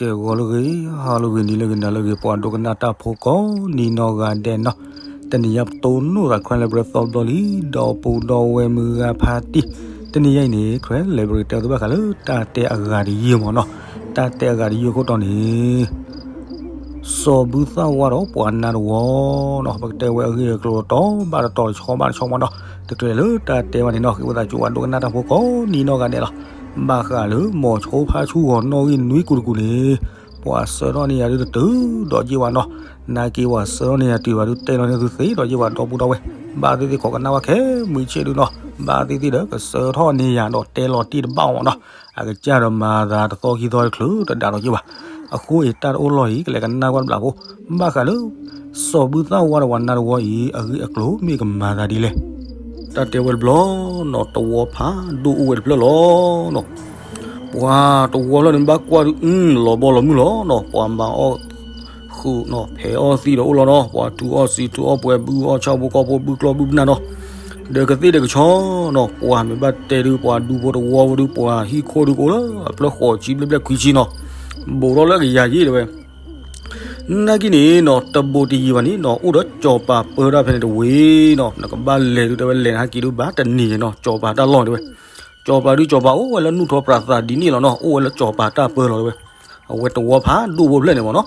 ကဲဂီၤလၢဂ့ၤ, ဟါလၢဂ့ၤ, နံၤလၢဂ့ၤ, နၤလၢဂ့ၤ, ပှၤဒိကနၣ်တၢ်ဖိကိးနံၤနီၢ်ဂၤဒဲးနီၤ, တနံၤညါပတိၢ်နီၣ်သး Karen Library သီဘျီလံ, ဒီပုၢ်ဒီဝဲၢ်မုၢ်ဂၤဖါတံၢ်, တနံၤညါအံၤန့ၣ် Karen Library တဲသုဘၣ်ဃးလၢတၢ်တဲအဂၤတယုၢ်မ့ၢ်နီၤ, တၢ်တဲအဂၤတယုၢ်အခိၣ်တီန့ၣ် စီၤဘူၣ်သၣ်ဝါဒီးပှၤနါတဝီနီၤ, ပကတဲဝဲအဂ့ၢ်အကျိၤတီဘၣ်တတီၤတဆီဘၣ်တဆီမ့ၢ်နီၤ, တချုးလၢတၢ်တဲဘၣ်န့ၣ်နီၤ, ဃ့ဝံသးစူၤပှၤဒိကနၣ်တၢ်ဖိကိးနံၤနီၢ်ဂၤဒဲးလီၤ, ဘၣ်ဃးလၢမိၤဆိဖါဆူဂီၤနီၣ်ဂံၢ်နွံကူတကူန့ၣ် ပှၤဆှၢထီၣ်န့ၢ်ယၤဒုတတုၤဒီးယ့ၢ်ဘၣ်နီၤ, နာ်က့ပှၤဆှၢထီၣ်န့ၢ်ယၤတုၤဘၣ်ဒုတဲလီၤန့ၢ်သုသ့ဒီးယ့ၢ်ဘၣ်ဒီပုၢ်ဒီဝဲၢ်, ဘၣ်သ့ၣ်သ့ၣ်ခိးကနၣ်ဝဲခဲမုၢ်ဆ့ၣ်ဒုနီၤ, ဘၣ်သ့ၣ်သ့ၣ်ဒီးကဆှၢထီၣ်န့ၢ်ယၤဒီးတဲလီၤတ့ၢ်တဘၣ်အီၤနီၤ, အကစၢ်ဒီးမၤသးတသီခံသီတချုးတဒါဒီးယ့ၢ်ဘၣ်, အဃိအံၤတၢ်တအိၣ်လီၢ်အံၤ ကလဲၤကနၣ်ကွၢ်တဘျီဖိ, ဘၣ်ဃးလၢ စီၤဘူၣ်သၣ်ဝါဒီးပှၤနါတဝီအံၤ အဂ့ၢ်အကျိၤမ့ၢ်ကမၤသးဒ်လဲၣ်, တၢ်တဲဝဲတဘျီနီၤ, တဝီဖးဒိၣ်အိၣ်ဝဲတဖျၢၣ်လီၤနီၤ, ပှၤတဝီဖျၢၣ်န့ၣ်ဘၣ်ကွၢ်ဒု လီၤဘီလီၤမုၢ်လီၤနီၤ, ပှၤမၤအီၣ်ဃုာ်နီၤ, ဖဲးအီၣ်သံးဒီးအိၣ်လီၤနီၤ, ပှၤထူးအီၣ်စံးထူးအီၣ်ပှဲၤ ဘုအီၣ်ဆၣ်ဖိကီၢ်ဖိ ဘုကျီၢ်ဘုပနၢ်နီၤ, ဒီးကသ့ၣ်ဒီးကဆီနီၤ, ပှၤမ့ၢ်ဘၣ်တဲဒု ပှၤဒူဖိတဝီဖိဒု ပှၤဟံၣ်ခိၣ်ဒုကအိၣ်လၢအဖျၢၣ်ဃိးဆံဘျဲၣ်ဘျဲၣ်ခွံဆံနီၤ, ဘူးထီၣ်လၢကယၤယ့ၢ်တဲဝဲ နာ်က့န့ၣ်နီၤ, တဘူးတယံၤဘၣ်န့ၣ်နီၤ, အိၣ်ဒီးစီၤပၤပၢတၢ်ဖဲန့ၣ်တဝ့ၤနီၤ, နကဘၣ်လဲၤဒုတဲဝဲ, လဲၤနဟဲက့ၤဒုဘၣ်တနံၤနီၤ, စီၤပၤတၢ်လီၢ်တဲဝဲ, စီၤပၤဒုစီၤပၤအိၣ်ဝဲလၢနူၢ်ထီပြးသးဒ်န့ၣ်လီၤနီၤ, အိၣ်ဝဲလၢစီၤပၤတၢ်ပၢလီၤတဲဝဲ, အဝဲတဝီဖးဒိၣ်ဖိဖျၢၣ်န့ၣ်မ့ၢ်နီၤ,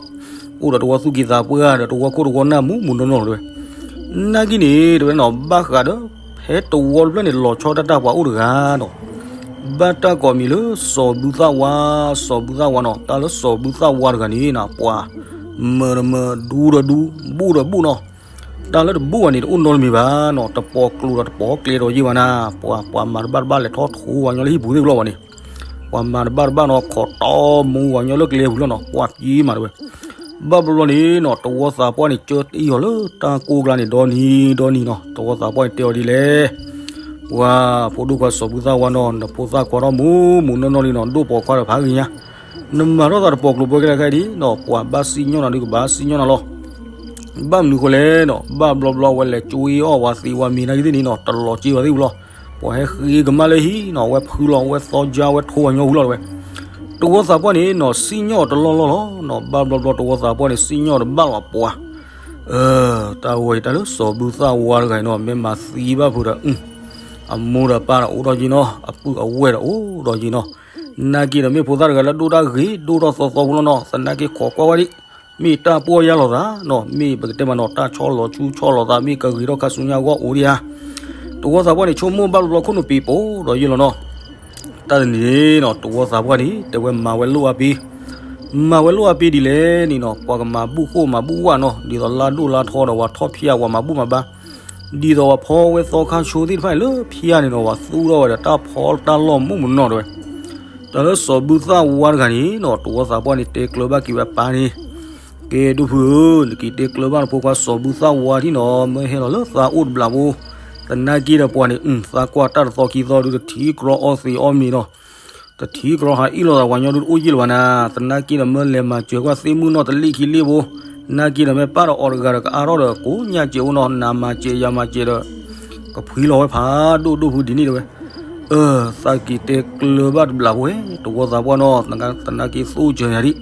အိၣ်ဒီးတဝီသူၣ်ကံၢ်သးပှၢ်ဒီးတဝီခိၣ်တဝီနၢ်မူးမူးနီၢ်နီၢ်တဲဝဲ, နာ်က့န့ၣ် တဲဝဲနီၤ, ဘၣ်ဃးဒီး ဖဲတဝီတဖျၢၣ်န့ၣ် လီၤဆီတၢ်တၢ်ပှၤအိၣ်တဂၤနီၤ ဘၣ်တၢ်ကိးမံၤလၢစီၤဘူၣ်သၣ်ဝါ, စီၤဘူၣ်သၣ်ဝါနီၤ, တၢ်လၢစီၤဘူၣ်သၣ်ဝါတဂၤန့ၣ်နီၤ, ပှၤမၢဒီးမၢ, ဒူဒီးဒူ, ဘူးဒီးဘူးနီၤ, တၢ်လၢတဘူးဘၣ်န့ၣ် တအိၣ်နီတမံၤဘၣ်နီၤ, တပိာ်ကျိၤဒီးတပိာ်ကျဲဒီးယ့ၢ်ဘၣ်နၤ, ပှၤ, ပှၤမၤတဘၣ်တဘၣ်လဲၤထီၣ်ထိးဝဲညီလၢဟံၣ်ပူၤသ့ၣ်တဖၣ်ဘၣ်န့ၣ်, ပှၤမၤတဘၣ်တဘၣ်နီၤ, ခိးတီမူဝဲညီလၢကျဲပူၤလီၤနီၤ, ပှၤက့ၤမးတဲဝဲ ဘၣ်ဘျီဘျီန့ၣ်နီၤ, တဝီသးပှၢ်န့ၣ် ကၢတ့အီၤလၢတၢ်ကိၢ်ကျါန့ၣ် ဒီနံၤဒီနံၤနီၤ, တဝီသးပှၢ်န့ၣ်တဲအီၤဒ်လဲၣ်, ပှၤ, ဖိဒိၣ်ခွါစီၤဘူၣ်သၣ်ဝါနီၤ, နဖိသၣ်ခွါထီၣ်မူးမူးနီၢ်နီၢ်လံနီၤ, ဒိၣ်ပိာ်ခွါဒီးဖးဂ့ၤညါ, နမၤထီၣ်သးတပိာ်ကျိၤပှဲၤကဲဒၣ်ခဲအံၤဒ်နီၤ, ပှၤဘၣ်စံၣ်ညီၣ်နၤဒုကဘၣ်စံၣ်ညီၣ်နၤလီၤ, ဘၣ်မနုၤဃိလဲၣ်နီၤ, ဘၣ်ဘျီဘျီဝဲလဲၤကွ့အီၣ်ဝဲသ့ဝဲမ့ၤနာ်က့သ့ၣ်န့ၣ်နီၤ, တလီၤက့ဝဲသ့ၣ်ဝံၤလီၤ, ပှၤဟဲဃ့ကမၣ်လၢဟံၣ်နီၤ, ဝဲဖုလီၤ, ဝဲသီကၢ်, ဝဲထိးဝဲညီဝံၤလီၤတဲဝဲ တဝီသးပှၢ်န့ၣ်နီၤ, စံၣ်ညီၣ်တလီၢ်လီၢ်လီၤနီၤ, ဘၣ်ဘျီဘျီတဝီသးပှၢ်န့ၣ် စံၣ်ညီၣ်တဘၣ်လီၤပှၤ, အၢ, တၢ်ဝဲအံၤတၢ်လၢစီၤဘူၣ်သၣ်ဝါတဂၤအံၤနီၤ, မ့ၢ်မၤသံဘၣ်ဖုးဒီး, အမိၢ်ဒီးပၢ်ဒီးအိၣ်ဒီးယံၤနီၤ, အပုၢ်အဝဲၢ်ဒီးအိၣ်ဒီးယံၤနီၤ, နာ်က့ဒီးမ့ၢ်ဖိသၣ်တဂၤလၢဒိၣ်တၢ်ဂ့ၤ, ဒိၣ်ထီၣ်သီသီဖိလီၤနီၤ, သနာ်က့ခိးကွၢ်ဝဲဒၣ်, မ့ၢ်တၢ်ပီၢ်ယၢ်လီၤသးနီၤ, မ့ၢ်ပကတဲမးနီၤ, တၢ်ဆီလီၤဆူဆီလီၤသး မ့ၢ်ကဂ့ၤထီၣ်ခါဆူညါအဂီၢ်အိၣ်ဒံးဧါ, တဝီသးပှၢ်န့ၣ် ဆိကမိၣ်ဘၣ်ဘျီဘျီခိၣ်နူာ်ပံၤပိာ်ဒီးယံၤလီၤနီၤ တၢ်တနံၤန့ၣ်နီၤ, တဝီသးပှၢ်န့ၣ် တဲဝဲမၤဝဲလိၣ်အါပ့ၤ, မၤဝဲလိၣ်အါပ့ၤဒ်လဲၣ်န့ၣ်နီၤ, ပှၤကမၤဘူၣ်ဃိၣ်မၤဘူၣ်ဝၣ်နီၤ, ဒ်သိးလါဒိၣ်လါထီဒီးပှၤထီၣ်ဖၠါဝဲမၤဘူၣ်မၤဘါ, ဒ်သိးပှၤဖီဝဲသီခါဆိသ့ၣ်တဖၣ်န့ၣ်လၢဖၠါန့ၣ်နီၤ, ပှၤသူၣ်ထီၣ်ဝဲဒီးတၢ်ဖီတၢ်လီၢ်မူးမူးနီၢ်နီၢ်တဲဝဲ, တၢ်လၢစီၤဘူၣ်သၣ်ဝါတဂၤန့ၣ်နီၤ, တဝီသးပှၢ်န့ၣ် တဲကျၢၤဘၣ်က့ၤဝဲအပၢ်န့ၣ် ကဲဒိၣ်ဖုဧၢ, နက့ၤတဲကျၢၤဘၣ်နဖိခွါစီၤဘူၣ်သၣ်ဝါထံၣ်နီၤ, မၢဟဲလီၤလၢသးအိၣ်တဘျးဖိ, သနာ်က့ဒီးပှၤန့ၣ်, သးကွၢ်တၢ်တသီခံသီဒုး တထံၣ်ကြီအီၣ်သ့အီၣ်မ့ၤနီၤ, တထံၣ်ကြီဟးအ့ၣ်လိာ်သးပှၤညီဒုးတအိၣ်ယံာ်လၢၤဘၣ်နၤ, သနာ်က့ဒီးမၢလဲၤမၤစၢၤကွၢ်သ့ၣ်မုၣ်နီၢ်တလ့ၣ်ခံလ့ၣ်ဖိ, နာ်က့ဒီးမ့ၢ်ပၢ်ဒီးအီၤတဂၤဒီးကအါထီၣ်ဒီးကိးညါစဲးအိၣ်နီၤ, နၤမၤစဲးယၤမၤစဲးဒီး ကဖှံလီၤဝဲဖးဒိၣ်ဒိၣ်ဖုဒ်န့ၣ်တဲဝဲ အၢ, သးက့ၤတဲကျၢၤဘၣ်တဘျးဖိဝဲ, တဝီသးပှၢ်နီၤ, သနာ်က့သိၣ်စၢၤယၤဒံး,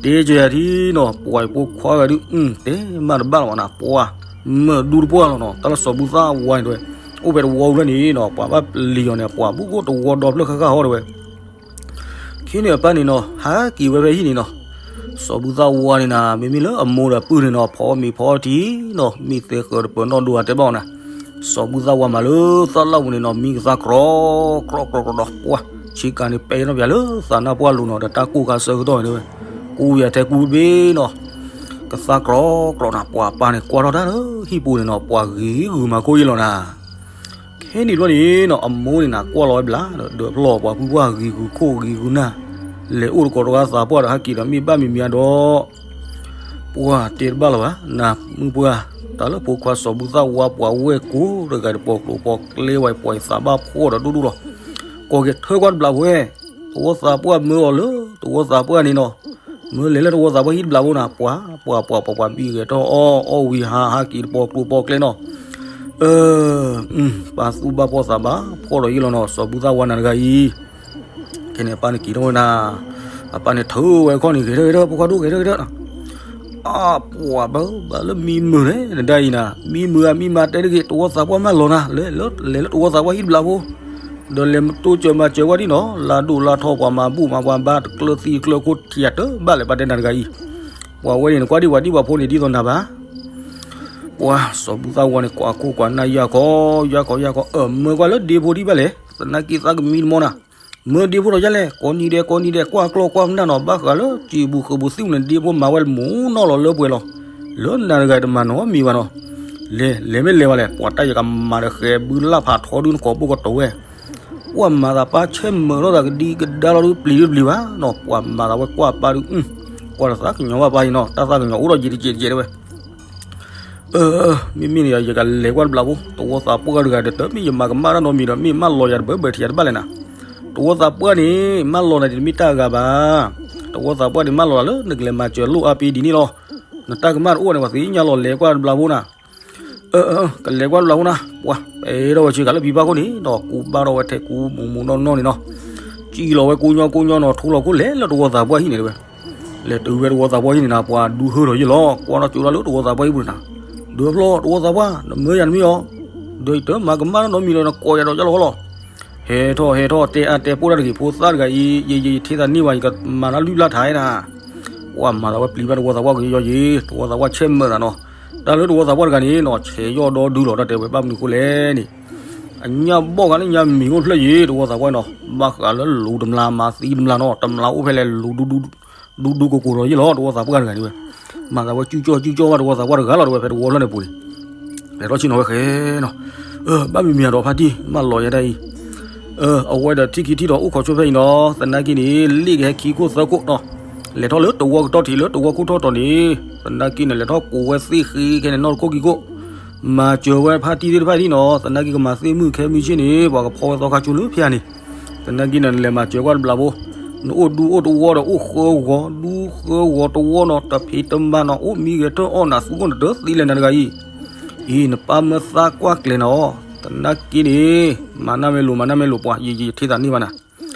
တဲစၢၤယၤဒံးနီၤ, ပှၤအံၤဖိခွါဂၤဒုး, တဲမးတဘၣ်လီၤဘၣ်နၤ, ပှၤမၢဒူတပှၢ်လီၤနီၤ, တၢ်လၢစီၤဘူၣ်သၣ်ဝါန့ၣ်တဲဝဲ, အိၣ်ဖဲတဝီဖျၢၣ်န့ၣ်နီၤ, ပှၤဘၣ်ပျံၤအီၤန့ၣ် ပှၤဘူၣ်ကိၣ်တဝီဒီဖျၢၣ်ဃၣ်ဃၣ်ဟီတဲဝဲ ခဲန့ၣ်အပၢ်န့ၣ်နီၤ, ဟးက့ၤဝဲဖဲဟံၣ်န့ၣ်နီၤ, စီၤဘူၣ်သၣ်ဝါန့ၣ်နၤ, မ့မ့ၢ်လၢအမိၢ်ဒီးပုၢ်န့ၣ်နီၤ, ဖီမ့ၤဖီထံနီၤ, မ့ၢ်သဲဃၢၤတပၢၤနီၣ်ဒိၣ်ဧါတဲဘၣ်အီၤနၤ, စီၤဘူၣ်သၣ်ဝါမးလၢသၣ်လၣ်ပူၤန့ၣ်နီၤ, မံကသါကြီကြီကြီဒီး, ပှၤဆ့ကၤန့ၣ်ပဲာ်ထီၣ်ပၠးလၢသးနၢ်ပှၢ်လိၤနီၤ, ဒီးတၢ်ကိၢ်ခါဆၢကတီၢ်န့ၣ်တဲဝဲ, ကူယၤထဲကူတဘ့ၣ်နီၤ, ကသါကြီကြီနၤ, ပှၤပၢ်န့ၣ်ကွၢ်ထီၣ်တၢ်လၢဟံၣ်ပူၤန့ၣ်နီၤ, ပှၤဂ့ၤဂုာ်မၤခိၣ်ယ့ၢ်လီၤနၤ ခဲန့ၣ်ဘျီန့ၣ်နီၤ, အမိၢ်န့ၣ်နၤကွၢ်လီၤဝဲဘျးဒီး ဒၢးဖျီၣ်ပှၤဖုပှၢ်ဂ့ၤဂုာ်ခိၣ်ဂ့ၤဂုာ်နၢ်, လဲၤအိၣ်တကိးတဂၤသးပှၢ်ဒီးဟဲက့ၤဒီးမ့ၢ်ဘၣ်မံၤမံၤအဒီး, ပှၤတဲတဘၣ်လၢၤဘၣ်, နၢ်မုၣ်ပှၢ်, တၢ်လၢဖိခွါစီၤဘူၣ်သၣ်ဝါပှၤဝဲၢ်ကိးတဂၤတပိာ်ကျိၤပိာ်ကျဲဝဲ ပှၤအံၤသးဘၣ်ဖှီၣ်ဒီးဒိၣ်ဒိၣ်လီၤ, ကိးက့ၤထၢကွၢ်တဘျးဖိဝဲ, တဝီသးပှၢ်မၢအီၤလၢတဝီသးပှၢ်န့ၣ်နီၤ မၢလဲၤလၢတဝီသးပှၢ်ဟံၣ်တဘျးဖိနၤ, ပှၤ, ပှၤ, ပှၤ, ပှၤဘံၣ်ဂဲၤထီၣ်အီၣ်, အီၣ်ဝံၤဟးဟးက့ၤတပိာ်ကျိၤပိာ်ကျဲနီၤ, အၢ, ပၢ်သူၣ်ဘၣ်ဖှီၣ်သးဘၣ်ဖှီၣ်ဒီးယ့ၢ်လီၤနီၤ, စီၤဘူၣ်သၣ်ဝါနၤတဂၤအံၤ, ခဲန့ၣ်အပၢ်န့ၣ်က့ၤထီၣ်ဝဲနၤ, အပၢ်န့ၣ်ထုးဝဲအခီၣ်န့ၣ် ဂဲၤထၢၣ်ဂဲၤထၢၣ် ဖိခွါဒိၣ် ဂဲၤထၢၣ်ဂဲၤထၢၣ်နီၤ. အပှၤဘၣ်ဘၣ်လၢမံမုာ်န့ၣ် နဒၣ်အံၤနၤ မံမုာ်ဧါ မံမၤတဲတဂ့ၤ တဝီသးပှၢ်မၢလီၤနၤ လဲၤလၢတဝီသးပှၢ်ဟံၣ်တဘျီဖိ ဒီးလဲၤတိစၢၤမၤစၢၤဝဲဒ်နီၤ လၢဒိၣ်လၢထီ ပှၤမၤဘူၣ်မၤပှၤဘါ တကျၢၤသံတကျၢၤခိၣ်ထံးတဘၣ်လဲၣ် ပာ်တဲနၤတဂၤအံၤ. ပှၤဝဲန့ၣ် နကွၢ်ဒံးပှၤဒံးပှၤဖိန့ၣ် ဒ်သိးနၤဘၣ်. ပှၤစီၤဘူၣ်သၣ်ဝါန့ၣ် ကွၢ်ခိၣ်ကွၢ်နၢ်ယၢ်ခီ ယၢ်ခီ ယၢ်ခီ အၢ မၢကွၢ်လၢဒ့ဖိဒံးဘၣ်လဲၣ် သနာ်က့သးကမံတမီနၤ. မၢဒ့ဖိဒီးယဲလဲၣ် ကိးနံၤဒဲး ကိးနံၤဒဲး ကွၢ်ကျီၢ်ကွၢ်မနၢ်နီၤ ဘၣ်ဃးလၢစံာ်ပူၤဃုာ်ပူၤသံၣ်ပူၤန့ၣ် ဒ့ဖိမၤဝဲလၢမူနီၢ်လီၤလၢပှဲၤလီၤ. လၢနၤတဂၤတမၤနီတမံၤဘၣ်နီၤ. လဲၤ လဲၤမ့ၢ်လဲၤဘၣ်လဲၣ် ပှၤတၢ်ယကမၤဒီးဃဲၤဘုလၢ်ဖးထီ ဒုနကိးဘိကတီၤဝဲ ပှၤမၤသးပၢ်ဆဲးမၢထီၣ်သးကဒံကဒါလီၤဒု ပျံၤဒုတပျံၤဘၣ်နီၤ ပှၤမၤသးဝဲကွၢ်ပၢ်ဒု ကွၢ်လၢသးကညီၤဘၣ်ပၢ်အံၤနီၤ တၢ်သးကညီၤအိၣ်ဒီးယံာ်တကဲးတကဲးတဲဝဲ. အၢ မ့မ့ၢ်န့ၣ် ယကလဲၤကွၢ်တဘျီဖိ တဝီသးပှၢ်တဂၤဒီး တမ့ၢ်ယမၤကမၣ်တၢ်နီတမံၤဒီး မ့ၢ်မၢလီၤယၤတဘၢဘၢထံးယၤတဘၣ်လဲၣ်နၤ. တဝီသးပှၢ်န့ၣ် မၢလီၤနၤဒ်တမ့ၢ်တၢ်အဂၤဘၣ်. တဝီသးပှၢ်န့ၣ် မၢလီၤနၤလၢနကလဲၤမၤစၢၤလိၣ်အါပ့ၤဒ်န့ၣ်လီၤ. နတၢ်ကမၣ်တအိၣ်န့ၣ် ပှၤသ့ၣ်ညါလီၤ လဲၤကွၢ်တဘျီဖိနၤ. အၢ ကလဲၤကွၢ်တဘျီဖိနၤ ပှၤ ပအဲၣ်ဒိးဝဲဆ့ကၤလၢဖံဖးခိၣ်န့ၣ်ဒီး ကူးဘၣ်ထီၣ်ဝဲထဲကူးမူးမူးနီၢ်နီၢ်န့ၣ်နီၤ. စံၣ်လီၤဝဲကူညီကူညီနီၤ ထိလီၤခိၣ်လဲၤလၢတဝီသးပှၢ်ဟံၣ်န့ၣ်တဲဝဲ. လဲၤတုၤဝဲတဝီသးပှၢ်ဟံၣ်န့ၣ်နၤ ပှၤဒူဟၢထီၣ်ယ့ၢ်လီၤ ကွၢ်ထီၣ်ကၠိတၢ်လၢတဝီသးပှၢ်ဟံၣ်ပူၤန့ၣ်နၤ. ဒုးဖျီတဝီသးပှၢ် နမၢယၤတမ့ၢ်အီၤ ဒီးယတမၤကမၣ်နီတမံၤဒီး နကိးယၤဒီးယလီၤလီၤ. ဟဲထီၣ်ဟဲထီၣ် တဲအါတဲပိၢ်တၢ်တဂ့ၤ ဖိသၣ်တဂၤအံၤ ယယယထံၣ်သးန့ၢ်ဝဲ ယကမၤတၢ်လွံၢ်ဘျၢထါနၤ. ပှၤမၤသးဝဲပျံၤဘၣ်တဝီသးပှၢ်ကယီယံၤ တဝီသးပှၢ်ဆဲးမၢသးနီၤ. တၢ်လၢတဝီသးပှၢ်တဂၤန့ၣ်နီၤ ဆဲးယီၢ်ဒီဒုလီၤ တၢ်တဲဝဲဘၣ်မနုၤဃိလဲၣ်န့ၣ် အညၣ်ဘီၣ်ဂၤလၢညါမံၤအိၣ်ဖျၢၣ်ယံၤ တဝီသးပှၢ်နီၤ ဘၣ်ဃးလၢလူၤတမျၢ်မၤသံတမျၢ်နီၤ တမျၢ်အိၣ်ဖဲလဲၣ်လူၤ ဒူဒူကိးကိးဒီးယ့ၢ်လီၤ တဝီသးပှၢ်တဂၤန့ၣ်ဝဲ. မၤသးဝဲကၠူကၠီကၠူကၠီဘၣ်တဝီသးပှၢ်တဂၤလီၤ တဲဝဲဖဲတဝီဖျၢၣ်န့ၣ်ပူၤန့ၣ် လဲၤထီၣ်ဆ့ၣ်နီၤဝဲဃဲနီၤ. ဘၣ်မံၤမံၤအဒီးဖါတံၢ် မၢလီၤယဲဒၣ်အံၤ အဝဲဒီးထံခံထံဒီးအိၣ်ခိးဆိဖဲအံၤနီၤ သနာ်က့န့ၣ် လ့ၣ်ကဟဲခံခိၣ်သၢခိၣ်နီၤ လဲၤထီၣ်လၢတဝီကတီၢ်ထံးလၢတဝီခိၣ်ထီၣ်တီၤန့ၣ် သနာ်က့န့ၣ် လဲၤထီၣ်ကိးဝဲသ့ၣ်ဃ့ခဲန့ၣ် နီၢ်တခိၣ်ခံခိၣ် မၤစၢၤဝဲဖါတံၢ်သ့ၣ်တဖၣ်ဒ်နီၤ သနာ်က့ကမၤသ့ၣ်မုၢ်ခဲမုၢ်ဆ့ၣ်န့ၣ် ပှၤကဖီဝဲသီခါကၠိလၢဖဲန့ၣ် သနာ်က့န့ၣ် နလဲၤမၤစၢၤကွၢ်တဘျီဖိ နအိၣ်ဒူအိၣ်တဝီဒီးအိၣ်ဃၢဂီၤ ဒူဃၢဂီၤတဝီနီၤ တဖံးတမၤနီၤ အိၣ်မံဂဲၤထၢၣ်အီၣ်နၤသူခိၣ်နတၢသံလဲၣ်နၤတဂၤအံၤ အံၤ နပၢ်မၢသးကွၢ်ကျဲၤနၤအီၤ သနာ်က့န့ၣ် မၤနၢ်မ့ၢ်လိၤ မၤနၢ်မ့ၢ်လိၤ ပှၤယံာ်ယံာ်ယထံၣ်သးန့ၢ်ဘၣ်နၤ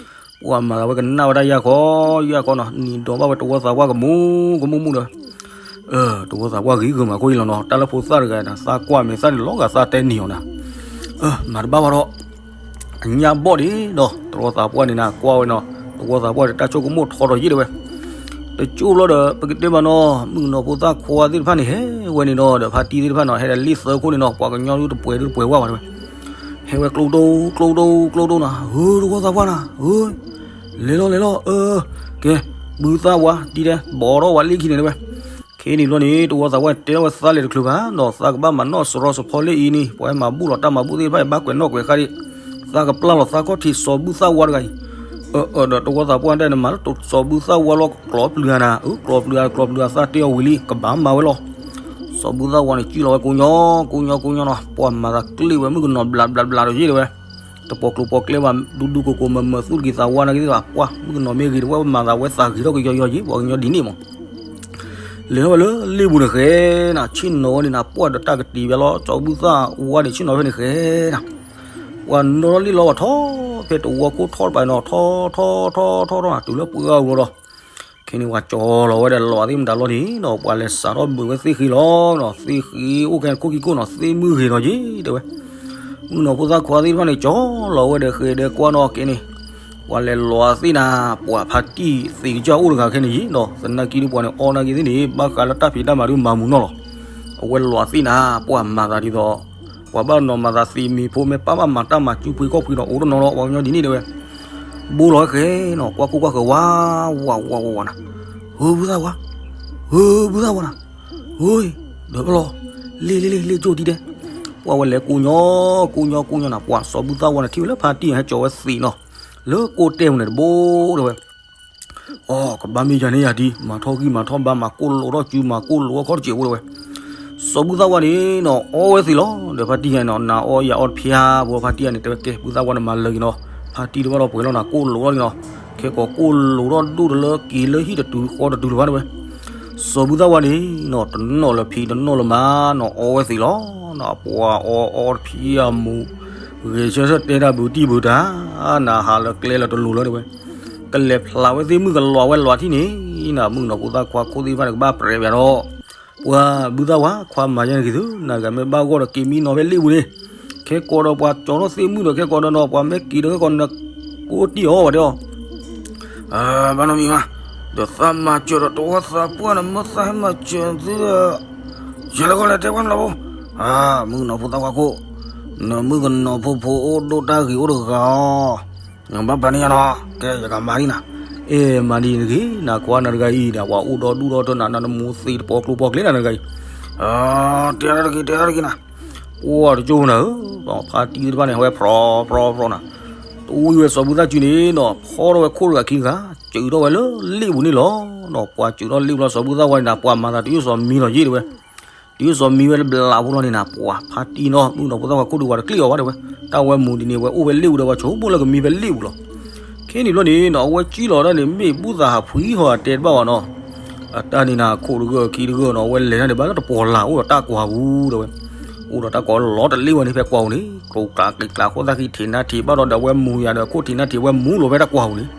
ပှၤမၤသးဝဲကနၣ်ဝဲဒၣ်ယၢ်ခီ ယၢ်ခီနီၤ နံၤဒီးဘၣ်ဝဲတဝီသးပှၢ်ကမူကမူမူဒီး တဝီသးပှၢ်ဂ့ၤဂ့ၤမးခိၣ်အံၤလီၤနီၤ တၢ်လၢဖိသၣ်တဂၤနၤ သးကွၢ်မဲာ်သၣ်န့ၣ် လီၤဂာ်သးတဲနံၤအီၤနၤ မၤတဘၣ်ဘၣ်ဒီး အညၣ်ဘီၣ်ဒံးဒီး တဝီသးပှၢ်န့ၣ်နၤ ကွၢ်ဝဲနီၤ တဝီသးပှၢ်န့ၣ် တၢ်ဆိကမိၣ်ထီထီၣ်ယ့ၢ်တဲဝဲ တကၠိဘျီဒီး ပကတဲမးနီၤ မုၣ်ကနီၤဖိသၣ်ခွါသ့ၣ်တဖၣ်န့ၣ် ဟဲဝဲန့ၣ်ဒီး ဒီးဖါတံၢ်သ့ၣ်တဖၣ်နီၤ ဟဲဒီးလ့ၣ်သၢခိၣ်န့ၣ်နီၤ ပှၤကညီဒုတပှဲၤဒုတပှဲၤဝဲဘၣ်တဲဝဲ ဟဲဝဲကျိဒိၣ်ကျိဒိၣ်ကျိဒိၣ်နီၤ ဧၢ တဝီသးပှၢ်နၤ ဧၢ လဲၤလီၤလဲၤလီၤ အၢ ကဲ ဘုသၣ်ဝါ တံၤဒဲး ဘီၣ်ထီၣ်ဝဲလ့ၣ်ခံန့ၣ်တဲဝဲ ခဲန့ၣ်ဘျီန့ၣ် တဝီသးပှၢ်တဲထီၣ်ဝဲသးလဲၤတချုးဘၣ်နီၤ သးကဘၣ်မၤနီၣ်စရီစဖီလၢအံၤန့ၣ် ပှၤဟဲမၤဘူၣ်လီၤတၢ်မၤဘူၣ်သ့ၣ်တဖၣ် ဘၣ်ကွဲးနီၣ်ကွဲးဃါဒံး သးကပျၢ်လီၤသးခီၣ်ထံးစီၤဘူၣ်သၣ်ဝါတဂၤအံၤ အၢ ဒီးတဝီသးပှၢ်ဒၣ်န့ၣ် မၤလၢစီၤဘူၣ်သၣ်ဝါလီၤ ကျိးပျုၤဧါနၤ အၢ ကျိးပျုၤဧါ ကျိးပျုၤဧါ သးတဲအီၤဝံၤလံ ကဘၣ်မၤဝဲလီၤ စီၤဘူၣ်သၣ်ဝါန့ၣ် ကံၣ်လီၤဝဲကိးညီ ကိးညီကိးညီနီၤ ပှၤမၤသးကျ့ၣ်ဝဲ မုၣ်ကနီၤဘျးဘျးဘျးဒီးယ့ၢ်တဲဝဲ တပိာ်ကျိၤပိာ်ကျဲဘၣ် ဒူဒူကိးကိးမၢမၢသူၣ်တက့ၤသးဝါနာ်က့သ့ၣ်ဘၣ် ပှၤ မုၣ်ကနီၤမ့ၢ်ဂ့ၤတဝဲ ပမၤသးဝဲသးဂ့ၤထီၣ်ကယီယီယ့ၢ် ပှၤကညီဒ်န့ၣ်မး လဲၤထီၣ်ဝဲလၢလ့ၣ်ပူၤန့ၣ်ဃဲနၤ ဆ့ၣ်နီၤဝဲန့ၣ်နၤ ပှၢ်ဒီးတၢ်ကတံၤဝဲလီၤ စီၤဘူၣ်သၣ်ဝါန့ၣ် ဆ့ၣ်နီၤဖဲန့ၣ်ဃဲနၤ ပှၤနီၣ်ထီၣ်လ့ၣ်လီၤ ပှၤထီၣ်ဖဲတဝီခိၣ်ထီၣ်တပၤနီၤ ထီၣ်ထီၣ်ထီၣ်ထီၣ်ထီၣ်နၤ တုၤလၢပှၢ်အူလီၤဒီး ခဲန့ၣ်ပှၤကၠီလီၤဝဲဒီးလီၤသ့ၣ်မတၤလီၤန့ၣ်နီၤ ပှၤလဲၤစးထီၣ်ဘုးဝဲသ့ၣ်ဃ့လီၤ သ့ၣ်ဃ့အိၣ်ကဲခိၣ်ခံခိၣ်နီၤ သ့ၣ်မုၢ်ဂ့ၤနီၤယ့ၢ်တဲဝဲ မုၣ်ကနီၤဖိသၣ်ခွါသ့ၣ်တဖၣ်န့ၣ် ကၠီလီၤဝဲဒီးဃ့ဒီးကွၢ်နီၤ ကဲန့ၣ် ပှၤလဲၤလီၤသ့ၣ်နၤ ပှၤဖါတံၢ်သ့ကစၢ်အိၣ်တဂၤခဲန့ၣ်ယ့ၢ်နီၤ သနာ်က့ဒုးပှၤန့ၣ် အီနာ်က့သ့ၣ်န့ၣ် ဘၣ်ဃးလၢတၢ်ဖံးတၢ်မၤဒုးမၤမူနီၢ်လီၤ အဝဲလီၤသ့ၣ်နၤ ပှၤမၤသးဒ်သိး ပှၤဘၣ်နီၤမၤသးသံးမံၤဖိ မ့ၢ်ပၢ်ဘၣ်မၤတၢ်မၤစုပှ့ၤခီၣ်ပှ့ၤဒီးအိၣ်တနီၤလီၤ ပှၤကညီဒ်န့ၣ်တဲဝဲ ဘိလီၤဃဲနီၤ ကွၢ်ခိၣ်ကွၢ်ဃၢၤဝါ ဝါ ဝါ ဝါ ဝါနၤ ဧၢ ဘုသၣ်ဝါ ဧၢ ဘုသၣ်ဝါနၤ ဧၢ ဒီးပလီၤ လ့ၣ်လ့ၣ်လ့ၣ်လ့ၣ်ကၠိၣ်ဒံးဒဲး ပှၤဝဲလဲၤကိးညီ ကိးညီကိးညီနၤ ပှၤစီၤဘုသၣ်ဝါန့ၣ် ထံၣ်ဝဲလၢဖါတံၢ်ဟဲကၠီဝဲသံးနီၤ လၢကိးတဲပူၤန့ၣ်တဘိတဲဝဲ အိ ကဘၣ်မ့ၢ်ယၤန့ၢ်ယၤဒံး မၤထီၣ်ဂံၢ်မၤထီၣ်ဘါ မၤကိၢ်လိာ်ထီၣ်စု မၤကိၢ်လိာ်အခီၣ်တစဲးဖိတဲဝဲ စီၤဘုသၣ်ဝါန့ၣ်နီၤ အီဝဲသံးလီၤ ဒီးဖါတံၢ်ယါနီၤ နၤအီယၤအီတဖၠါဖိ ဖါတံၢ်ယါန့ၣ် တဲဝဲကဲ ဘုသၣ်ဝါန့ၣ်မၤလၢာ်က့ၤနီၤ ဖါတံၢ်တဘၣ်ဒီးပှဲၤလီၤနၤ ကိၢ်လိာ်ထီၣ်က့ၤနီၤ ခဲကိးကိၢ်လိာ်ထီၣ်ဒိၣ်တလၢက့ၤလၢဟံၣ်တတုၤဃီတတုၤလၢၤဘၣ်တဲဝဲ စီၤဘုသၣ်ဝါန့ၣ်နီၤ တနီၣ်လၢဖံးတနီၣ်လၢမၤနီၤ အီဝဲသံးလီၤ နၤပှၤအီအီတဖၠါအမူး ဂဲၤဆၢထၢၣ်တဲတၢ်ဘုတံၢ်ဘုတၢ် နၤဟးလၢကျဲလၢတလိၤလၢၤတဲဝဲ ကလဲၤဖျါဝဲသ့ၣ်မုၣ်ကလီၤဝဲလီၤထံၣ်န့ၣ် နမုၣ်ကနီၤဖိသၣ်ခွါခိၣ်သ့ၣ်တဖၣ်န့ၣ် ကဘၣ်ပြဲးပၠးဒီး ပှၤဘုသၣ်ဝါ ခွါမၤယဲန့ၣ်က့ၤသု နၤတဂၤမ့ၢ်ဘၣ်ဂီၢ်ဒီးက့ၤမံနီၤဖဲလ့ၣ်ပူၤန့ၣ် ခဲကိးဒီးပှၤကၠီထီၣ်သ့ၣ်မုၣ်ဒီး ခဲကိးဒီးနီၤ ပှၤမ့ၢ်က့ၤဒီးခဲကိးဒီး ကိးတံၢ်အီၤဝဲတဲအီၤ ဘၣ်နီတမံၤဘၣ်, ဒီးသးမၤစၢၤဒီးတဝီသးပှၢ်န့ၣ် မ့ၢ်သးဟဲမၤစၢၤသုဒီး ယလဲၤဃီလဲၤတဲပှၤမလီၤဖိ, မုၣ်ကနီၤဖိသၣ်ခွါခိၣ်, နမုၣ်ကနီၤဖိဖိအိၣ်ဒိၣ်တၢ်ဂ့ၤအိၣ်တဂၤအီၤ, နဘၣ်ပာ်န့ၢ်ယၤနီၤ, ကဲ ယကမၤဒ်နၤ, အဲ မၤဒ်နဂ့ၤ နကွၢ်နၤတဂၤအံၤ နပှၤအိၣ်ဒီဒူၣ်ဒီထၢနၤ နနမိၢ်သ့တပီၤကျိပီၤကျဲနၤတဂၤအံၤ, တဲတၢ်တဂ့ၤ တဲတၢ်တဂ့ၤနၤ, ပှၤတကၠိဖိနၤဧၢ, ဖါတံၢ်သ့ၣ်တဖၣ်န့ၣ် ဟဲဝဲဖြီဖြီဖြီနၤ, တဝံၤဝဲစီၤဘုသၣ်စုန့ၣ်နီၤ ဖီထီၣ်ဝဲခိၣ်တဂၤခံဂၤ စၢၤထီၣ်ဝဲလၢလ့ၣ်ပူၤန့ၣ်လီၤနီၤ, ပှၤစၢၤထီၣ်လ့ၣ်ပူၤလီၤ စီၤဘုသၣ်ဝါန့ၣ်နၤ ပှၤမၤသးတုၤစီၤမံလီၤယ့ၣ်တဲဝဲ, တုၤစီၤမံဝဲလၢဘျးဖိလီၤန့ၣ်နၤ ပှၤဖါတံၢ်နီၤ မုၣ်ကနီၤဖိသၣ်ခွါခိၣ်ဒုးဝဲတကျ့ၣ်အီၤဘၣ်တဲဝဲ, တၢ်ဝဲမူးဒ်န့ၣ် ဝဲအိၣ်ဝဲလ့ၣ်ပူၤဒီး ပှၤဆိကမိၣ်လၢကမံဖဲလ့ၣ်ပူၤလီၤ, ခဲန့ၣ်ဘျီန့ၣ်နီၤ အဝဲစံၣ်လီၤဒၣ်န့ၣ် မ့ၢ်ဘူၣ်သးဟးဖှံဟီတဲတဘၣ်ဘၣ်နီၤ, အတၢ်န့ၣ်နၤ ခိၣ်တဂၢၢ်ခံတဂၢၢ်နီၤ အဝဲလဲၤတၢ်န့ၣ် ဘၣ်လၢတပှီၤလၢ် အိၣ်ဒီးတၢ်ကွၢ်ပူၤတဲဝဲ, အိၣ်ဒီးတၢ်ကိးလီၤတလ့ၣ်ဝဲန့ၣ်ဖဲကွၢ်ပူၤန့ၣ် ကျိၤကျါကျ့ၤကျါ ခိၣ်သၣ်ခံထံးနါထံးဘၣ်ဒီး ဒီးအဝဲမူးယၤဒီး ခိၣ်ထံးနါထံးဝဲမူးလီၤဖဲတၢ်ကွၢ်ပူၤန့ၣ်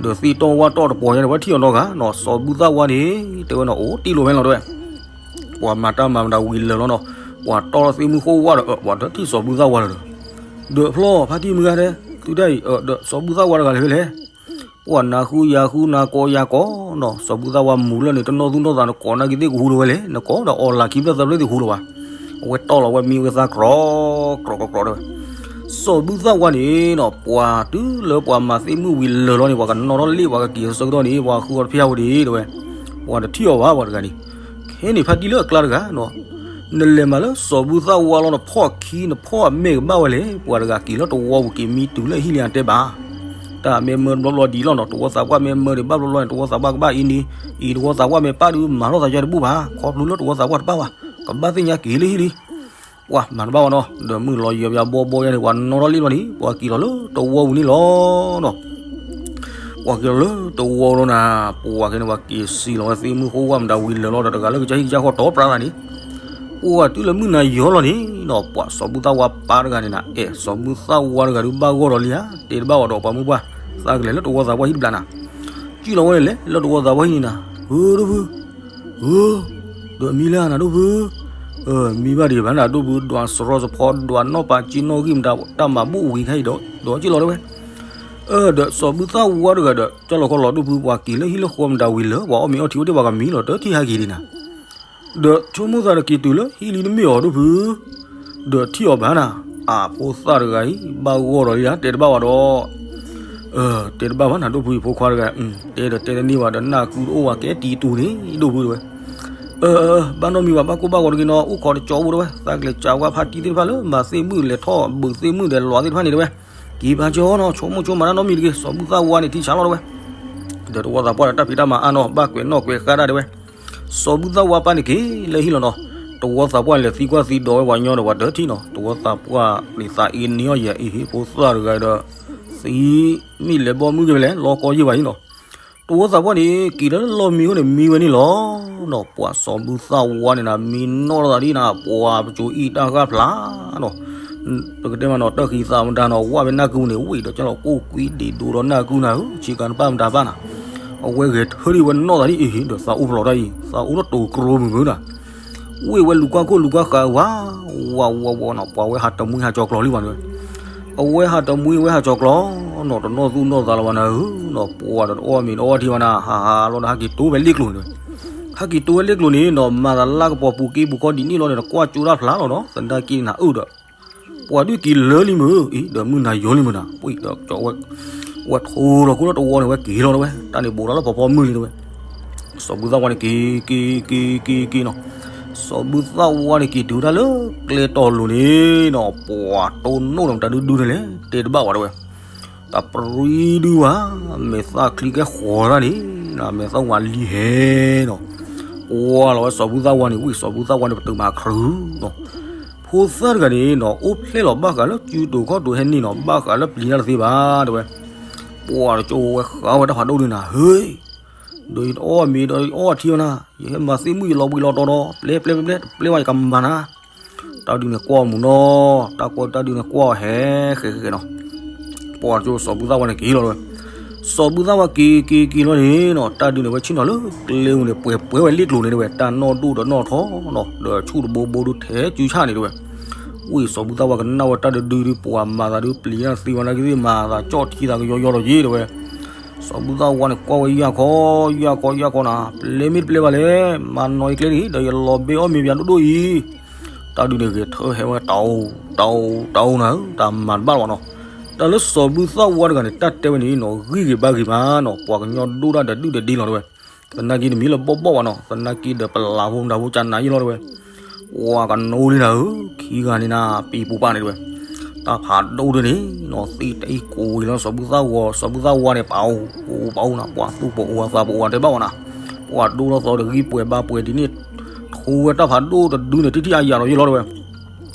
ဒီးသ့ၣ်တီၢ်ဝၣ်တီၢ်တပှီၤညါန့ၣ် ဝဲထံၣ်အီၤနီတဂၤနီၤ စီၤဘူၣ်သၣ်ဝါန့ၣ် တဲဝဲနီၤ အိၣ်တ့ၢ်လီၤဖဲလီၤတဲဝဲ, ပှၤမၤတၢ်မၤမတၤဝံၤလၢာ်လီၤနီၤ, ပှၤတီၢ်လီၤသ့ၣ်မုၢ်ဃိဝၣ်ဒီး ပှၤဒီးထံၣ်စီၤဘူၣ်သၣ်ဝါလီၤဒီး, ဒီးဖျီဖါတံၢ်မုၢ်ဂၤဒဲး သုတၢ်အံၤ ဒီးစီၤဘူၣ်သၣ်ဝါတဂၤလဲၣ်ဖဲလဲၣ်, ပှၤနၤဃုယၤဃုနၤကိးယၤကိးနီၤ စီၤဘူၣ်သၣ်ဝါမူးလၢန့ၣ် တနီၣ်သူၣ်နီၣ်သး နကိးနာ်က့ၤသ့ၣ်ကဟူလီၤဝဲလဲၣ် နကိးဒီးအီၣ်လၢခံဖျၢၣ်သၢဖျၢၣ်သ့ၣ်ကဟူလီၤဘၣ်, အဝဲတီၢ်လီၤဝဲမံဝဲသၣ်ကြီ ကြီကြီကြီတဲဝဲ စီၤဘူၣ်သၣ်ဝါန့ၣ်နီၤ ပှၤတုၤလၢပှၤမၤသ့ၣ်မုၢ်ဝံၤလၢာ်လီၤန့ၣ် ပှၤကနီၣ်ထီၣ်လ့ၣ် ပှၤကက့ၤဆၢကတီၢ်န့ၣ် ပှၤဃုအီၤတဖျၢၣ်ဝဲဒၣ်တဲဝဲ, ပှၤတထံၣ်အီၤဘၣ်ပှၤတဂၤန့ၣ်, ခဲန့ၣ်ဖါတံၢ်လၢအကျါတဂၤနီၤ, နလဲၤမၤလၢစီၤဘူၣ်သၣ်ဝါလီၤ နဖီၣ်ခံနဖီၣ်အမဲာ်ကဘၣ်ဝဲလဲၣ် ပှၤတဂၤက့ၤလၢတဝီပူၤက့ၤမံတုၤလၢဟံၣ်လံအတဲဘၣ် တၢ်မ့ၢ်မၢဘျီဘျီဒ်လီၤနီၤ တဝီသးပှၢ်မ့ၢ်မၢဒံးဘၣ်ဘျီဘျီန့ၣ် တဝီသးပှၢ်ကဘၣ်အံၤန့ၣ်, အံၤတဝီသးပှၢ်မ့ၢ်ပၢ်ဒုးမၤထီၣ်သးယါတဘူၣ်ဘၣ် ခီဖျိလၢတဝီသးပှၢ်တပၢ်ဘၣ်, ကဘၣ်သ့ၣ်ညါက့ၤလၢဟံၣ်လံ, ပှၤမၤတဘၣ်ဝဲနီၤ ဒီးမုၢ်လီၤယံၤဘၣ်ဘီဘီယါန့ၣ် ပှၤနီၣ်ထီၣ်လ့ၣ်လီၤန့ၣ် ပှၤက့ၤလီၤလၢတဝီပူၤန့ၣ်လီၤနီၤ ပှၤက့ၤလီၤလၢတဝီလီၤနၤ, ပှၤက့ၤန့ၣ် ပှၤက့ၤစံၣ်လီၤဝဲသ့ၣ်မုၢ်ဃိဝၣ်မတၤဝံၤလၢာ်လီၤဒီးတဂၤလၢကစၢ်ဟံၣ်ကစၢ်ဃီတီပှၤသးန့ၣ်, ပှၤတုၤလၢမုၢ်နၤယီၤလီၤန့ၣ်နီၤ ပှၤစီၤဘူၣ်သၣ်ဝါပၢ်တဂၤန့ၣ်နၤ အဲၣ်စီၤဘူၣ်သၣ်ဝါတဂၤဒုးဘၣ်ဂီၢ်ဒီးလံဧါ တဲတဘၣ်ဝဲဒီးပှၤမုၢ်ပှၢ်, သးကလဲၤလၢတဝီသးပှၢ်ဟံၣ်တဘျီနၤ, စံၣ်လီၤဝဲန့ၣ်လဲၤလၢတဝီသးပှၢ်ဟံၣ်န့ၣ်နၤ, ဧၢ ဒိၣ်ဖု ဧၢ, ဒီးမံလၢနၤဒိၣ်ဖု, မံဘၣ်ဒံးဘၣ်နၤဒိၣ်ဖု ဒွးစရီစဖီ ဒွးနီၣ်ပာ်စ့နီၣ်ဂံၢ်မတၤ တၢ်မၤဘူၣ်ဝံၤခါအံၤဒီး ဒီးစံၣ်လီၤတဲဝဲ, အၢ ဒီးစီၤဘူၣ်သၣ်ဝါတဂၤဒီး ကၠီလီၤခီလီၤဒိၣ်ဖု ပှၤက့ၤလၢဟံၣ်လၢဃီမတၤဝံၤလၢာ် ပှၤအီၣ်မ့ၤအီထံအိၣ်တ့ၢ်ပှၤကမံလီၤ တထံၣ်ဟဲက့ၤဒံးနၤ ဒီးဆိကမိၣ်သးတက့ၤတုၤလၢဟံၣ်လံတမ့ၢ်အီၤဒိၣ်ဖု, ဒီးထံၣ်အီၤဘၣ်နၤ, အဖိသၣ်တဂၤအံၤ ဘၣ်ဂီၢ်ဒီးလံဧါ တဲတဘၣ်ဝဲဒီး, တဲတဘၣ်ဘၣ်နၤ ဒိၣ်ဖုအံၤဖိခွါတဂၤ, တဲဒီးတဲတန့ၢ်ဘၣ်ဒီး နၢ်ကုတအိၣ်ဘၣ်ကဲတံၤတူာ်န့ၣ် ဒိၣ်ဖုတဲဝဲ, အၢ ဘၣ်နီတမံၤဘၣ် ဘၣ်ကိၢ်ဘၣ်ဂီၤတဂ့ၤနီၤ အိၣ်ခိးတကၠီဖိတဲဝဲ, သးကလဲၤစးဝဲဖါတံၢ်သ့ၣ်တဖၣ်လၢမၤသ့ၣ်မုၣ်လဲၤထီၣ်ဘုးသ့ၣ်မုၣ်ဒီးလီၤသ့ၣ်တဖၣ်န့ၣ်တဲဝဲ, က့ၤပာ်ကၠီနီၤ ဆိကမိၣ်ဆိကမးတၢ်နီတမံၤတဂ့ၤ စီၤဘူၣ်သၣ်ဝါန့ၣ်ထံဆးလီၤတဲဝဲ ဒီးတဝီသးပှၢ်ဒီးတၢ်ဖံးတၢ်မၤအါနီၤ ဘၣ်ကွဲးနီၣ်ကွဲးဃါတၢ်တဲဝဲ, စီၤဘူၣ်သၣ်ဝါပၢ်န့ၣ်က့ၤလၢဟံၣ်လီၤနီၤ, တဝီသးပှၢ်န့ၣ်လဲၤသံကွၢ်သံဒိးဝဲပှၤညီဒီးပှၤတထံၣ်နီၤ တဝီသးပှၢ်န့ၣ်သးအ့န့ၢ်အီၤယဲအ့ဟ့ၣ်ဖိသၣ်တဂၤဒီး, သံမ့ၢ်လဲၤဘီမုၢ်က့ၤဖဲလဲၣ် လီၤကီယံာ်ဘၣ်ဟံၣ်နီၤ တဝီသးပှၢ်န့ၣ် က့ၤလၢလီၢ်မံအဃိန့ၣ် မံဝဲန့ၣ်လီၤ. ဒီးပှၤစီၤဘူၣ်သၣ်ဝါန့ၣ်နၤ မံနီၣ်ထီၣ်သးဒ်နၤ ပှၤပစိၤအံၣ်တၢ်ဃၣ်ဖျါနီၤ. ပကတဲမးနီၤ တၢ်ဃံသးမတၤနီၤ ဝၣ်ဖဲနၢ်ကုန့ၣ် ဝံၣ်ဒီးကၢ်လီၤကိၢ်ကွံဒံးဒိးဒီးနၢ်ကုနၤဧၢ ဆ့ကၤနပၢ်မတၤဘၣ်နၤ. အဝဲဂဲၤထၢထံၣ်ဝဲနီၣ်သးဒ်အံၤ ဒီးသးအိၣ်ဖျိးတၢ်အံၤ သးအိၣ်ထီၣ်တိၤကြီမုာ်မုာ်နၤ. ဝံၣ်ဝဲလူၤကွၢ်ခိၣ်လူၤကွၢ်ဃာ်ဝါ ဝါဝါဝါနီၤ ပှၤဝဲဟးတမှံဟးကၠီၤကျီၤလံဘၣ်န့ၣ်ဝဲ အဝဲဟးတမှံဝဲဟးကၠီၤကျီၤနီၤ တနီၣ်သူၣ်နီၣ်သးလၢၤဘၣ်နၤဧၢ နီၤ ပှၤဒီးတအီၣ်မ့ၤတအီၣ်ထံဘၣ်နၤ ဟးဟးလီၤဒီးဟဲက့ၤတိဝဲလ့ၣ်ကျိၤန့ၣ်ဝဲ ဟဲက့ၤတိဝဲလ့ၣ်ကျိၤန့ၣ်နီၤ မၤသးလၢကပီၤပူၤက့ပူၤခီဒ်န့ၣ်လီၤန့ၣ် နကွၢ်ကၠိတၢ်ဖျါလီၤနီၤ သနာ်က့နၤအၢဒီး ပှၤဒုးက့ၤလၢလံမုၢ် အံၤ ဒီးမုၢ်နၤယိၤလံမုၢ်နၤ ပှၤဒီးကၠီဝဲ ဝဲထိလီၤခိၣ်လၢတဝီန့ၣ် ဝဲက့ၤလီၤတဝဲ တၢ်န့ၣ်ဘူးလီၤလၢဖီဖီမုၢ်လံတဝဲ စီၤဘူၣ်သၣ်ဝါန့ၣ် က့ၤ က့ၤ က့ၤ က့ၤ က့ၤနီၤ စီၤဘူၣ်သၣ်ဝါန့ၣ် က့ၤတုၤတၢ်လၢကျဲတီၤလိၤန့ၣ်နီၤ ပှၤတိၢ်နီၣ်ဒီးမတၤဒုဒုန့ၣ်လဲၣ် တဲတဘၣ်ဝဲတဝဲ တၢ်ပြံဒုဝဲ မဲာ်သၣ်ချံကဲဃီၤတၢ်န့ၣ် မဲာ်သၣ်ဝါလံဟဲနီၤ ကွၢ်လီၤဝဲစီၤဘူၣ်သၣ်ဝါန့ၣ် ဝံၣ်စီၤဘူၣ်သၣ်ဝါန့ၣ် ပတုာ်မၤခရူၣ်နီၤ ဖိသၣ်တဂၤန့ၣ်နီၤ အိၣ်ဖျဲၣ်လီၤဘၣ်ဃးလၢစုတိၤခီၣ်တိၤဟဲန့ၣ်နီၤ ဘၣ်ဃးလၢပျံၤတၢ်တသ့ဘၣ် တဲဝဲ ပှၤတကၠိဝဲဃးဝဲတၢ်ဖးဒိၣ်န့ၣ်နၤ ဟ့ ဒီးယတအီၣ်မ့ၤဒီးယအီၣ်ထံဝဲနၤ ယဟဲမၤသ့ၣ်မုၣ်ယလီၤဘှံးလီၤတီၤဒီး ပျဲပျဲပျဲပျဲ တပျဲဝဲယကမၤနၤ တၢ်ဒုးန့ၣ်ကွၢ်မုာ်နီၤ တၢ်ကွၢ်တၢ်ဒုးန့ၣ်ကွၢ်ဟဲဃဲဃဲနီၤ ပှၤတကၠိစီၤဘူၣ်သၣ်ဝါန့ၣ်က့ၤလီၤဝဲ စီၤဘူၣ်သၣ်ဝါက့ၤက့ၤက့ၤလီၤန့ၣ်နီၤ တၢ်ဒုးန့ၣ်ဝဲဆ့ၣ်နီၤလၢကျဲဧိၤန့ၣ် ပှဲၤပှဲၤဝဲလ့ၣ်ကျိၤန့ၣ်တဲဝဲ တၢ်နီၣ်ဒိၣ်ဒီးနီၣ်ထီနီၤ ဒီးဆူၣ်တဘိဘိဒုထဲကုဆၣ်န့ၣ်တဲဝဲ ဝ့ၢ်စီၤဘူၣ်သၣ်ဝါကနၣ်ဝဲတၢ်တဒုဒု ပှၤမၤသးဒုပျံၤတၢ်သ့ဝဲနာ်က့သ့ၣ်မၤသးကၠီၣ်ထံသးကယီယီလီၤယ့တဲဝဲ စီၤဘူၣ်သၣ်ဝါန့ၣ်ကွၢ်ဝဲယၢ်ခီ ယၢ်ခီယၢ်ခီနၤ ပျဲမ့ၢ်တပျဲဘၣ်လဲၣ် မၤနီၤယကျဲန့ၣ် ဒီးယလီၤဘဲအီၣ်မ့ၤပၠးဒိၣ်ဒိၣ်အံၤ တၢ်ဒုးန့ၣ်ဂဲၤထၢဟဲဝဲတၢ်အိၣ် တၢ်အိၣ် တၢ်အိၣ်နၤဧၢ တၢ်မၤတဘၣ်လီၤနီၤ တၢ်လၢစီၤဘူၣ်သၣ်ဝါတဂၤန့ၣ် တၢ်တဲဝဲန့ၣ်နီၤ ဂံၢ်ဂ့ၤဘါဂ့ၤမးနီၤ ပှၤကညီဒိၣ်တၢ်ဒီးဒုၣ်ဒီးဒ့လီၤတဲဝဲ သနာ်က့တမ့ၢ်လၢဘီၣ်ဘီၣ်ဘၣ်နီၤ သနာ်က့ဒီးပလးဖိမတၤဖိကနၤယ့ၣ်လီၤတဲဝဲ ပှၤကနိလံနၤဧၢ ခံဂၤန့ၣ်နၤ ပံၤပူၤပာ်န့ၣ်တဲဝဲ တၢ်ဖးဒိၣ်ဒုန့ၣ်နီၤ သ့ၣ်တအံၣ်ကိးဝံၤလီၤ စီၤဘူၣ်သၣ်ဝါ စီၤဘူၣ်သၣ်ဝါန့ၣ် ပာ်အိၣ်ပာ်အိၣ်နၤ ပှၤသူၣ်ပအူအသးပအူအတဲဘၣ်ဝဲနၤ ပှၤဒိလီၤသီတဂံၢ်ပှဲၤဘါပှဲၤဒ်န့ၣ် ထိဝဲတၢ်ဖးဒိၣ်တဒုန့ၣ် ထံၣ်ထံၣ်အါယၤလီၤယ့ၣ်လီၤတဲဝဲ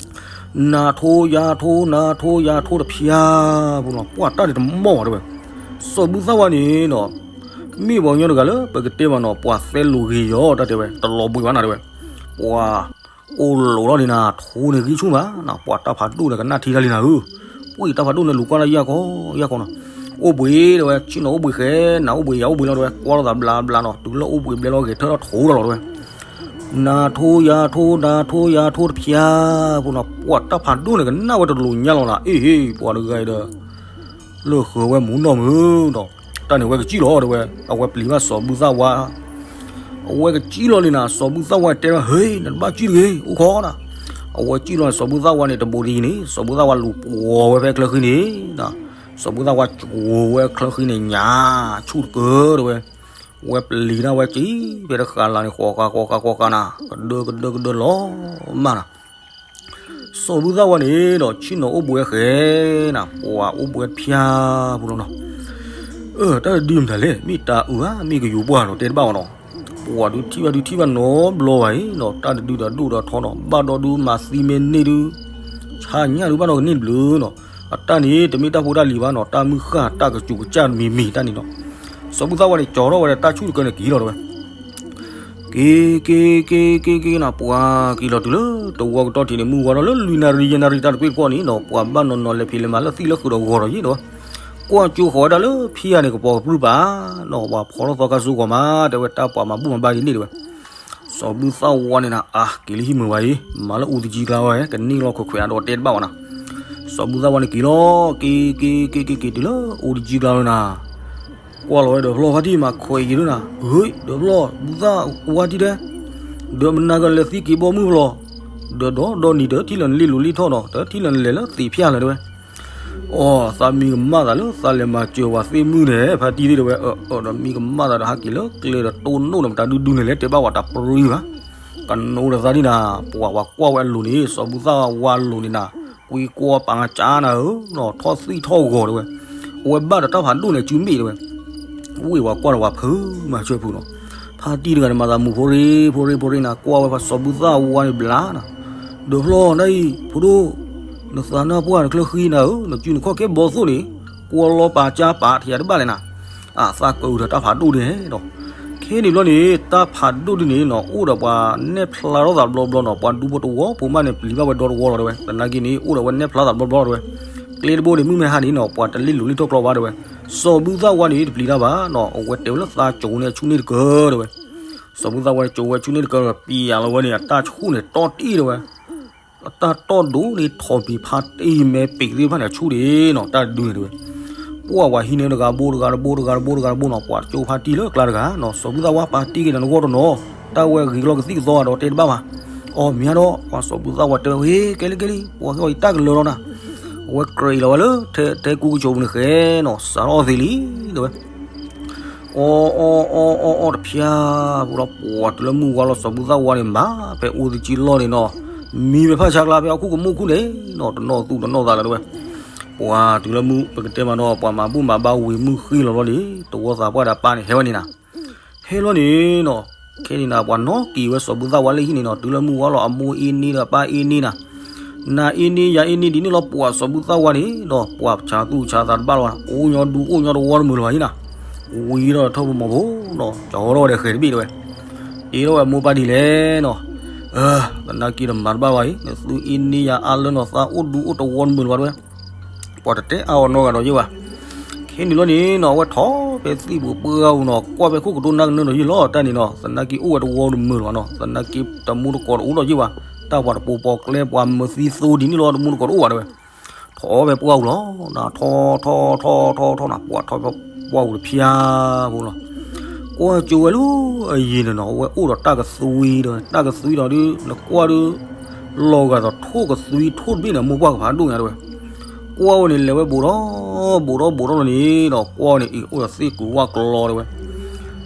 နၤထိယၤထိ နၤထိယၤထိတဖျါ ပူၤနီၤ ပှၤတၢ်ဒုးတမီၢ်ဘၣ်တဲဝဲ စီၤဘူၣ်သၣ်ဝါန့ၣ်နီၤ မ့ၢ်ပှၤကညီတဂၤလၢပကတဲမးနီၤ ပှၤသဲလိာ်ဂ့ၤယီၤ တၢ်တဲဝဲ တလီၤဘှံးဘၣ်နၤတဲဝဲ ပှၤအိၣ်လိာ်လီၤန့ၣ်နၤ ထိန့ၣ်ဂံၢ်ဆူၣ်မးနၤ ပှၤတၢ်ဖးဒိၣ်န့ၣ်ကနၣ်ထံတၢ်လံနၤဧၢ ပှၤတၢ်ဖးဒိၣ်န့ၣ်လူၤကွၢ်တၢ်ယၢ်ခီ ယၢ်ခီနီၤ အိၣ်ဘှံးတဲဝဲ ဆ့ၣ်နီၤအိၣ်ဘှံးဃဲ နၤအိၣ်ဘှံးယၤအိၣ်ဘှံးလီၤတဲဝဲ ကွၢ်လိာ်သးဘျါဘျါနီၤ တုၤလၢအိၣ်ဘှံးဘျဲလီၤ ဂဲၤထၢထီၣ်ထိဒီးလီၤတဲဝဲ နၤထိယၤထိ နၤထိယၤထိတဖျါ ပူၤနီၤ ပှၤတၢ်ဖးဒိၣ်န့ၣ်ကနၣ်ဝဲတလိာ်ညါလီၤနၤ အ့ၣ်ဟ့ၣ် ပှၤတဂၤအံၤဒီး လၢဃၢၤဝဲမူနီၢ်မုာ်ဒီး တၢ်န့ၣ်အဝဲကစံၣ်လီၤတဲဝဲ အဝဲပျံၤဘၣ်စီၤဘူၣ်သၣ်ဝါ အဝဲကစံၣ်လီၤန့ၣ်နၤ စီၤဘူၣ်သၣ်ဝါတဲဝဲ ဟ့ နတဘၣ်စံၣ်တဂ့ၤ အိၣ်ခိးနၤ အဝဲစံၣ်လီၤန့ၣ် စီၤဘူၣ်သၣ်ဝါန့ၣ် တဘိးဒ်အံၤန့ၣ် စီၤဘူၣ်သၣ်ဝါလူၤပှီၤဝဲဖဲချၢဃံန့ၣ် စီၤဘူၣ်သၣ်ဝါကိၤဝဲချၢဃံန့ၣ် ညၣ်ဆူၣ်တကၢတဲဝဲ ဝဲပျံၤတၢ်ဝဲက့ၤ ဖဲတဃာ်လၤန့ၣ် ဃီဃာ်ဃီဃာ်ဃီဃာ်နၤ ကဒၢကဒၢကဒၢလီၤမၢ်နၤ စီၤဘူၣ်သၣ်ဝါန့ၣ်ဒီး ဆ့ၣ်နီၤအိၣ်ဘှံးဃဲနၤ ပှၤအိၣ်ဘှံးဖၠါပူၤလီၤနီၤ အၢ တၢ်တဒုမတၤလဲၣ် မ့ၢ်တၢ်အုၣ်ဧါ မ့ၢ်ကယိၤပှၢ်နီၤ တဲတဘၣ်အီၤနီၤ ပှၤဒုးထံၣ်ဘၣ်ဒုးထံၣ်ဘၣ်နီတဘျီဘၣ်အံၤနီၤ တၢ်တဒုဒီးဒိၣ်ဒီးထီနီၤ ဘၣ်ဒီဒုမၤသံမ့ၢ်န့ၢ်ဒုး ဆါညၣ်ဒုးဘၣ်နီတကန့ၢ်တဘျုးနီၤ အတၢ်န့ၣ် တမ့ၢ်တၢ်ဖိတၢ်လံၤဘၣ်နီၤ တၢ်မုၢ်ဃၢ်တၢ်ကစူၤကစၢ်မံၤမံၤတၢ်န့ၣ်နီၤ စီၤဘူၣ်သၣ်ဝါန့ၣ် ကၠီထီၣ်ဝဲဒီးတၢ်ဆူၣ်တကၢန့ၣ်က့ၤလီၤတဲဝဲ က့ၤက့ၤက့ၤက့ၤက့ၤနၤ ပှၤက့ၤလီၤတုၤလၢတဝီကတီၢ်ထံးန့ၣ် မုၢ်ဝါထီၣ်လၢလွံၢ်နၣ်ရံၣ်ယဲၢ်နၣ်ရံၣ်တၢ်တကွ့ၢ်တကွီၢ်န့ၣ်ဒီး ပှၤဘၣ်နီၤနီၤလဲၤဖံးလဲၤမၤလၢသံၣ်လၢဃုာ်ဒီးဂီၤဒီးယ့ၣ်ဒီး ကွၢ်ကၠိဃီၤဝဲဒၣ်လၢဖံယၤန့ၣ် ကပီၤကပြုၢ်ပာ်နီၤ ပှၤဖီထီၣ်သီခါဆူဂီၤမး တဲဝဲတၢ်ပှၤမၤဘူၣ်မၤဘါဒ်န့ၣ်တဲဝဲ စီၤဘူၣ်သၣ်ဝါန့ၣ်နၤ အါ က့ၤလၢဟံၣ်မုာ်ဝဲအံၤ မၤလၢအူတကံကျါဝဲ ကန့ၢ်လီၤခွဲးခွဲးအဒိးတဲတဘၣ်ဝဲနၤ စီၤဘူၣ်သၣ်ဝါန့ၣ်က့ၤလီၤ က့ၤက့ၤက့ၤက့ၤက့ၤတုၤလၢအူတကံကျါဝဲနၤ ကွၢ်လီၤဝဲဒီးဖျီၣ်ဖါတံၢ်မၤခွဲးယံၤဒုနၤ ဟ့ ဒီးဖျီၣ် ဘူၣ်သၣ်ဝါတံၢ်တဲ ဒီးမနၤကလဲၤသံက့ၤဘီမုၢ်ဖျီၣ် ဒီးဒီးဒီးနံၤတထံၣ်လၢနလ့လိၤလ့ထီၣ်နီၤ တထံၣ်လၢနလဲၤလၢသ့ၣ်ဖၠၣ်လၢၤတဲဝဲ အိ သးမံကမၣ်သးလၢသးလဲၤမၤစၢၤပှၤသ့ၣ်မုၣ်န့ၣ် ဖါတံၢ်သ့ၣ်တဲဝဲ အၢ ဒီးမံကမၣ်သးဒီးဟးက့ၤလၢကျဲဒီးတိၢ်နိၣ်န့ၣ် မတၤဒုဒုန့ၣ်လဲၣ် တဲဘၣ်ဝဲတၢ်ပြံဘၣ် ကနိဒီးသးဒ်နၤ ပှၤဝဲကွၢ်ဝဲအလိၤန့ၣ် စီၤဘူၣ်သၣ်ဝါအလိၤန့ၣ်နၤ ကွံကွီပာ်ငါကၢနၤဧၢ ထီၣ်သံၣ်ထီၣ်ဂီၤတဲဝဲ အဝဲဘၣ်ဒီးတၢ်ဖးဒိၣ်န့ၣ် စုမ့ၣ်တဲဝဲ ဝ့ၢ်ဝဲကွၢ်ဒီးဝဲဖုမၤဆၢဖုနီၤ ဖါတံၢ်တဂၤန့ၣ် မၤသးမုာ်ဖိရ့ဖိရ့ဖိရ့နၤ ကွၢ်ဝဲပှၤစီၤဘူၣ်သၣ်ဝါန့ၣ်ဘျါနၤ ဒီးဖျီၣ်ဒ်အံၤ ဖိဒိၣ် နသးနၢ်ပှၢ်နချၢဃံနၤဧၢ နစုနခီၣ်ကဲဘီသိၣ်န့ၣ် ကွီလီၤပာ်ကၢပာ်ထံးတဘၣ်လဲၣ်နၤ အသးကၢအုၣ်ဒီးတၢ်ဖးဒိၣ်န့ၣ်ဒီး ခဲန့ၣ်ဘျီန့ၣ် တၢ်ဖးဒိၣ်ဒ်န့ၣ်နီၤ အိၣ်ဒီးပှၤနဲၣ်ဖျါထီၣ်သးဘျီဘျီနီၤ ပှၤဒူဖိတဝီဖိမးန့ၣ် ပျံၤဘၣ်ဝဲဒီတဝီလီၤတဲဝဲ သနာ်က့န့ၣ် အိၣ်ဒီးဝဲနဲၣ်ဖျါသးဘျီဘျီလီၤတဲဝဲ ကျဲတဘိန့ၣ် မုၢ်မ့ၢ်ဟါန့ၣ်နီၤ ပှၤတလ့လိၤလ့ထီၣ်ကျီဘၣ်တဲဝဲ စီၤဘူၣ်သၣ်ဝါန့ၣ် တပျံၤတၢ်ဘၣ်နီၤ အဝဲတဲဝဲလၢသးကၠိန့ၣ်အဆူၣ်န့ၢ်တကၢတဲဝဲ စီၤဘူၣ်သၣ်ဝါန့ၣ်ကၠိဝဲဆူၣ်န့ၢ်တကၢဒီး ပျံၤလီၤဝဲန့ၣ် အတၢ်ဆူၣ်န့ၣ်တီၢ်တံၢ်တဲဝဲ အတၢ်တီၢ်ဒိၣ်န့ၣ်ထီၣ်ပံၤဖါတံၢ်မဲာ်ပံာ်သ့ၣ်တဖၣ်န့ၣ် အဆူၣ်ဒံးနီၤ တၢ်ဒုန့ၣ်တဲဝဲ ပှၤဝဲဟံးန့ၢ်တဂၤဘိတဂၤတဘိတဂၤတဘိတဂၤတဘိနီၤ ပှၤကၠိဖါတံၢ်လၢကျါတဂၤနီၤ စီၤဘူၣ်သၣ်ဝါပာ်တံၢ်က့ၤနၤနဂီၢ်တနီၤ တၢ်ဝဲဂ့ၤကလီကသံၣ်ကသီဒီးတဲတဘၣ်ဘၣ် အီၤမ့ၢ်ဒီး ပှၤစီၤဘူၣ်သၣ်ဝါတဲဝဲ ဟ့ ကဲလံကဲလံ ပှၤကဲအီၤယတၢ်ကလၢာ်လီၤနၤ အဝဲကြၢးအံၤလီၤဝဲလၢ ထဲကူကဆိးပူၤန့ၣ်ဃဲနီၤ စးထီၣ်အီၣ်သ့လံ တဲဝဲ အီၣ်အီၣ်အီၣ်အီၣ်အီၣ်တဖျါ ပူၤဒီးပှၤတုၤလၢမုၢ်ဝါလီၤ စီၤဘူၣ်သၣ်ဝါန့ၣ် မၤဖဲအူသကံလီၢ်န့ၣ်နီၤ မံဖဲဖၣ်ဆါကျါဖဲအီၣ်ခိၣ်ကမူၣ်ခိၣ်န့ၣ်နီၤ တနီၣ်သူၣ်တနီၣ်သးလၢၤတဲဝဲ ပှၤတုၤလၢမုၢ်ပကတဲမးနီၤ ပှၤမၤဘူၣ်မၤဘါဝံၤမုၢ်ဃ့လီၤဘျီန့ၣ် တဝီသးပှၢ်ဒီးပၢ်န့ၣ် ဟဲဝဲန့ၣ်နၤ ဟဲလီၤန့ၣ်နီၤ ခဲန့ၣ်နၤ ပှၤနီၣ်က့ၤဝဲစီၤဘူၣ်သၣ်ဝါလၢဟံၣ်န့ၣ်နီၤ တုၤလၢမုၢ်ဝါလီၤ အမိၢ်အ့န့ၢ်ဒီးပၢ်အ့န့ၢ်နၤ နၤအ့န့ၢ်ယၤအ့န့ၢ်ဒ်န့ၣ်လီၤ ပှၤစီၤဘူၣ်သၣ်ဝါန့ၣ်ဒီး ပှၤဆးသူၣ်ဆးသးတဘၣ်လီၤ အိၣ်ညီဒူအိၣ်ညီတဝီတမုာ်လၢၤဘၣ်ဟံၣ်နၤ ဝံၤဒီးထီၣ်ပမိၢ်ဖိနီၤ ကၠီထီၣ်ဝဲဒီးဃဲၤတဘ့ၣ်တဲဝဲ တ့ထီၣ်ဝဲမိၢ်ပၢ်ဒ်လဲၣ်နီၤ သနာ်က့ဒီးမၤတဘၣ်ဘၣ်အံၤ နသုအ့န့ၢ်ယၤအါလၢနီၤ သးအိၣ်ဒူအိၣ်တဝီတမုာ်လၢၤဘၣ်တဲဝဲ ပှၤတတဲအါအီၤနီတဂၤဒီးယ့ၢ်ဘၣ် ခဲ ခဲန့ၣ်လီၤန့ၣ်နီၤ အဝဲထီၣ်ဖဲသ့ၣ်ပူၤပှၢ်ပူၤနီၤ ကွၢ်ဖဲခိၣ်ကတိၤနၢ်ကနၢဒီးယ့ၢ်လီၤ တၢ်န့ၣ်နီၤ သနာ်က့အိၣ်ဝဲတဝီတမုာ်လီၤနီၤ သနာ်က့တမူတကိးတအိၣ်ဒီးယ့ၢ်ဘၣ် တၢ်ပှၤတပိာ်ပီၤကျဲ ပှၤမၢသံသိဒ်န့ၣ်လီၤ တမူတကိးတအိၣ်ဘၣ်တဲဝဲ ထီၣ်ဖဲပှၢ်ပူၤလီၤ ထီၣ်ထီၣ်ထီၣ်ထီၣ်ထီၣ်ထီၣ်နီၤ ပှၤထီၣ်ဖဲပှၢ်ပူၤတဖၠါဖိလီၤ ကွၢ်ကၠိဝဲလၢအယံၤန့ၣ်နီၤ အဝဲအိၣ်ဒီးတၢ်ကသွံဒီး တၢ်ကသွံဒီးဒုး နကွၢ်ဒုး လီၤဂာ်ဒီးထိၣ်ကသွံထိၣ်တဘ့ၣ်န့ၣ် မိၢ်ပှၢ်ကဖးဒိၣ်ညါတဲဝဲ ကွၢ်ဝဲန့ၣ် လဲၤဝဲဘူးထီၣ် ဘူးထီၣ်ဘူးထီၣ်လီၤန့ၣ်ဒီး ကွၢ်ဝဲန့ၣ် အံၤ အိၣ်ဒီးသ့ၣ်ကုာ်ဝၣ်ကျီတဲဝဲ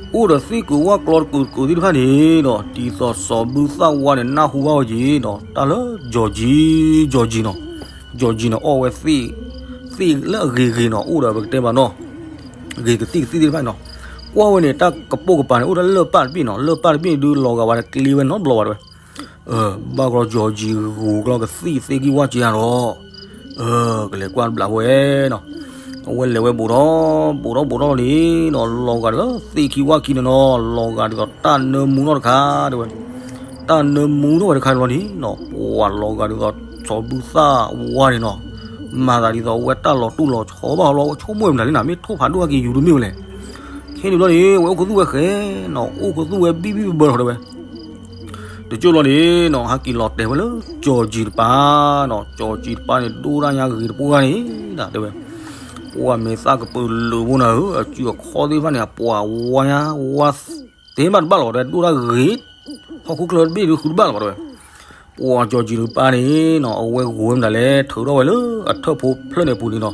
အိၣ်ဒီးသ့ၣ်ကုာ်ဝၣ်ကျီတကုာ်တကုာ်သ့ၣ်တဖၣ်န့ၣ်ဒီး ဒ်သိးစီၤဘူၣ်သၣ်ဝါန့ၣ် နၢ်ဟူဘၣ်ဝဲက့ၤဒီး တၢ်လၢကၠီၤကၠံ ကၠီၤကၠံနီၤ ကၠီၤကၠံန့ၣ် အီၣ်ဝဲသ့ၣ် သ့ၣ်လၢအဂ့ၤဂ့ၤနီၤ အိၣ်ဒီးပကတဲဘၣ်နီၤ ဂ့ၤကသံၣ်ကသံၣ်သ့ၣ်တဖၣ်နီၤ ကွၢ်ဝဲန့ၣ် တၢ်ကပိာ်ကပၤန့ၣ် အိၣ်တၢ်လၢၢ်ပၢ်တဘ့ၣ်နီၤ လၢၢ်ပၢ်တဘ့ၣ်ဒုး လီၤဂာ်ဝဲဒီးကျ့ဝဲနီတဘျီဘၣ်တဲဝဲ ဘၣ်ကီကၠီၤကၠံဂိၤကျီကသံၣ်သ့ၣ်ကံၣ်ဝၣ်က့ၤဧါဒီး ကလဲၤကွၢ်တဘျီဖိဝဲနီၤ အဝဲလဲၤဝဲဘူးထီၣ် ဘူးထီၣ်ဘူးထီၣ်လီၤန့ၣ်နီၤ လီၤဂာ်ဒ်သိးသ့ၣ်ခံဝၣ်ခံန့ၣ်နီၤ လီၤဂာ်ဒ်သိးတၢ်နၢမူထီၣ်တခါတဲဝဲ တၢ်နၢမူထီၣ်ဝဲတခါန့ၣ်လီၤန့ၣ်နီၤ ပှၤလီၤဂာ်ဒ်သိးစီၤဘူၣ်သၣ်ဝါန့ၣ်နီၤ မၤသးဒ်သိးအဝဲတၢ်လီၤတူၢ်လီၤဆီဘၣ်လီၤ အဝဲဆိကမိၣ်ဝဲမနုၤလဲၣ်နီၤ မ့ၢ်ထိၣ်ဖးဒိၣ်ဟဲက့ၤယူၤတမ့ၢ်ဝဲလဲၣ် ခဲန့ၣ်ဘျီန့ၣ် အဝဲအိၣ်ခူသူၣ်ဝဲဃဲနီၤ အိၣ်ခူသူၣ်ဝဲဘံၣ်ဘံၣ်ဘၢဘၢလီၤတဲဝဲ တကၠိၢ်လီၤန့ၣ်နီၤ ဟဲက့ၤလီၤတဲာ်ဝဲလၢကၠီၤကၠံတပၤနီၤ ကၠီၤကၠံတပၤန့ၣ် ဒိၣ်တၢ်ညါဂ့ၤတပှၢ်န့ၣ်ဒၣ်တဲဝဲ ပှၤမ့ၢ်သးကပၢၤလၢာ်ဖိနၤဧၢ အစုအခီၣ်သ့ၣ်တဖၣ်န့ၣ် အပှၤဝါညါဝါသ့ဘၣ်တဘၣ်လီၤတဲဝဲ ဒိၣ်တၢ်ဂ့ၤ ဟီၣ်ခိၣ်ချၢတဘ့ၣ်ဒုးဃုတဘၣ်လီၤတဲဝဲ ပှၤကၠီၤကၠံတပၤန့ၣ်နီၤ အဝဲဂိၤဝဲမနုၤလဲၣ် ထုးထီၣ်ဝဲလၢအထၢၣ်ဖိဖျၢၣ်န့ၣ်အပူၤန့ၣ်နီၤ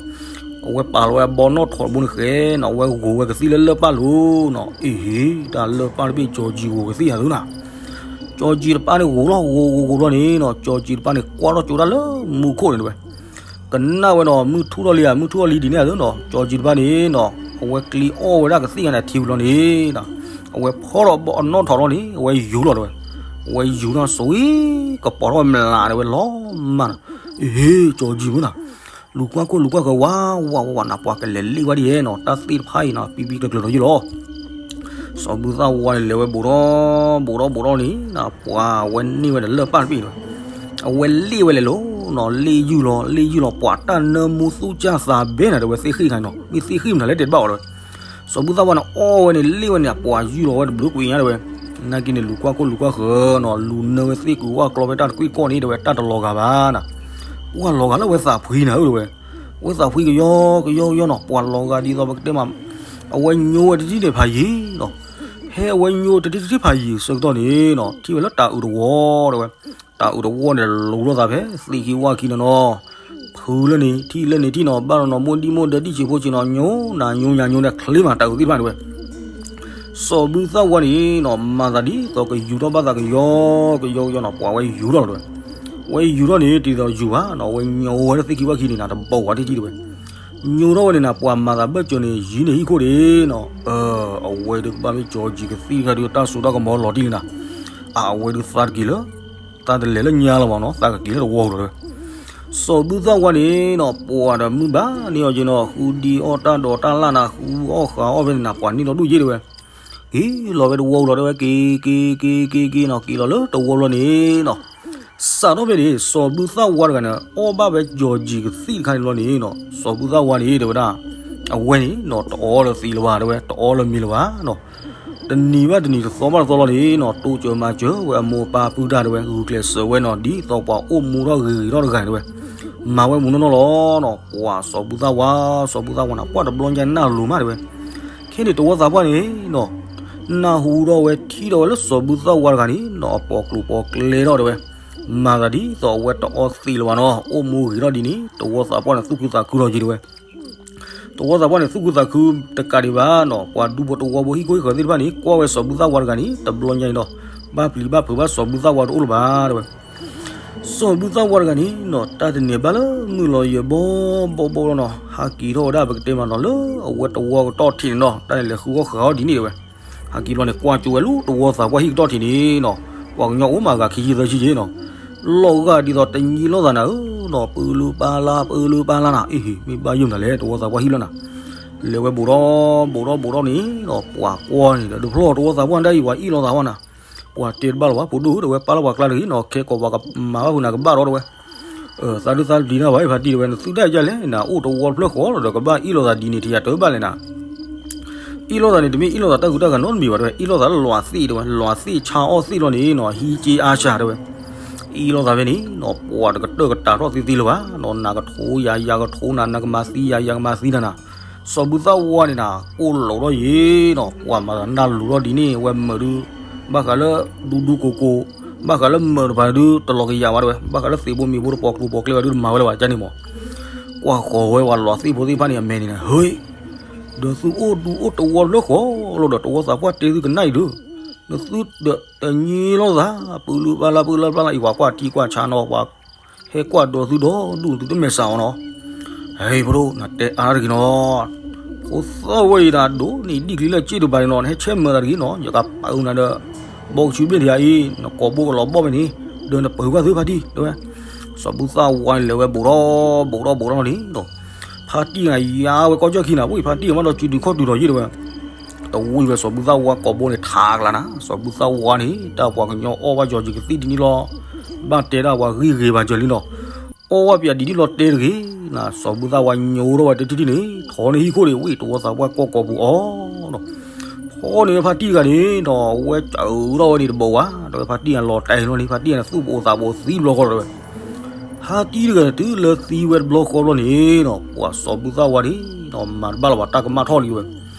အဝဲပာ်လီၤဝဲအဘီနီၣ်ထိးတဘိန့ၣ်ဃဲနီၤ အဝဲဂိၤဝဲကသံၣ်လၢလၢၢ်ပၢ်လိၤနီၤ အ့ၣ် တၢ်လၢၢ်ပၢ်တဘ့ၣ်ကၠီၤကၠံဂိၤကသံၣ်ယၤသုနီၤ ကၠီၤကၠံတပၤန့ၣ်ဂိၤလီၤ ဂိၤဂိၤဂိၤဘျီန့ၣ်နီၤ ကၠီၤကၠံတပၤန့ၣ် ကွၢ်ထီၣ်ကၠိတၢ်လၢမူခိၣ်န့ၣ်တဲဝဲ ကနၣ်ဝဲနီၤ မုၢ်ထူၣ်ထီၣ်လံဧါ မုၢ်ထူၣ်ထီၣ်လံဒ်န့ၣ်ဧါသုနီၤ ကၠီၤကၠံတပၤန့ၣ်နီၤ အဝဲကျ့အီၣ်ဝဲဒၣ်ကသံၣ်ညါန့ၣ် အထံဝံၤလီၤန့ၣ်နီၤ အဝဲဖီၣ်ထီၣ်ဘီအနီၣ်ထိးလီၤန့ၣ် အဝဲယူၤလီၤတဲဝဲ အဝဲယူၤထီၣ်စဝံ ကပီၤထီၣ်ဝဲမျးန့ၣ်ဝဲလီၤမၢ်နီၤ အ့ၣ် ကၠီၤကၠံမုၢ်နီၤ လူၤကွၢ်ခိၣ်လူၤကွၢ်ဃၢၤဝးဝးဝးဝးနီၤ ပှၤကလဲၤလ့ၣ်ဝဲဒ်ယဲနီၤ တၢ်သ့ၣ်တဖၣ်အံၤနီၤ ပံပံတကျၢၤဒီးယ့ၢ်လီၤ စီၤဘူၣ်သၣ်ဝါန့ၣ် လဲၤဝဲဘူးထီၣ် ဘူးထီၣ်ဘူးထီၣ်န့ၣ်နီၤ ပှၤဝဲန့ၢ်ဝဲဒီးလၢၢ်ပၢ်တဘ့ၣ်တဲဝဲ အဝဲလ့ၣ်ဝဲလဲၤလီၤနီၤ လ့ၣ်ယုၢ်လီၤ လ့ၣ်ယုၢ်လီၤ ပှၤတၢ်နၢမူသူၣ်ကၢ်သးဘဲနၤတဲဝဲ သ့ၣ်ဃံၣ်ခါန့ၣ်နီၤ မ့ၢ်သ့ၣ်ဃံၣ်မနုၤလဲၣ်တဲတဘၣ်အီၤတဲဝဲ စီၤဘူၣ်သၣ်ဝါန့ၣ် အီၣ်ဝဲန့ၣ် လ့ၣ်ဝဲန့ၣ် အပှၤယုၢ်လီၤဝဲတဘျုးကွံာ်ညါတဲဝဲ နာ်က့န့ၣ် လူၤကွၢ်ခိၣ်လူၤကွၢ်ဃၢၤနီၤ လူၤနၢဝဲသ့ၣ်ကုာ်ဝၣ်ကျီဖဲတၢ်တကွံၢ်ကီၢ်န့ၣ်တဲဝဲ တၢ်တလီၤဂာ်ဘၣ်နီၤ ပှၤလီၤဂာ်လၢအဝဲသးဖှံနၤဧၢတဲဝဲ အဝဲသးဖှံကယီကယီကယီနီၤ ပှၤလီၤဂာ်ဒ်သိးပကတဲမး အဝဲညိဝဲတထံၣ်န့ၣ်ဖးယံၤနီၤ ဖဲအဝဲညိတထံၣ်တထံၣ်ဖးယံၤဆၢကတီၢ်န့ၣ်နီၤ ထံၣ်ဝဲလၢတၤအုးတဝီတဲဝဲ တၤအုးတဝီန့ၣ် လူၤလိာ်သးဖဲသ့ၣ်ခံဝၣ်ခံန့ၣ်နီၤ ဖုလၢန့ၣ်ထံၣ်လၢန့ၣ်ထံၣ်နီၤ ဘၣ်ဒီးနီၢ်မိၢ်ဒံၣ်မိၢ်ဒၢဒံၣ်ဆံးဖိဆံးနီၤ ညိနၤညိညါညိန့ၣ် ချ့မးတၤအုးသ့ၣ်တဖၣ်တဲဝဲ စီၤဘူၣ်သၣ်ဝါန့ၣ်နီၤ မၤသးဒ်သိးကယူၤထီၣ်ဘၣ်သးကယီကယီကယီနီၤ ပှၤဝဲယူၤထီၣ်လီၤတဲဝဲ ဝဲယူၤထီၣ်န့ၣ် တဒ်သိးယူၤဘၣ်နီၤ ဝဲညိဝဲလၢသ့ၣ်ခံဝၣ်ခံန့ၣ်နၤ တဘီဝဲတထံၣ်တဲဝဲ ညိထီၣ်ဝဲန့ၣ်နၤ ပှၤမၤသးဘၢၣ်စၢၤန့ၣ် ယံၤန့ၢ်ဟံၣ်ခိၣ်ဒ့နီၤ အဝဲဒုးကဘၣ်မ့ၢ်ကၠီၤကၠံကသံၣ်တခါဒုး တၢ်စိတၢ်ကမီၤလီၤတံၢ်လံနၤ အဝဲဒုးသးတက့ၤလၢ သးတလဲၤလၢညါလၢၤဘၣ်နီၤ သးကက့ၤလၢတဝီလီၤတဲဝဲ စီၤဘူၣ်သၣ်ဝါန့ၣ်နီၤ ပှၤဒီးမုၢ်ဘၣ်န့ၢ်အီၤက့ၤနီၤ ဃုဒံအီၣ်တၢ်ဒိးတၢ်လၣ်နၤ ဃုအီၣ်ဃးအီၣ်ဖဲန့ၣ်နၤ ပှၤန့ၢ်လီၤဒူၣ်ယ့ၢ်တဲဝဲ က့ၤလီၤဝဲတဝီလီၤတဲဝဲ က့ၤက့ၤက့ၤက့ၤက့ၤနီၤ က့ၤလီၤလၢတဝီလီၤန့ၣ်နီၤ စးထီၣ်ဖဲန့ၣ် စီၤဘူၣ်သၣ်ဝါတဂၤန့ၣ် အီၣ်ဘၣ်ဝဲကၠီၤကၠံကသံၣ်တခါန့ၣ်လီၤန့ၣ်နီၤ စီၤဘူၣ်သၣ်ဝါန့ၣ်တဲဝဲဒၣ် အဝဲန့ၣ်နီၤ တအီလၢသံးလၢၤဘၣ်တဲဝဲ တအီလၢမံၤလၢၤဘၣ်နီၤ တနံၤဘၣ်တနံၤတသီဘၣ်တသီလီၤန့ၣ်နီၤ တိစၢၤမၤစၢၤဝဲအမိၢ်အပၢ်ပုၢ်တၢ်တဲဝဲ ဂုာ်ကျဲးစၢးဝဲနီၤ ဒ်သိးပှၤအိၣ်မူထီၣ်ဂ့ၤဂ့ၤထီၣ်တဂၤန့ၣ်တဲဝဲ မၤဝဲမူနီၢ်နီၢ်လီၤနီၤ ပှၤစီၤဘူၣ်သၣ်ဝါ စီၤဘူၣ်သၣ်ဝါန့ၣ် ပှၤတဘျီညါနၢ်လိၤမးတဲဝဲ ခဲန့ၣ်တဝီသးပှၢ်န့ၣ်နီၤ နၢ်ဟူထီၣ်ဝဲထံၣ်ထီၣ်ဝဲလၢစီၤဘူၣ်သၣ်ဝါတဂၤန့ၣ်နီၤ အပိာ်ကျိၤပိာ်ကျဲထီၣ်တဲဝဲ မၤသးဒ်သိးအဝဲတအီသံးလၢၤဘၣ်နီၤ အိၣ်မူဂ့ၤထီၣ်ဒ်န့ၣ် တဝီသးပှၢ်န့ၣ် သူၣ်ခုသးခုလီၤက့ၤတဲဝဲ တဝီသးပှၢ်န့ၣ် သူၣ်ခုသးခုတကးဒံးဘၣ်နီၤ ပှၤဒူဖိတဝီဖိဟံၣ်ခိၣ်ဟံၣ်ဃၢၤသ့ၣ်တဖၣ်န့ၣ် ကွၢ်ဝဲစီၤဘူၣ်သၣ်ဝါတဂၤန့ၣ် တဘျီညါအံၤဒီး ဘၣ်ပျံၤဘၣ်ဖုးဘၣ်စီၤဘူၣ်သၣ်ဝါတအိၣ်လၢၤဘၣ်တဲဝဲ စီၤဘူၣ်သၣ်ဝါတဂၤန့ၣ်နီၤ တၢ်တန့ၢ်ဘၣ်လၢမုၢ်လီၤယဲၤဘီဘီဘီလီၤနီၤ ဟးက့ၤထီၣ်ဝဲဒၣ်ပကတဲမးနီၤ လၢအဝဲတဝီကတီၢ်ထံးန့ၣ်နီၤ တၢ်န့ၣ်လဲၤဃုအီၣ်ဃးအီၣ်ဒ်န့ၣ်တဲဝဲ ဟးက့ၤဘျီန့ၣ် ကွၢ်ကၠိဝဲလၢတဝီသးပှၢ်ဟံၣ်ကတီၢ်ထံးန့ၣ်နီၤ ပှၤကညီအိၣ်မးဂၤခံဆံသၢဆံက့နီၤ လီၤဂာ်ဒ်သိးတညံးလိာ်သးနၤဧၢနီၤ ပၢလၢပၢလါ ပၢလၢပၢလါနၤ အ့ၣ် မ့ၢ်ဘၣ်ယိၣ်မနုၤလဲၣ် တဝီသးပှၢ်ဟံၣ်လီၤနၤ လဲၤဝဲဘူးထီၣ်ဘူးထီၣ်ဘူးထီၣ်န့ၣ်နီၤ ပှၤကွၢ်န့ၣ်ဒီး တဖျီၣ်တဝီသးပှၢ်ဒၣ်အံၤ ပှၤအ့ၣ်လိာ်သးဝဲနၤ ပှၤတဲတဘၣ်လၢၤဘၣ် ဖိဒိၣ်ဧၢ တဲဝဲ ပာ်လီၤပှၤကျါတဂ့ၤနီၤ ခဲကိာ်ပှၤကမၤဘၣ်ဖုးနၤကဘၣ်ဒီးတဲဝဲ သးဒုးသးဒံးနၤဘၣ် ဖါတံၢ်တဲဝဲ, နသုတၢ်ယၤလဲၣ်, နအိၣ်တဝီတဖျၢၣ်ဃီလီၤဒီး ကဘၣ်အ့ၣ်လိာ်သးဒ်န့ၣ် ထံၣ်ယၤတၢ်ဘၣ်လဲၣ်နၤ. အ့ၣ်လိာ်သးန့ၣ် တမ့ၢ်အ့ၣ်လိာ်သးတၢ်ဂုၤတၢ်ဂၤနီတမံၤဘၣ်တဲဝဲ, အ့ၣ်လိာ်သးလၢလွးသ့ၣ်တဲဝဲ, လွးသ့ၣ်ဆါအီၣ်သ့ၣ်လီၤန့ၣ်နီၤ, ဟံးက့အါစှၤတဲဝဲ. အ့ၣ်လိာ်သးဖဲန့ၣ်နီၤ ပှၤတကတၢၢ်ကတၤထီၣ်သ့သ့လၢၤဘၣ်နီၤ, နကထိယၤ ယၤကထိနၤ, နကမၤသံယၤ ယၤကမၤသံနၤနၤ. စီၤဘူၣ်သၣ်ဝါန့ၣ်နၤ ကိၣ်လိာ်ထီၣ်ယံၤနီၤ, ပှၤမၤသးနၢ်လူၤထီၣ်ဒ်န့ၣ် အဝဲမၢာ်ဒုး ဘၣ်ဃးလၢဒူဒူကိၢ်ကိၢ်, ဘၣ်ဃးလၢမၢာ်တဖၣ်ဒုးတလီၤကယၤဘၣ်တဲဝဲ, ဘၣ်ဃးလၢသ့ၣ်ဘိမ့ၣ်ဘိတပီၤကျိၤပီၤကျဲဘၣ်ဒုးတမၤဝဲလၢၤဘၣ်ကန့ၣ်မး. ကွၢ်ဃီၤဝဲပှၤလွးသ့ၣ်ဖိသ့ၣ်တဖၣ်န့ၣ် အမဲာ်န့ၣ်နၤ, ဟ့, ဒီးသုအိၣ်ဒူအိၣ်တဝီတဖျၢၣ်ဃီလီၤဒီး တဝီသးပှၢ်တဲသုကနၣ်အံၤဒုး, နသုဒီးတည့လိာ်သး ပုၢ်လုၢ်ပၢ်လၢ် ပုၢ်လုၢ်ပၢ်လၢ်အံၤ ပှၤကွၢ်ထံကွၢ်ဆးနီၤ, ပှၤဟဲကွၢ်ဒီးသုဒီဒူၣ် သုတမဲာ်ဆှးအီၤနီၤ. ဟဲ ဖိဒိၣ် နတဲအါတဂ့ၤနီၤ, ဖိသၣ်ဝဲအံၤဒၣ်ဒိၣ်န့ၣ် ဒံၣ်ချံလၢစ့ၣ်တဘၣ်န့ၣ်နီၤ, နဟဲဆဲးမၢသးတဂ့ၤနီၤ, ယကပာ်အုးနၤဒီး ဘီကဆူဘ့ၣ်တယၤအံၤ နကိာ်ဘိကလီၤဘီၣ်ဖဲန့ၣ်, ဒီးနပၢၤကွၢ်သုဖါတံၢ်တဲဝဲ. စီၤဘူၣ်သၣ်ဝါန့ၣ်လဲၤဝဲဘူးထီၣ်ဘူးထီၣ်ဘူးထီၣ်န့ၣ်ဒီး ဖါတံၢ်န့ၣ်ယါဝဲကီၢ်ကၠီၢ်ခံနၤ, အိၣ်အံၤဖါတံၢ်မးဒီးစုတုၤခီၣ်တုၤထီၣ်ယံၤတဲဝဲ. တဝံၤဝဲစီၤဘူၣ်သၣ်ဝါကိာ်ဘိန့ၣ်ထးကျါနၤ, စီၤဘူၣ်သၣ်ဝါန့ၣ် တၢ်ပှၤကညီအီၣ်ဘၣ်ယီၤယကသ့ၣ်ဒ်န့ၣ်လီၤ, ဘၣ်တဲဒၣ်ပှၤဂံၢ်ဂ့ၤဘၣ်စၢၤလံနီၤ, အီၣ်ဘၣ်ပၠးဒ်န့ၣ်လီၤတဲတဂ့ၤနၤ, စီၤဘူၣ်သၣ်ဝါညိထီၣ်ဝဲတထံၣ်ထံၣ်န့ၣ် ထီန့ၢ်ဟံၣ်ခိၣ်န့ၣ် ဝံၣ်တဝီသးပှၢ်ကိာ်ကိာ်ပူၤအီၤနီၤ. ဖီန့ၣ်ဝဲဖါတံၢ်တဂၤန့ၣ်နီၤ, ဝဲစၢၤထီၣ်ဝဲန့ၣ်တဘိးဝါ, တဲဝဲဖါတံၢ်န့ၣ်လီၤတဲာ်လီၤန့ၣ်, ဖါတံၢ်န့ၣ်သူၣ်ပအိၣ်သးပအိၣ်သံဘျီဃီလီၤတဲဝဲ. ဖါတံၢ်တဂၤန့ၣ် တုၤလၢသံဝဲတဘျီဃီဘျီန့ၣ်နီၤ, ပှၤစီၤဘူၣ်သၣ်ဝါန့ၣ်နီၤ မၤတဘၣ်လၢၤဘၣ် တၢ်ကမၣ်ထီၣ်လံဝဲ.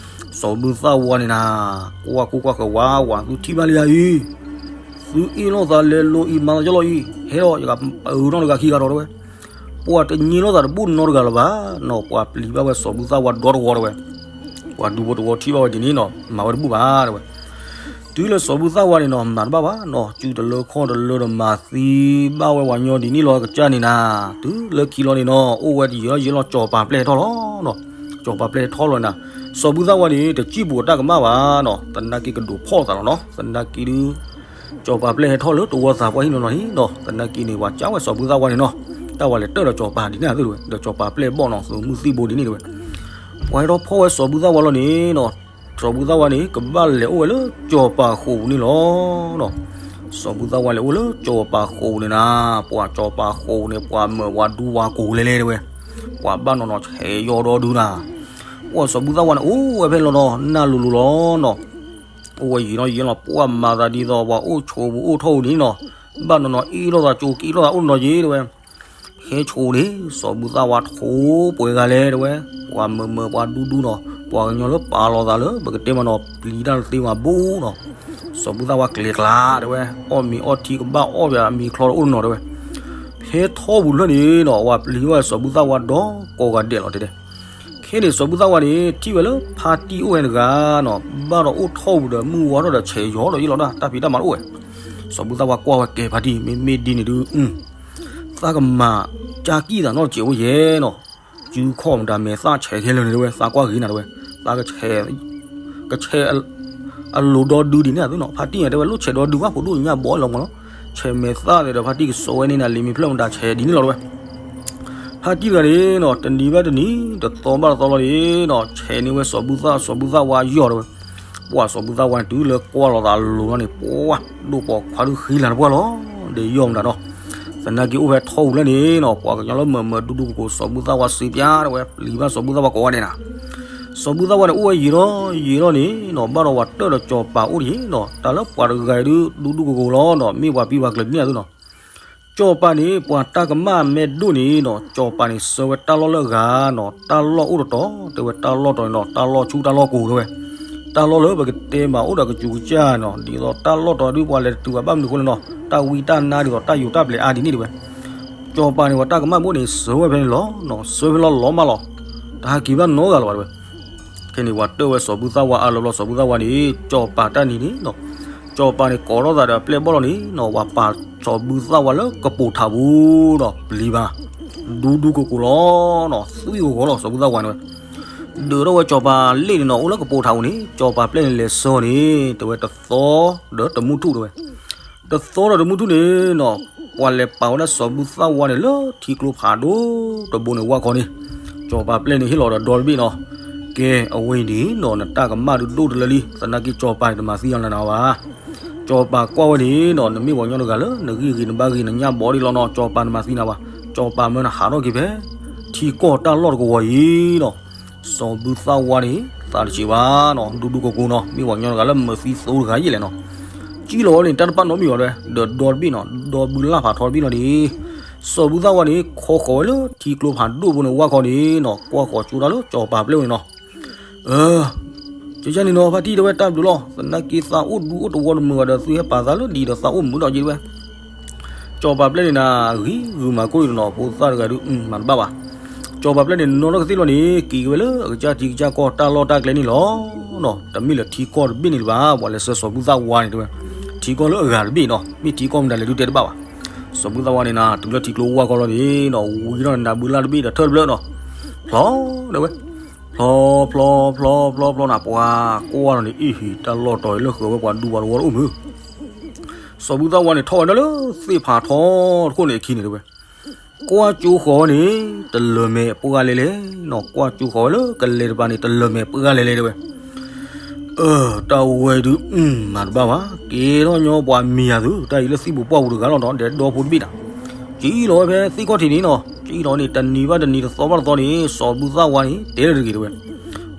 စီၤဘူၣ်သၣ်ဝါန့ၣ်နၤ ကွၢ်ကိၢ်ကွၢ်ဃဲၤဝါဝါ သုထံၣ်ဘၣ်လံယၤအံၤ, သုအ့ၣ်လိာ်သးလဲၤလိၤအံၤ မၤသးကလီအံၤ, ဟဲဒီး ယကပာ်အုးနီတဂၤခံဂၤဒီးတဲဝဲ. ပှၤတည့လိာ်သးတဘူၣ်နီတဂၤလၢၤဘၣ်နီၤ, ပှၤပျံၤဘၣ်ဝဲစီၤဘူၣ်သၣ်ဝါဒီတဝီတဲဝဲ. ပှၤဒူဖိတဝီထံၣ်ဘၣ်ဝဲဒ်န့ၣ်နီၤ မၤဝဲတဘူၣ်ဘၣ်တဲဝဲ. တုၤလၢစီၤဘူၣ်သၣ်ဝါန့ၣ်နီၤ မၤတဘၣ်ဘၣ်နီၤ, စုတလၢခီၣ်တလၢဒီးမၤသံဘၣ်ဝဲပှၤကညီဒ်န့ၣ်လီၤ ကစၢ်န့ၣ်နၤ. တုၤလၢခံလီၤန့ၣ်နီၤ အိၣ်ဝဲတယံာ်လီၤယံာ်လီၤ စီၤပၤပျဲၢ်ဟဲထီၣ်လီၤနီၤ. စီၤပၤပျဲၢ်ဟဲထီၣ်လီၤနၤ, စီၤဘူၣ်သၣ်ဝါန့ၣ် တစံၣ်ပူၤအတၢ်ကမၣ်ဘၣ်နီၤ, သနာ်က့ကဒိးဖီၣ်သးလီၤနီၤ, သနာ်က့ဒုး စီၤပၤပျဲၢ်ဟဲထီၣ်လၢတဝီသးပှၢ်ဟံၣ်နီၤနီၤန့ၣ်နီၤ, သနာ်က့န့ၣ် ပှၤကၢ်ဝဲစီၤဘူၣ်သၣ်ဝါန့ၣ်နီၤ, တၢ်ဝဲလဲၤတၢၢ်ဒီးစီၤပၤဒ်န့ၣ်သ့ၣ်တဲဝဲ, ဒီးစီၤပၤပျဲၢ်ဘီၣ်နီၤ သုးမုၢ်သံၣ်ဘိဒ်န့ၣ်တဲဝဲ. ပှၤဟဲထီၣ်ဖီၣ်ဝဲစီၤဘူၣ်သၣ်ဝါလီၤန့ၣ်နီၤ, စီၤဘူၣ်သၣ်ဝါန့ၣ် ကဘၣ်လဲၤအိၣ်ဝဲလၢစီၤပၤဃိာ်ပူၤန့ၣ်လီၤ. စီၤဘူၣ်သၣ်ဝါလဲၤအိၣ်လၢစီၤပၤဃိာ်ပူၤန့ၣ်နၤ, ပှၤစီၤပၤဃိာ်ပူၤန့ၣ် ပှၤမၢာ်ပှၤဒူပှၤကိၢ်လဲၤလဲၤတဲဝဲ, ပှၤဘၣ်နီၢ်နီၢ်ဆဲးယီၤဒီဒုနၤ. ပှၤစီၤဘူၣ်သၣ်ဝါန့ၣ် အိၣ်ဝဲဖဲလီၤနီၤ နၢ်လိၤလိၤလီၤနီၤ, အိၣ်ဝဲယံာ်နီၤယံာ်လီၤ ပှၤမၤသးဒ်သိး ပှၤအိၣ်ဆိးပူၤအိၣ်ထီၣ်ပူၤန့ၣ်နီၤ, ဘၣ်နီၢ်နီၢ်အ့ၣ်လိာ်သးကၠိက့လိာ်သးအိၣ်နီၤယံၤတဲဝဲ. ဟဲဆိးန့ၣ် စီၤဘူၣ်သၣ်ဝါထိပှဲၤဂၤလဲၣ်တဲဝဲ, ပှၤမၢာ်မၢာ်ပှၤဒူဒူနီၤ, ပှၤကညီလၢပာ်လီၤသးလၢ ပကတဲမးနီၤ ပျံၤတၢ်တသ့မးဘိနီၤ. စီၤဘူၣ်သၣ်ဝါကျဲၤကျါတဲဝဲ, အီၣ်မ့ၤအီထံကဘၣ်အီၣ်ပှၤမ့ၤချီဒီးအိၣ်နီၤတဲဝဲ. ဟဲထီၣ်ပူၤလၢန့ၣ်နီၤ ပှၤပျံၤဝဲစီၤဘူၣ်သၣ်ဝါဒီးကိးဂၤဒဲးလီၤတဲဒဲး. ခဲန့ၣ် စီၤဘူၣ်သၣ်ဝါန့ၣ် ထံၣ်ဝဲလၢဖါတံၢ်အိၣ်ဝဲတဂၤနီၤ, ဘၣ်ဒီးအိၣ်ထီၣ်ပူၤဒီး မုၢ်ဝါထီၣ်ဒီးဆဲးယီၤဒီးယံၤလီၤဒၣ် တၢ်ဖံးတၢ်မၤတအိၣ်ဝဲ. စီၤဘူၣ်သၣ်ဝါကွၢ်ဝဲကဲဖါတံၢ် မ့မ့ၢ်ဒ်န့ၣ်ဒုး သးကမၤကၢ်ကံၣ်သးနီတစဲးအိၣ်ယဲနီၤ, စုခီၣ်မတၤမဲာ်သၣ်ဆဲးခဲလၢာ်န့ၣ်တဲဝဲ သးကွၢ်ဂ့ၤနၤတဲဝဲ, သးကဆဲး ကဆဲး အလိၤဒီဒုဒ်န့ၣ်အသိးနီၤ, ဖါတံၢ်တဲဝဲ လိၣ်ဆဲးဒီဒုဘၣ် ဖိဒိၣ်ညၣ်ဘီလီၤမးနီၤ, ဆဲးမဲာ်သၣ်သ့ဒီး ဖါတံၢ်ကစိာ်ဝဲန့ၣ်နၤ လံာ်မ့ၢ်ဖျၢၣ်မတၤဆဲးဒ်န့ၣ်လီၤတဲဝဲ. ဖါတံၢ်တဂၤန့ၣ်နီၤ တနံၤဘၣ်တနံၤ တသီဘၣ်တသီလီၤန့ၣ်နီၤ ဆဲးန့ၢ်ဝဲစီၤဘူၣ်သၣ် စီၤဘူၣ်သၣ်ဝါယီၤတဲဝဲ. ပှၤစီၤဘူၣ်သၣ်ဝါန့ၣ် တုၤလၢကွၢ်လီၤသးလိၤလီၤန့ၣ် ပှၤဒိၣ်ပိာ်ခွါဒုးဃံလၤတပှၢ်လီၤ, ဒီးယီၤမတၤနီၤ. သနာ်က့အိၣ်ဖဲထီၣ်ပူၤလၢန့ၣ်နီၤ ပှၤကညီလၢမၢာ်မၢာ်ဒူဒူကိၢ်ကိၢ် စီၤဘူၣ်သၣ်ဝါစံးပၠးတဲဝဲ ပျံၤဘၣ်စီၤဘူၣ်သၣ်ဝါကိးဂၤဒဲးနၤ. စီၤဘူၣ်သၣ်ဝါန့ၣ် အိၣ်ဝဲယံာ်လီၤယံာ်လီၤန့ၣ်နီၤ ဘၣ်ဒီးပှၤတၢၢ်ဒီးစီၤပၤအိၣ်တယံာ်နီၤ, တၢ်လၢပှၤတဂၤအံၤဒုး ဒူဒူကိၢ်ကိၢ်လီၤနီၤ မ့ၢ်ပှၤပံၤပှၤကျၢၤဒ်န့ၣ်အသိးနီၤ. စီၤပၤန့ၣ် ပှၤတၢ်ကမၣ်မဲဒိၣ်န့ၣ်နီၤ စီၤပၤန့ၣ် ဆှၢဝဲတၢ်လီၢ်လၢအဂၤနီၤ တၢ်လီၢ်အိၣ်တတီၤ တဲဝဲတၢ်လီၢ်တီၤန့ၣ်နီၤ တၢ်လီၢ်ဆူတၢ်လီၢ်ကိၢ်တဲဝဲ, တၢ်လီၢ်လၢပကတဲမးအိၣ်ဒီးကစူၤကစၢ်နီၤ ဒ်သိးတၢ်လီၢ်တီၤဒုးပှၤလဲၤတတုၤဘၣ်ဘၣ်မနုၤအဃိလဲၣ်နီၤ တၢ်ဝံတၢ်နါဒ်သိးတၢ်ယိၤတၢ်ပျဲၤအါဒ်န့ၣ်တဲဝဲ. စီၤပၤန့ၣ် ပှၤတၢ်ကမၣ်ဘိၣ်န့ၣ် ဆှၢဝဲဖဲန့ၣ်လီၤနီၤ ဆှၢဖဲလီၤလီၤမးလီၤ, တဟးက့ၤဘၣ်နီတဂၤလၢၤဘၣ်တဲဝဲ. ခဲန့ၣ် ပှၤတၢၢ်ဝဲစီၤဘူၣ်သၣ်ဝါအါလီၤဘျီ စီၤဘူၣ်သၣ်ဝါန့ၣ် စီၤပၤတၢ်နံၤန့ၣ်နီၤ, စီၤပၤန့ၣ် ကိးထီၣ်သးဒီးအပျဲၢ်ဘီၣ်လီၤန့ၣ်နီၤ ပှၤပာ်စီၤဘူၣ်သၣ်ဝါလၢကပိာ်ထးပူၤနီၤ ပျံၤဘၣ် ဒူဒူကိၢ်ကိၢ်လီၤနီၤ သွံၣ်ဂီၤဂီၤလီၤ စီၤဘူၣ်သၣ်ဝါန့ၣ်ဝဲ, ဒုးထီၣ်ဝဲစီၤပၤလ့ၣ်န့ၣ်နီၤ အိၣ်လၢကပိာ်ထးပူၤန့ၣ် စီၤပၤပျဲၢ်န့ၣ်လဲၤဆှၢန့ၣ် တဲဝဲတသီဒီးတမုၢ်ထူၣ်တဲဝဲ တသီဒီးတမုၢ်ထူၣ်န့ၣ်နီၤ, ပှၤလဲၤပာ်ဝဲဒၣ်စီၤဘူၣ်သၣ်ဝါန့ၣ်လၢထံကျိဖးဒိၣ်တဘိန့ၣ်ဝၢ်ခီန့ၣ်, စီၤပၤပျဲၢ်န့ၣ်ဟ့ၣ်လီၤဒီးဒီတဘ့ၣ်နီၤ, ကဲ အဝဲအံၤန့ၣ်နီၤ နတၢ်ကမၣ်ဒုးဒိၣ်တလၢလံ, သနာ်က့စီၤပၤန့ၣ်တမၤသံအီၤနၤနၤဘၣ်. စီၤပၤကွၢ်ဝဲန့ၣ်နီၤ နမ့ၢ်ပှၤကညီတဂၤလၢ နဂံၢ်ဂ့ၤနဘါဂ့ၤနညၣ်ဘီဒံးလီၤနီၤ, စီၤပၤတမၤသံနၤဘၣ်. စီၤပၤမၢနၤဟးထီၣ်က့ၤဖဲ ထံကီၢ်တၢ်လီၢ်တကဝီၤအံၤနီၤ, စီၤဘူၣ်သၣ်ဝါန့ၣ် သးတဆံးဘၣ်နီၤ, ဒူဒူကိၢ်ကိၢ်နီၤ, မ့ၢ်ပှၤကညီတဂၤလၢမၤသံသိတဂၤယဲၢ်လဲၣ်နီၤ, ကံၣ်လီၤဝဲန့ၣ် တၢ်တပာ်နီတမံၤဘၣ်တဲဝဲ, ဒီးဒီတဘ့ၣ်နီၤ, ဒီဘုလၢ်ဖးထီတဘ့ၣ်လီၤန့ၣ်, စီၤဘူၣ်သၣ်ဝါန့ၣ် ခီဃီၤဝဲလၢထံကျိဖးဒိၣ်ဖိန့ၣ် ဝၢ်ခီန့ၣ်နီၤ, ကွၢ်ဃီၤကၠိတၢ်လၢစီၤပၤပျဲၢ်ဝဲန့ၣ်နီၤ ကန့ၣ်နီၤ ဖါတံၢ်တဲဝဲတၢ်ဘျုးလီၤ, သနာ်က့သးအိၣ်ဒူအိၣ်တဝီတမုာ်ဘၣ်ဒီး သုဟဲပာ်သးလၢဒ်ဒီးသးအိၣ်မုာ်ဒီးက့တဲဝဲ, စီၤပၤပျဲၢ်န့ၣ်နၤ ဂံၢ်ဂုာ်မၤကိၢ်အံၤနီၤ, ဖိသၣ်တဂၤဒုး မၤတဘၣ်ဘၣ်. စီၤပၤပျဲၢ်န့ၣ် နီၢ်ထီၣ်ကသ့ၣ်လီၤန့ၣ် က့ၤက့ၤဝဲလၢအကစၢ်ထံကစၢ်ကီၢ်တၢ်လီၢ်တၢ်ကျဲန့ၣ်လီၤနီၤ, တမ့ၢ်လၢထံကီၢ်တဘ့ၣ်န့ၣ်လၢၤဘၣ်, ပှၤလဲၤဆှၢစီၤဘူၣ်သၣ်ဝါန့ၣ်တဲဝဲ, ထံကီၢ်လၢအဂၤတဘ့ၣ်နီၤ, မ့ၢ်ထံကီၢ်မတၤလဲၣ်ဒုးတဲတဘၣ်ဘၣ်. စီၤဘူၣ်သၣ်ဝါန့ၣ်နၤ တုၤလၢထံကျိဝၢ်ခီလီၤန့ၣ်နီၤ, ဝံထီၣ်န့ၣ်နၤ ဘုလၢ်တဘ့ၣ်ဒီးထၢၣ်တဖျၢၣ်နီၤ, ဖျီတဲဝဲ ဖျီဖျီဖျီဖျီဖျီနၤ ပှၤကွၢ်လီၤန့ၣ် အ့ၣ်ဟ့ၣ် တၢ်လီၢ်တီၤအံၤလၢဃၢၤဝဲပှၤဒူပှၤတဝီတအိၣ်မုာ်, စီၤဘူၣ်သၣ်ဝါန့ၣ် ထီၣ်ဝဲဒၣ်လၢသ့ၣ်ဖးထီတခိၣ်န့ၣ်အခံန့ၣ်တဲဝဲ, ကွၢ်ကၠိဃီၤဝဲန့ၣ် တလၢၤမဲာ်ပှၢ်လဲၣ်လဲၣ်နီၤ, ကွၢ်ကၠိဃီၤဝဲလၢကလဲၤတပၤန့ၣ် တလၢၤမဲာ်ပှၢ်လဲၣ်လဲၣ်တဲဝဲ အၢ တၢ်ဝဲဒုး မၤတဘၣ်ဘၣ်, ကဲထီၣ်ညီပှၤမံၤယၤသု, တၢ်အံၤလၢသံၣ်ဘိးပှၢ်ပူၤတဂၤလီၤနီၤ, ဒီးဒီဖိတဘ့ၣ်နၤ, ကံၣ်လီၤဝဲဖဲသ့ၣ်ခီၣ်ထံးန့ၣ်နီၤ, ကံၣ်လီၤန့ၣ် တနံၤဘၣ်တနံၤ တသီဘၣ်တသီန့ၣ် စီၤဘူၣ်သၣ်ဝါန့ၣ် တဲလၢတဂ့ၤတဲဝဲ,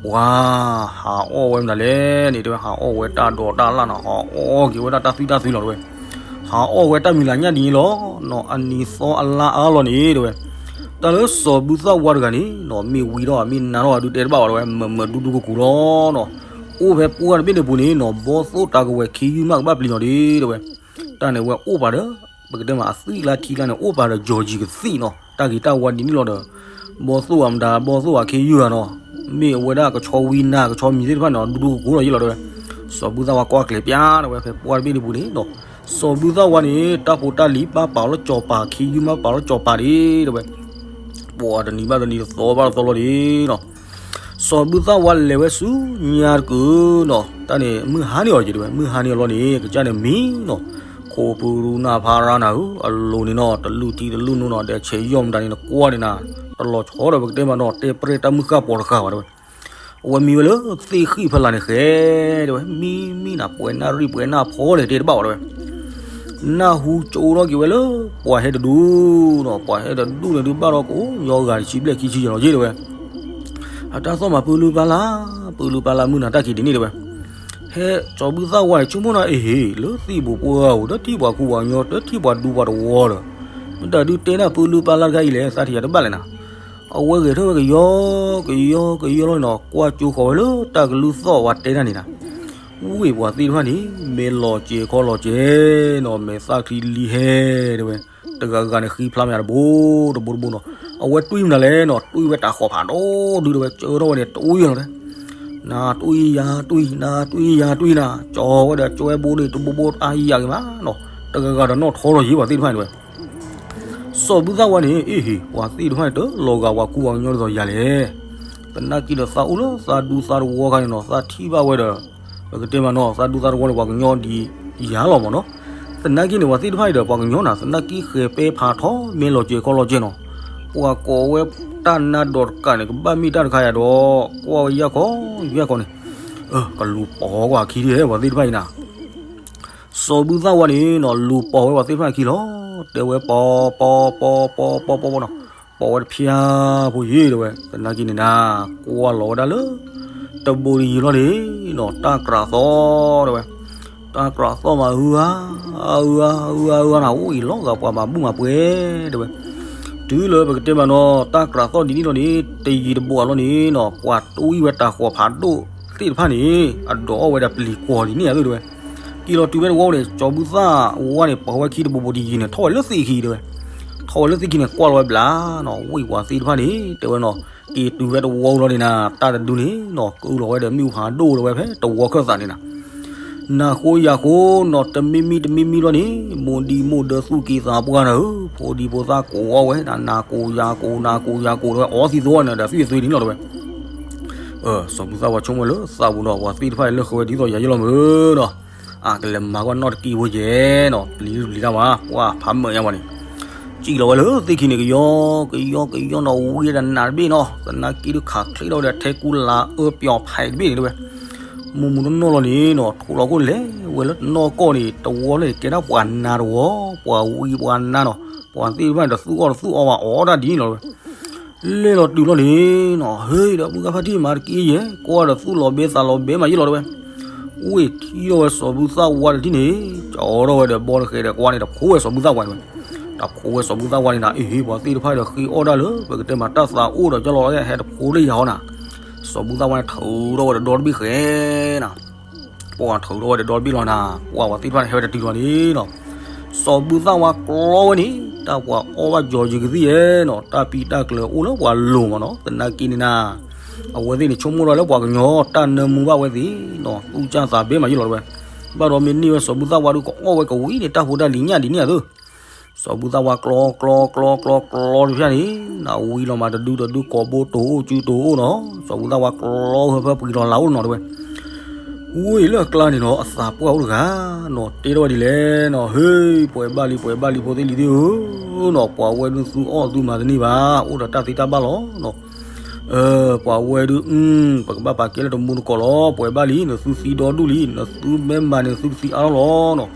ပှၤ ဟးအီၣ်ဝဲမနုၤလဲၣ်န့ၣ်တဲဝဲ, ဟးအီၣ်ဝဲတၢ်ဒိးတၢ်လၣ်နီၤ, ဟးအီၣ်က့ၤဝဲဒၣ်တၢ်သွံၣ်တၢ်သွံလီၤတဲဝဲ, ဟးအီၣ်ဝဲတၢ်မံၤလၤညၣ်ဒ်န့ၣ်လီၤနီၤ, အနံၤသီအလါအါလီၤန့ၣ်တဲဝဲ တၢ်လၢစီၤဘူၣ်သၣ်ဝါတဂၤန့ၣ်နီၤ, မ့ၢ်ဝံထီၣ်ဧါ မ့ၢ်နါထီၣ်ဧါဒုးတဲတဘၣ်ဘၣ်တဲဝဲ, မၢမၢဒူဒူကိၢ်ကိၢ်လီၤနီၤ, အိၣ်ဖဲပှၢ်တဘ့ၣ်န့ၣ်ပူၤန့ၣ်နီၤ, ဘီသိၣ်တၢ်ကဝဲၤခ့ယုၢ်မးကဘၣ်ပျံၤနီၤဒ်တဲဝဲ, တၢ်န့ၣ်ဝဲအိၣ်ပာ်ဒီး ပကတဲမးအသွံၣ်ကျါထံကျါန့ၣ် အိၣ်ပာ်ဒီး George ကသံၣ်နီၤ, တၢ်ဂ့ၤတၢ်ဝါဒ်န့ၣ်လီၤဒီး ဘီသိၣ်အမတၤ ဘီသိၣ်အခ့ယုၢ်ဧါနီၤ, မ့ၢ်အဝဲဒၣ်ကဆီဝံနၤ ကဆီမံၤသ့ၣ်တဖၣ်န့ၣ် ဒူဒူကိၢ်ကိၢ်လီၤယဲၢ်လီၤတဲဝဲ, စီၤဘူၣ်သၣ်ဝါကွၢ်ကျဲၤပျါတဲဝဲ ဖဲပှၢ်တဘ့ၣ်န့ၣ်ပူၤန့ၣ်နီၤ, စီၤဘူၣ်သၣ်ဝါန့ၣ် တၢ်ဖိတၢ်လံၤဘၣ်ပာ်အီၤလၢစီၤပၤခ့ယုၢ် ဘၣ်ပာ်လၢစီၤပၤဒ်တဲဝဲ, ပှၤတနံၤဘၣ်တနံၤ တသီဘၣ်တသီလီၤဒ်နီၤ, စီၤဘူၣ်သၣ်ဝါလဲၤဝဲဆူညါတကုာ်နီၤ, တၢ်န့ၣ် မုၢ်ဟါန့ၢ်အီၤက့ၤတဲဝဲ, မုၢ်ဟါန့ၢ်အီၤလီၤန့ၣ် ကစၢ်န့ၣ်မံနီၤ, ခိၣ်ဖုရူနၢ်ဖးရါနၤဧၢ, အလိၤန့ၣ်နီၤ တလူၢ်ထံတလူၢ်နိနီၤ, ဒီးဆဲးယီၢ်မတၤန့ၣ် နကွၢ်န့ၣ်နၤ, တလီၤဆီဒီးပကတဲမးနီၤ တဲပြဲၢ်တၢ်မုၢ်ဃၢ်ပီၤတဃၢ်ဘၣ်တဲဝဲ အဝဲမံဝဲလၢသ့ၣ်ဃံၣ်ဖီလာ်န့ၣ်ဃဲ, တဲဝဲ မံမံနၤ ပှဲၤနၢ်ရံၣ်ပှဲၤနၢ်ဖီန့ၣ် တဲတဘၣ်ဘၣ်တဲဝဲ, နၢ်ဟူကၠိထီၣ်က့ၤဝဲလၢ ပှၤဟဲတဒူနီၤ, ပှၤဟဲတဒူန့ၣ်ဒုးဘၣ်ဒီးကအိၣ်ညီဂၤတဆံဘျဲၣ်ခံဆံယဲၢ်လီၤက့တဲဝဲ, အတၢ်သီၣ်မးပၢလုၢ်ပၢ်လၢ်, ပၢလုၢ်ပၢ်လၢ်မုၢ်နၤတၢ်က့ၤဒ်န့ၣ်တဲဝဲ, ဟဲ စီၤဘူၣ်သၣ်ဝါန့ၣ် ဆိကမိၣ်နၤ အ့ဟ့ၣ် လၢသံၣ်ဘိးပှၢ်ဧိၤ တထံၣ်ပှၤကူပှၤကညီ တထံၣ်ပှၤဒူပှၤတဝီဒီး, မတၤဒုးတဲနၢ်ပၢလုၢ်ပၢ်လၢ်တခါအံၤလဲၣ် သးထံၣ်ယၤတဘၣ်လဲၣ်နၤ, အဝဲဂဲၤထၢၣ်ဝဲကယီကယီကယီလီၤနီၤ, ကွၢ်ကၠိဃီၤဝဲလၢတၢ်ကလုၢ်သီၣ်ဝဲတဲတၢ်န့ၣ်နၤ, ဝ့ၢ်ပှၤသ့ၣ်တဖၣ်န့ၣ် မဲာ်လီၤစဲၤခီလီၤစဲၤနီၤ, မဲာ်သၣ်ချံလံဟဲတဲဝဲ, တဂၤဂၤန့ၣ်ဃံဖျါမးတဘိတဘိတဘိနီၤ, အဝဲတွံၢ်မနုၤလဲၣ်နီၤ, တွံၢ်ဝဲတၢ်ဃီၤဖးဒိၣ်ဒုဒီးဝဲ ကၢထီၣ်ဝဲန့ၣ် တွံၢ်လီၤတဲ နတွံၢ်ယၤတွံၢ် နတွံၢ်ယၤတွံၢ်နၤ, ကၠီဝဲဒီးကၠီဝဲဘိန့ၣ် တဘိဘိတၢ်ယၤက့ၤမးနီၤ, တဂၤဂၤဒီးနီၣ်ထီလီၤယံၤပှၤသ့ၣ်တဖၣ်န့ၣ်တဲဝဲ, စီၤဘူၣ်သၣ်ဝါန့ၣ် အ့ဟ့ၣ် ပှၤသ့ၣ်တဖၣ်န့ၣ် တလီၤဂာ်ပှၤကူပှၤကညီဒ်သိးယၤလဲၣ်, သနာ်က့ဒီးသးအိၣ်လၢသးဒူသးတဝီခါန့ၣ်နီၤ, သးထံၣ်ဘၣ်ဝဲဒီး ပကတဲမးနီၤ သးဒူသးတဝီန့ၣ် ပှၤကညီဒ်ယၤလီၤမးနီၤ, သနာ်က့န့ၣ် ပှၤသ့ၣ်တဖၣ်အံၤဒီး ပှၤကညီနၤ သနာ်က့ဃဲၤပဲဖးထီ မဲာ်လီၤစဲၤခီလီၤစဲၤနီၤ, ပှၤကိးဝဲတၢ်နါဒီးတကးန့ၣ် ကဘၣ်မ့ၢ်တၢ်တခါယၤဒီး ကွၢ်ဝဲယၢ်ခီယၢ်ခီန့ၣ်, ကလူၤပိာ်ကွၢ်ခံဒ်ဟဲ ပှၤသ့ၣ်တဖၣ်အံၤနၤ စီၤဘူၣ်သၣ်ဝါန့ၣ်နီၤ လူၤပိာ်ဝဲပှၤသ့ၣ်တဖၣ်ခံလီၤ, တဲဝဲပိာ်ပိာ်ပိာ်ပိာ်ပိာ်ပိာ်နီၤ, ပိာ်ဝဲတဖျါဖိယ့ၣ်တဲဝဲ, သနာ်က့န့ၣ်နၤ ကွၢ်လီၤဝဲဒၣ်လၢ တဘိတယံၤလီၤန့ၣ်နီၤ တၢ်ကြးသီၣ်တဲဝဲ, တၢ်ကြးသီၣ်မး အုအါ အုအါ အုအါ အုအါနၤ အိၣ်အံၤလီၤဂာ်ပှၤမၤဘူၣ်မၤပှဲၤတဲဝဲ, တုၤလၢပကတဲမးနီၤ တၢ်ကြးသီၣ်ဒ်န့ၣ်လီၤန့ၣ် တယံၤတဘိအလီၢ်န့ၣ်နီၤ ပှၤတွံၢ်ဝဲတၢ်ဃီၤဖးဒိၣ်သ့ၣ်တဖၣ်န့ၣ် အဒိးအီၣ်ဝဲဒၣ်ပျံၤကွီၤဒ်န့ၣ်အသိးတဲဝဲ က့ၤလီၤတုၤဖဲတဝီန့ၣ် စီၤဘူၣ်သၣ်ဝါန့ၣ် ပိာ်ဝဲခံတဘိဘိတယံၤန့ၣ် ထီၣ်ဝဲလၢသ့ၣ်ခံတဲဝဲ, ထီၣ်ဝဲလၢသ့ၣ်ခံန့ၣ် ကွၢ်လီၤဝဲဘျါနီၤ ဝ့ၢ်ပှၤသ့ၣ်တဖၣ်န့ၣ် တဲဝဲနီၤ က့ၤတုၤဖဲတဝီလီၤန့ၣ်နၤ တၢ်တဒုန့ၣ်နီၤ ကအုလီၤဝဲဒီးမ့ၣ်အူဖးဒိၣ်လီၤဝဲဖဲတဝီခၢၣ်သးန့ၣ်နၤ နၤဃိယၤဃိနီၤ တမံမံတမံမံလီၤန့ၣ် မိၢ်ဒံမိၢ်ဒၢသူၣ်က့သးပှၢ်နၤဧၢ ဖိဒံဖိသၣ်ကိးအီၣ်ဝဲ နၤကိးယၤကိး နၤကိးယၤကိးတဲဝဲ အီသံသိဝဲန့ၣ်ဒီး သွံၣ်အသွံၣ်ဒ်န့ၣ်လီၤတဲဝဲ စီၤဘူၣ်သၣ်ဝါဆိကမိၣ်လၢသးပူၤနီၤ ပှၤသ့ၣ်တဖၣ်အံၤလၢဃုဝဲဒ်သိးယၤယဲလီၤမ့ၢ်နီၤ အကလဲၤမၤကွၢ်နီၣ်တက့ၢ်ဖိယဲနီၤ ပျံၤတပျံၤတၢ်မး ပှၢ်ဖးမၢာ်ညါမးန့ၣ် စံၣ်လီၤဝဲလၢသ့ၣ်ခံန့ၣ် ကယီကယီကယီနီၤ ဝံၤဒီးနးတဘ့ၣ်နီၤ သနာ်က့ဒုးခးချ့ထီၣ်ဝဲဒီးထဲကူလးအၢပျီဖးတဘ့ၣ်န့ၣ်တဲဝဲ မုၢ်မုၢ်နီၢ်နီၢ်လီၤန့ၣ်နီၤ ထိးလီၤခိၣ်န့ၣ်လဲၤဝဲလၢတနီၢ်ကီၢ်န့ၣ် တဝီလၢကဲဒၣ်ပှၤနါတဝီ ပှၤဝံပှၤနါနီၤ ပှၤသ့ၣ်တဖၣ်န့ၣ် တသူၣ်အီၣ်တသူၣ်အီဘၣ် အီၣ်ဒၣ်ဒ်န့ၣ်လီၤတဝဲ. လဲၤလီၤတုၤလီၤန့ၣ်နီၤ ဟ့ဒီးမုၢ်ဂၤဖါတံၢ်မၤတက့ၢ်ယဲၢ် ကွၢ်ဒီးသူၣ်လီၤဘဲသးလီၤဘဲမးယဲၢ်လီၤတဝဲ. ဝ့ၢ်ထံၣ်ထီၣ်ဝဲစီၤဘူၣ်သၣ်ဝါတထံၣ်န့ၣ် ကၠီထီၣ်ဝဲဒီးဘီတဃဲဒီးကွၢ်န့ၣ် တဖိးဝဲစီၤဘူၣ်သၣ်ဝါတဝဲ. တဖိးဝဲစီၤဘူၣ်သၣ်ဝါန့ၣ်နၤ အ့ၣ် ပှၤသ့ၣ်တဖၣ်ဒီးဃ့အီၣ်ဒၣ်လၢ ပကတဲမးတၢ်သးအိၣ်ဒီးကၠီလီၤ ဟဲတဖိးလၢယၤဟီနၤ. စီၤဘူၣ်သၣ်ဝါန့ၣ် ထုးထီၣ်ဝဲဒီးဒီတဘ့ၣ်ဃဲနၤ ပှၤထုးထီၣ်ဝဲဒီးဒီတဘ့ၣ်လီၤနၤ ပှၤဝဲသ့ၣ်တဖၣ်န့ၣ် ဟဲဝဲတတုၤလီၤန့ၣ်နီၤ. စီၤဘူၣ်သၣ်ဝါကျီဝဲန့ၣ် တၢ်ပှၤအီၣ်ဘၣ်ကၠီယကသံၣ်ယဲၢ်နီၤ တၢ်ပံတၢ်ကျၢၤအိၣ်လၢပှၤလိၤမးနီၤ သနာ်က့န့ၣ်နၤ အဝဲသ့ၣ်န့ၣ် ဆိကမိၣ်ထီၣ်လၢပှၤကညီတၢ်နၢမူဘၣ်ဝဲသ့ၣ်နီၤ သူၣ်ကၢ်သးဘဲမးယဲၢ်လီၤတဝဲ. ဘၣ်ဒီးမ့ၢ်န့ၢ်ဝဲစီၤဘူၣ်သၣ်ဝါဒုး ကအီၣ်ဝဲကဝံၤန့ၣ် တၢ်ဖိတၢ်လံၤညၣ်ဒ်န့ၣ်ဧါသ့ စီၤဘူၣ်သၣ်ဝါကျီကျီကျီကျီကျီတဖၣ်န့ၣ် နဝံလီၤမးတဒုတဒု ကိးဘိတိၤအိၣ် စုတိၤအိၣ်နီၤ စီၤဘူၣ်သၣ်ဝါကျီဟၢဖၢပှံၤလီၤလၤအိၣ်နီၤတဝဲ. ဝ့ၢ်လၢအကျါန့ၣ်နီၤ အသးပှၢ်အိၣ်တဂၤနီၤ တဲထီၣ်ဝဲဒ်လဲၣ်နီၤ ဟ့ ပှဲၤဘၣ်လံ ပှဲၤဘၣ်လံ ဖိသ့ၣ်လံၤသ့ၣ်ဧၢနီၤ ပှၤဝဲဒုးသုအီၣ်သုမၤတန့ၢ်ဘၣ် အိၣ်ဒီးတၢ်သ့တၢ်ဘၣ်လီၤနီၤ ပှၤဝဲဒုး ပကဘၣ်ပာ်ကဲလၢတမူတကိးလီၤ ပှဲၤဘၣ်လံ နသုသံဒီဒူၣ်လံ နသုမ့ၢ်မၤန့ၣ် နသုကသံအါထီၣ်လီၤနီၤ.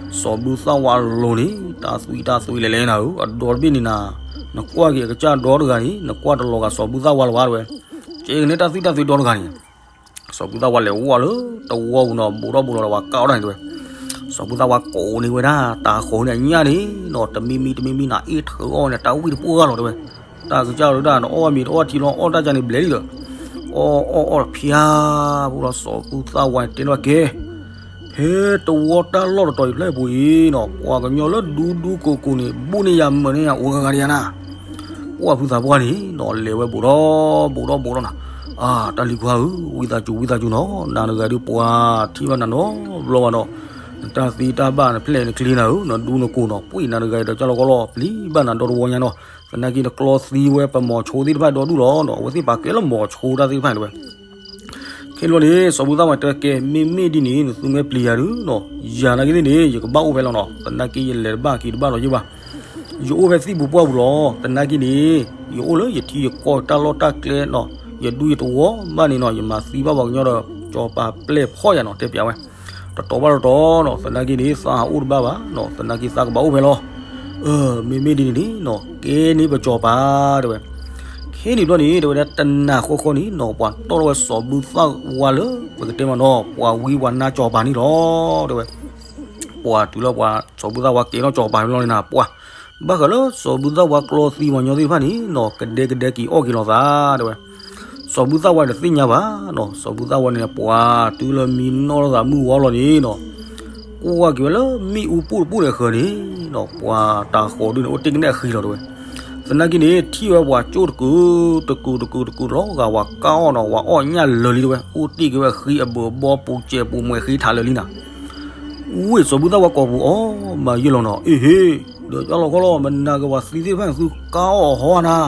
စီၤဘူၣ်သၣ်ဝါလိၤန့ၣ် တၢ်သွံၣ်တၢ်သွံၣ်လဲၤလဲၤနၤဧၢ အဒီတဘ့ၣ်န့ၣ်နၤ နကွၢ်က့ၤအကစၢ်ဒီတဂၤန့ၣ် နကွၢ်တလီၤဂာ်စီၤဘူၣ်သၣ်ဝါလၢၤဘၣ်တဝဲ. ကဲကန့ၣ်တၢ်သွံၣ်တၢ်သွံၣ်ဒီတဂၤန့ၣ် စီၤဘူၣ်သၣ်ဝါလဲၤဝီလၢတဝီပူၤနီၤ ဘူးထီၣ်ဘူးလီၤဒီးပှၤကၢ်အီၣ်တၢ်န့ၣ်တဝဲ. စီၤဘူၣ်သၣ်ဝါကိးန့ၢ်ဝဲဒၣ် တၤဃီၤန့ၣ်အညၣ်န့ၣ်နီၤ တမံမံတမံမံနၤ အ့ၣ်ထုးအီၣ်န့ၣ် တၢ်ဝံၣ်တပှၢ်ဂၤလီၤတဝဲ. တၢ်ကစၢ်လီၤဒၣ် နအီၣ်မ့ၤတအီၣ်ထံလီၤ အီၣ်တၢ်ကန့ၣ်ဘျဲၣ်လံဒီး အီၣ်အီၣ်အီၣ်ဖၠါ ပူၤလီၤ စီၤဘူၣ်သၣ်ဝါန့ၣ်တဲလီၤကဲ ဖဲတဝီတၢ်လီၢ်တတီၤအံၤဖျၢၣ်ပူၤအံၤနီၤ ပှၤကညီလၢဒူဒူကိးကိးန့ၣ် ဘူးန့ၢ်ယၤမုာ်န့ၢ်ယၤအိၣ်ဂၤဂၤဒံးဧါနၤ. ပှၢ်ဖုသးပှၢ်န့ၣ်နီၤ လဲၤဝဲဘူးထီၣ် ဘူးထီၣ်ဘူးထီၣ်နၤ အါ တၢ်လံၤခွါဧၢ ဝံသးစူၤ ဝံသးစူၤနီၤ နၤတဂၤဒုးပှၤထံၣ်ဘၣ်နၤနီတဘျီဘၣ်ဒီး နတၢ်သ့တၢ်ဘၣ် နဖျဲၣ်နကျ့နၤဧၢ နဒူနကိးနီၤ ပှ့ၤနၤတဂၤအံၤဒီးကၢ်လီၤကီလီၤ ပျံၤဘၣ်နၤဒီတဝီညါနီၤ သနာ်က့နကျီသံဝဲပမိၤဆိသ့ၣ်တဖၣ်ဒီဒူၣ်လီၤနီၤ အဝဲသ့ၣ်ပာ်ကဲလၢမိၤဆိတၢ်သ့ၣ်တဖၣ်န့ၣ်တဝဲ ခဲလၢာ်န့ၣ် စီၤဘူၣ်သၣ်ဝါတဲကဲ မ့မ့ၢ်ဒ်န့ၣ် နသုမ့ၢ်ပျံၤယၤဒုးနီၤ ယၤနာ်က့သ့ၣ်န့ၣ် ယကဘၣ်အိၣ်ဖဲလီၤနီၤ သနာ်က့ယလဲၤတဘၣ်က့ၤတဘၣ်ဒီးယ့ၢ်ဘၣ် ယအိၣ်ဖဲသံၣ်ပူၤပှၢ်ပူၤလီၤ သနာ်က့န့ၣ် ယအိၣ်လၢယထံယကီၢ်တၢ်လီၢ်တၢ်ကျဲနီၤ ယဒူယတဝီဘၣ်န့ၣ်နီၤ ယမၤသံဘၣ်ပှၤကညီဒီး ကၠီၤပၤပျဲၢ်ဖီၣ်ယၤနီၤ တဲပျးဝဲ တတီၤဘၣ်တတီၤနီၤ သနာ်က့န့ၣ် သးဟးအိၣ်တဘၣ်ဘၣ်နီၤ သနာ်က့သးကဘၣ်အိၣ်ဖဲလီၤ မ့မ့ၢ်ဒ်န့ၣ်န့ၣ်နီၤ ကဲန့ၣ်ပကၠီၤပၤတဲဝဲ ခဲန့ၣ်ဘျီန့ၣ် တဲဝဲဒၣ်တနၤဃီဃီန့ၣ်နီၤ ပှၤတီၣ်ထီၣ်ဝဲစီၤဘူၣ်သၣ်ဝါလၢ ပကတဲမးနီၤ ပှၤဝံပှၤနါကၠီၤပၤန့ၣ်လီၤ တဲဝဲ ပှၤတုၤလၢပှၤစီၤဘူၣ်သၣ်ဝါကဲထီၣ်ကၠီၤပၤဖဲလီၤန့ၣ်နၤ ပှၤ ဘၣ်ဃးလၢစီၤဘူၣ်သၣ်ဝါကျီသံပှၤကညီသ့ၣ်တဖၣ်န့ၣ်နီၤ ကဒဲကဒဲက့ၤအီၣ်က့ၤလိာ်သး တဲဝဲ စီၤဘူၣ်သၣ်ဝါန့ၣ်တသ့ၣ်ညါဘၣ်နီၤ စီၤဘူၣ်သၣ်ဝါန့ၣ် ပှၤတုၤလၢမံနီၣ်လိာ်သးမုၢ်ဝီလီၤန့ၣ်နီၤ ကွၢ်က့ၤဝဲလၢမ့ၣ်အူပူၣ်တပူၣ်န့ၣ်အဃၢၤန့ၣ်နီၤ ပှၤတၤဃီၤဒုန့ၣ် အိၣ်တ့ၢ်ကနဲၣ်အဃံလီၤတဲဝဲ သနာ်က့န့ၣ် ထံၣ်ဝဲပှၤကၠိၣ်တကုာ်တကုာ်တကုာ်တကုာ်လီၤဂာ် ပှၤကၢ်အီၣ်နီၤ ပှၤအီၣ်ညၣ်လၢာ်လံတဲဝဲ အိၣ်တ့ၢ်က့ၤဝဲအဃံအဘၢၣ်ဘီပူၤစဲးပူၤ မွဲၤဃံထးလၢာ်လံနၤ ဝ့ၢ်စီၤဘူၣ်သၣ်ဝါကိာ်ပူၤအီၤ မၤယဲၢ်လီၤနီၤ အ့ၣ်ဟ့ၣ် ဒီးကၠီလီၤခီလီၤ မနၤက့ၤပှၤသံသ့ၣ်တဖၣ်န့ၣ် သုကၢ်အီၣ်အဟီနၤ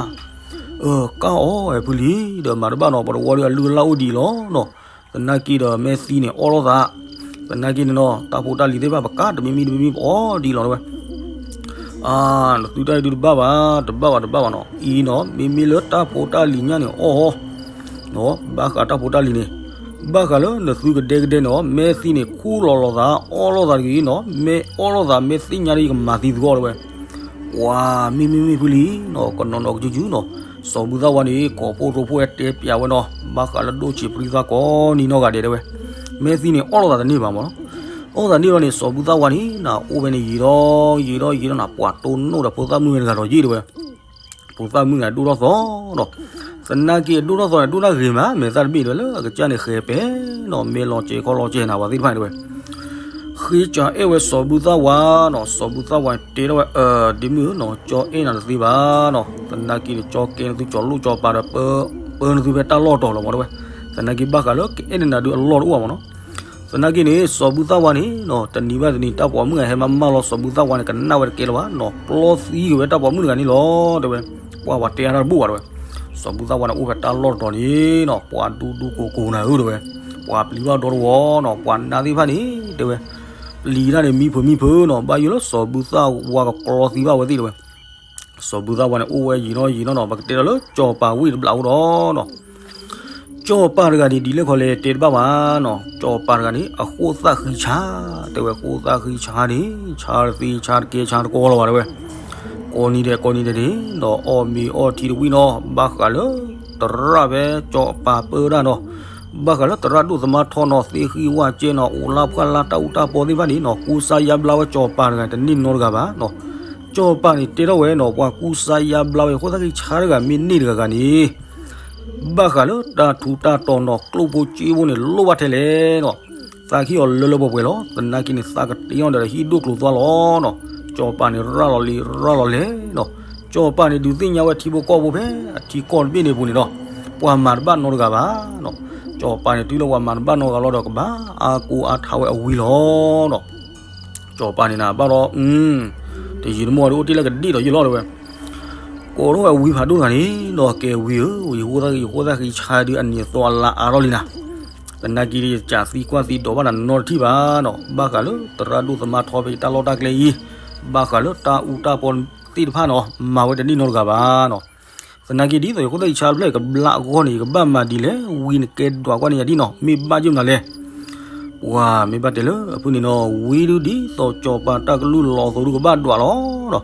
ကၢ်အီၣ်အဲၣ်ဖုလံ ဒီးမၤတဘၣ်နီၤ ပတဝီဒီးအလုၢ်အလၢ်အိၣ်ဒံးလီၤနီၤ သနာ်က့ဒီးမဲာ်သံန့ၣ်အီၣ်လိာ်သး သနာ်က့န့ၣ်နီၤ တၢ်ဖိတၢ်လံၤသ့ၣ်တဖၣ် ပကၢ်တမံၤမံၤတမံၤမံၤ ပအီၣ်ဒံးလီၤတဲဝဲ အါ နသုတၢ်အံၤဒုးတဘၣ်ဘၣ် တဘၣ်ဘၣ်တဘၣ်ဘၣ်နီၤ အံၤနီၤ မ့မ့ၢ်လၢတၢ်ဖိတၢ်လံၤညါန့ၣ်အီၣ်ဟီ ဘၣ်ဃးတၢ်ဖိတၢ်လံၤန့ၣ် ဘၣ်ဃးလၢနသုကဒဲကဒဲန့ၣ်အီၤ မဲာ်သံန့ၣ်ခူၣ်လီၤလိာ်သး အီၣ်လိာ်သးတဂ့ၤနီၤ မ့ၢ်အီၣ်လိာ်သး မ့ၢ်သ့ၣ်ညါဒီးယကမၤသံသုအီၤတဲဝဲ ပှၤမ့မ့ၢ်မ့ၢ်ဖုလံနီၤ ကနီၤနီၤကစုကစုနီၤ စီၤဘူၣ်သၣ်ဝါန့ၣ် ကိးဖှိၣ်ရိဖှိၣ်ဝဲတဲပျးဝဲနီၤ ဘၣ်ဃးလၢဒိၣ်ဆံးပြံသၣ်ကိးနံၤနီၢ်ဂၤဒဲးတဲဝဲ မဲာ်သံန့ၣ်အီၣ်လိာ်သးတန့ၢ်ဘၣ်မးနီၤ အီၣ်သးန့ၢ်လီၤန့ၣ် စီၤဘူၣ်သၣ်ဝါန့ၣ် နအိၣ်ဖဲန့ၣ်ယံာ်ဒီးယံာ်ဒီးယံာ်ဒီးနၤ ပှၤတိၢ်နီၣ်ဒီးဖိသၣ်မုၣ်ဝဲတဂၤဒီးယ့ၢ်တဲဝဲ ဖိသၣ်မုၣ်န့ၣ် အဒိၣ်ထီၣ်သီနီၤ သနာ်က့အဒိၣ်ထီၣ်သီန့ၣ် ဒိၣ်တၢ်ဂ့ၤမး မဲာ်သၣ်တဘ့ၣ်တဲဝဲလၢအကစၢ်န့ၣ်ဃဲၤပဲနီၤ မ့ၢ်လီၤစဲၤခီလီၤစဲၤနၤ ပှၤသ့ၣ်တဖၣ်န့ၣ်တဲဝဲ ဃ့ကၠီအဲၣ်ဝဲစီၤဘူၣ်သၣ်ဝါနီၤ စီၤဘူၣ်သၣ်ဝါတဲထီၣ်ဝဲ အၢ ဒ့မုၣ်ဧၢနီၤ ကၠီအဲၣ်နၤတသ့ဘၣ်နီၤ သနာ်က့န့ၣ် ကၠီကဲနသုကၠီလိၣ်ကၠီပၤဒီး ပၢနသုဖဲတၢ်လီၢ်တီၤလီၤမးတဲဝဲ သနာ်က့ဘၣ်ဃးလၢကအဲၣ်နၤဒုးအလီၢ်တအိၣ်ဘၣ်မးနီၤ သနာ်က့န့ၣ် စီၤဘူၣ်သၣ်ဝါန့ၣ်နီၤ တနံၤဘၣ်တနံၤ တၢ်ပိာ်မုၣ်ဂၤဟဲမၤမၢလီၤ စီၤဘူၣ်သၣ်ဝါန့ၣ် ကနၣ်ဝဲတကဲလၢၤဘၣ်နီၤ ကျီသံက့ၤဝဲတၢ်ပိာ်မုၣ်တဂၤန့ၣ်လီၤ တဲဝဲ ပှၤပှၤတဲအါတၢ်တဘူၣ်ဘၣ်တဲဝဲ စီၤဘူၣ်သၣ်ဝါန့ၣ် အိၣ်ဖဲတၢ်လီၢ်တတီၤန့ၣ်နီၤ ပှၤဒူဒူကိးကိးနၤဧၢတဲဝဲ ပှၤပျံၤဘၣ်ဒီတဝီနီၤ ပှၤနါသ့ၣ်တဖၣ်န့ၣ်တဲဝဲ ပျံၤတၢ်န့ၣ်မံဖုးမံဖုးနီၤ ဘၣ်ယိၣ်လၢစီၤဘူၣ်သၣ်ဝါကကျီသံဘၣ်ဝဲသ့ၣ်တဲဝဲ စီၤဘူၣ်သၣ်ဝါန့ၣ် အိၣ်ဝဲယံာ်နီၢ်ယံာ်နီၢ်နီၤ ပကတဲဒီးလၢကၠီၤပၤဝ့ၢ်တဘျီအိၣ်ဒီးနီၤ ကၠီၤပၤတဂၤန့ၣ် ဒ်လဲၣ်ခီလဲၣ်တဲတဘၣ်ဘၣ်နီၤ ကၠီၤပၤတဂၤန့ၣ် အဃိၣ်သၣ်ဃံဆါ တဲဝဲဃိၣ်သၣ်ဃံဆါန့ၣ် ဆါတသ့ဆါတကဲဆါတကီလီၤဘၣ်တဲဝဲ ကိးနံၤဒဲးကိးနံၤဒဲးန့ၣ်နီၤ အီၣ်မ့ၤအီထံတဝံၤနီၤ ဘၣ်ဃးလၢ သရၣ်ဖဲကၠီၤပၤပၢဒၣ်နီၤ, ဘၣ်ဃးလၢသရၣ်ဒိၣ်သမါထီနီၤ သ့ဃံဝၣ်ကဲနီၤ အိၣ်လၢဖှၣ်လၢတၢ်အူတၢ်ပီသ့ၣ်တဖၣ်န့ၣ်နီၤ ကူစါယါဘျါဝဲကၠီၤပၤတဂၤ တန့ၢ်နီတဂၤဘၣ်နီၤ. ကၠီၤပၤန့ၣ်တဲထီၣ်ဝဲနီၤ ပှၤကူစါယါဘျါဝဲ ယဃိသတးက့ၤဆါတဂၤမ့ၢ်န့ၢ်တဂၤဂၤန့ၣ် ဘၣ်ဃးလၢတၢ်ထူးတၢ်တီၤနီၤ ကျိၣ်ဖိစ့ဖိန့ၣ် လိၣ်ဘၣ်ထဲလဲၣ်နီၤ, သးခံအီၤလၢလၢပှဲၤပှဲၤလီၤ. သနာ်က့န့ၣ် သးကတ့အီၤဒီးဟံၣ်ဒိၣ်ကျိၤသွါလီၤနီၤ. ကၠီၤပၤန့ၣ် ရၣ်လီၤလံၤရၣ်လီၤလဲၣ်နီၤ. ကၠီၤပၤန့ၣ် ဒုးသ့ၣ်ညါဝဲထံဖိကီၢ်ဖိဖဲအထံကီၢ်တဘ့ၣ်န့ၣ်အပူၤန့ၣ်ဒီး ပှၤမၤတဘၣ်နီတဂၤဘၣ်နီၤ. ကၠီၤပၤန့ၣ် တုၤလၢပှၤမၤတဘၣ်နီတဂၤလီၤဒီး ကဘၣ်အါကိးအါထါဝဲအဝံလီၤနီၤ. ကၠီၤပၤန့ၣ်နၤဘၣ်ဒီး တယံာ်တမီၢ်ဒီး အိၣ်တ့ၢ်လၢကဒ့ၣ်ဒီးယလီၤတဲဝဲ ကိးထီၣ်ဝဲအဝံဖးဒိၣ်တဂၤန့ၣ်ဒီး ကဲဝံဧၢ, ယဃိသၣ် ယဃိသၣ်ဃံဆါဒုးအနံၤအသီအလါအါထီၣ်လံနၤ. သနာ်က့ ယကးသံကွၢ်သံဒိးဘၣ်နၤနီတထံၣ်ဘၣ်နီၤ. ဘၣ်ဃးလၢသရၣ်ဒိၣ်သမါထီဖဲတၢ်လီၢ်တၢ်ကျဲအံၤ, ဘၣ်ဃးလၢတၢ်အူတၢ်ပီသ့ၣ်တဖၣ်နီၤ မၤဝဲတန့ၢ်နီတဂၤဘၣ်နီၤ. သနာ်က့ဒ်သိးယဃိသၣ်ယဆါတဖျၢၣ် ယကဘျါအဂီၢ်န့ၣ် ယကဘၣ်မၤဒ်လဲၣ်, ဝံန့ၣ်ကဲဒွးကွၢ်န့ၢ်ယၤဒ်နီၤ မ့ၢ်ဘၣ်ယိၣ်မနုၤလဲၣ်. ပှၤမ့ၢ်ဘၣ်တဲလၢအဖုန့ၣ်နီၤ ဝံဒုးဒ်သိးကၠီၤပၤတၢ်ကလုၢ်လီၤအသိးဒုးကဘၣ်ဒွးလီၤ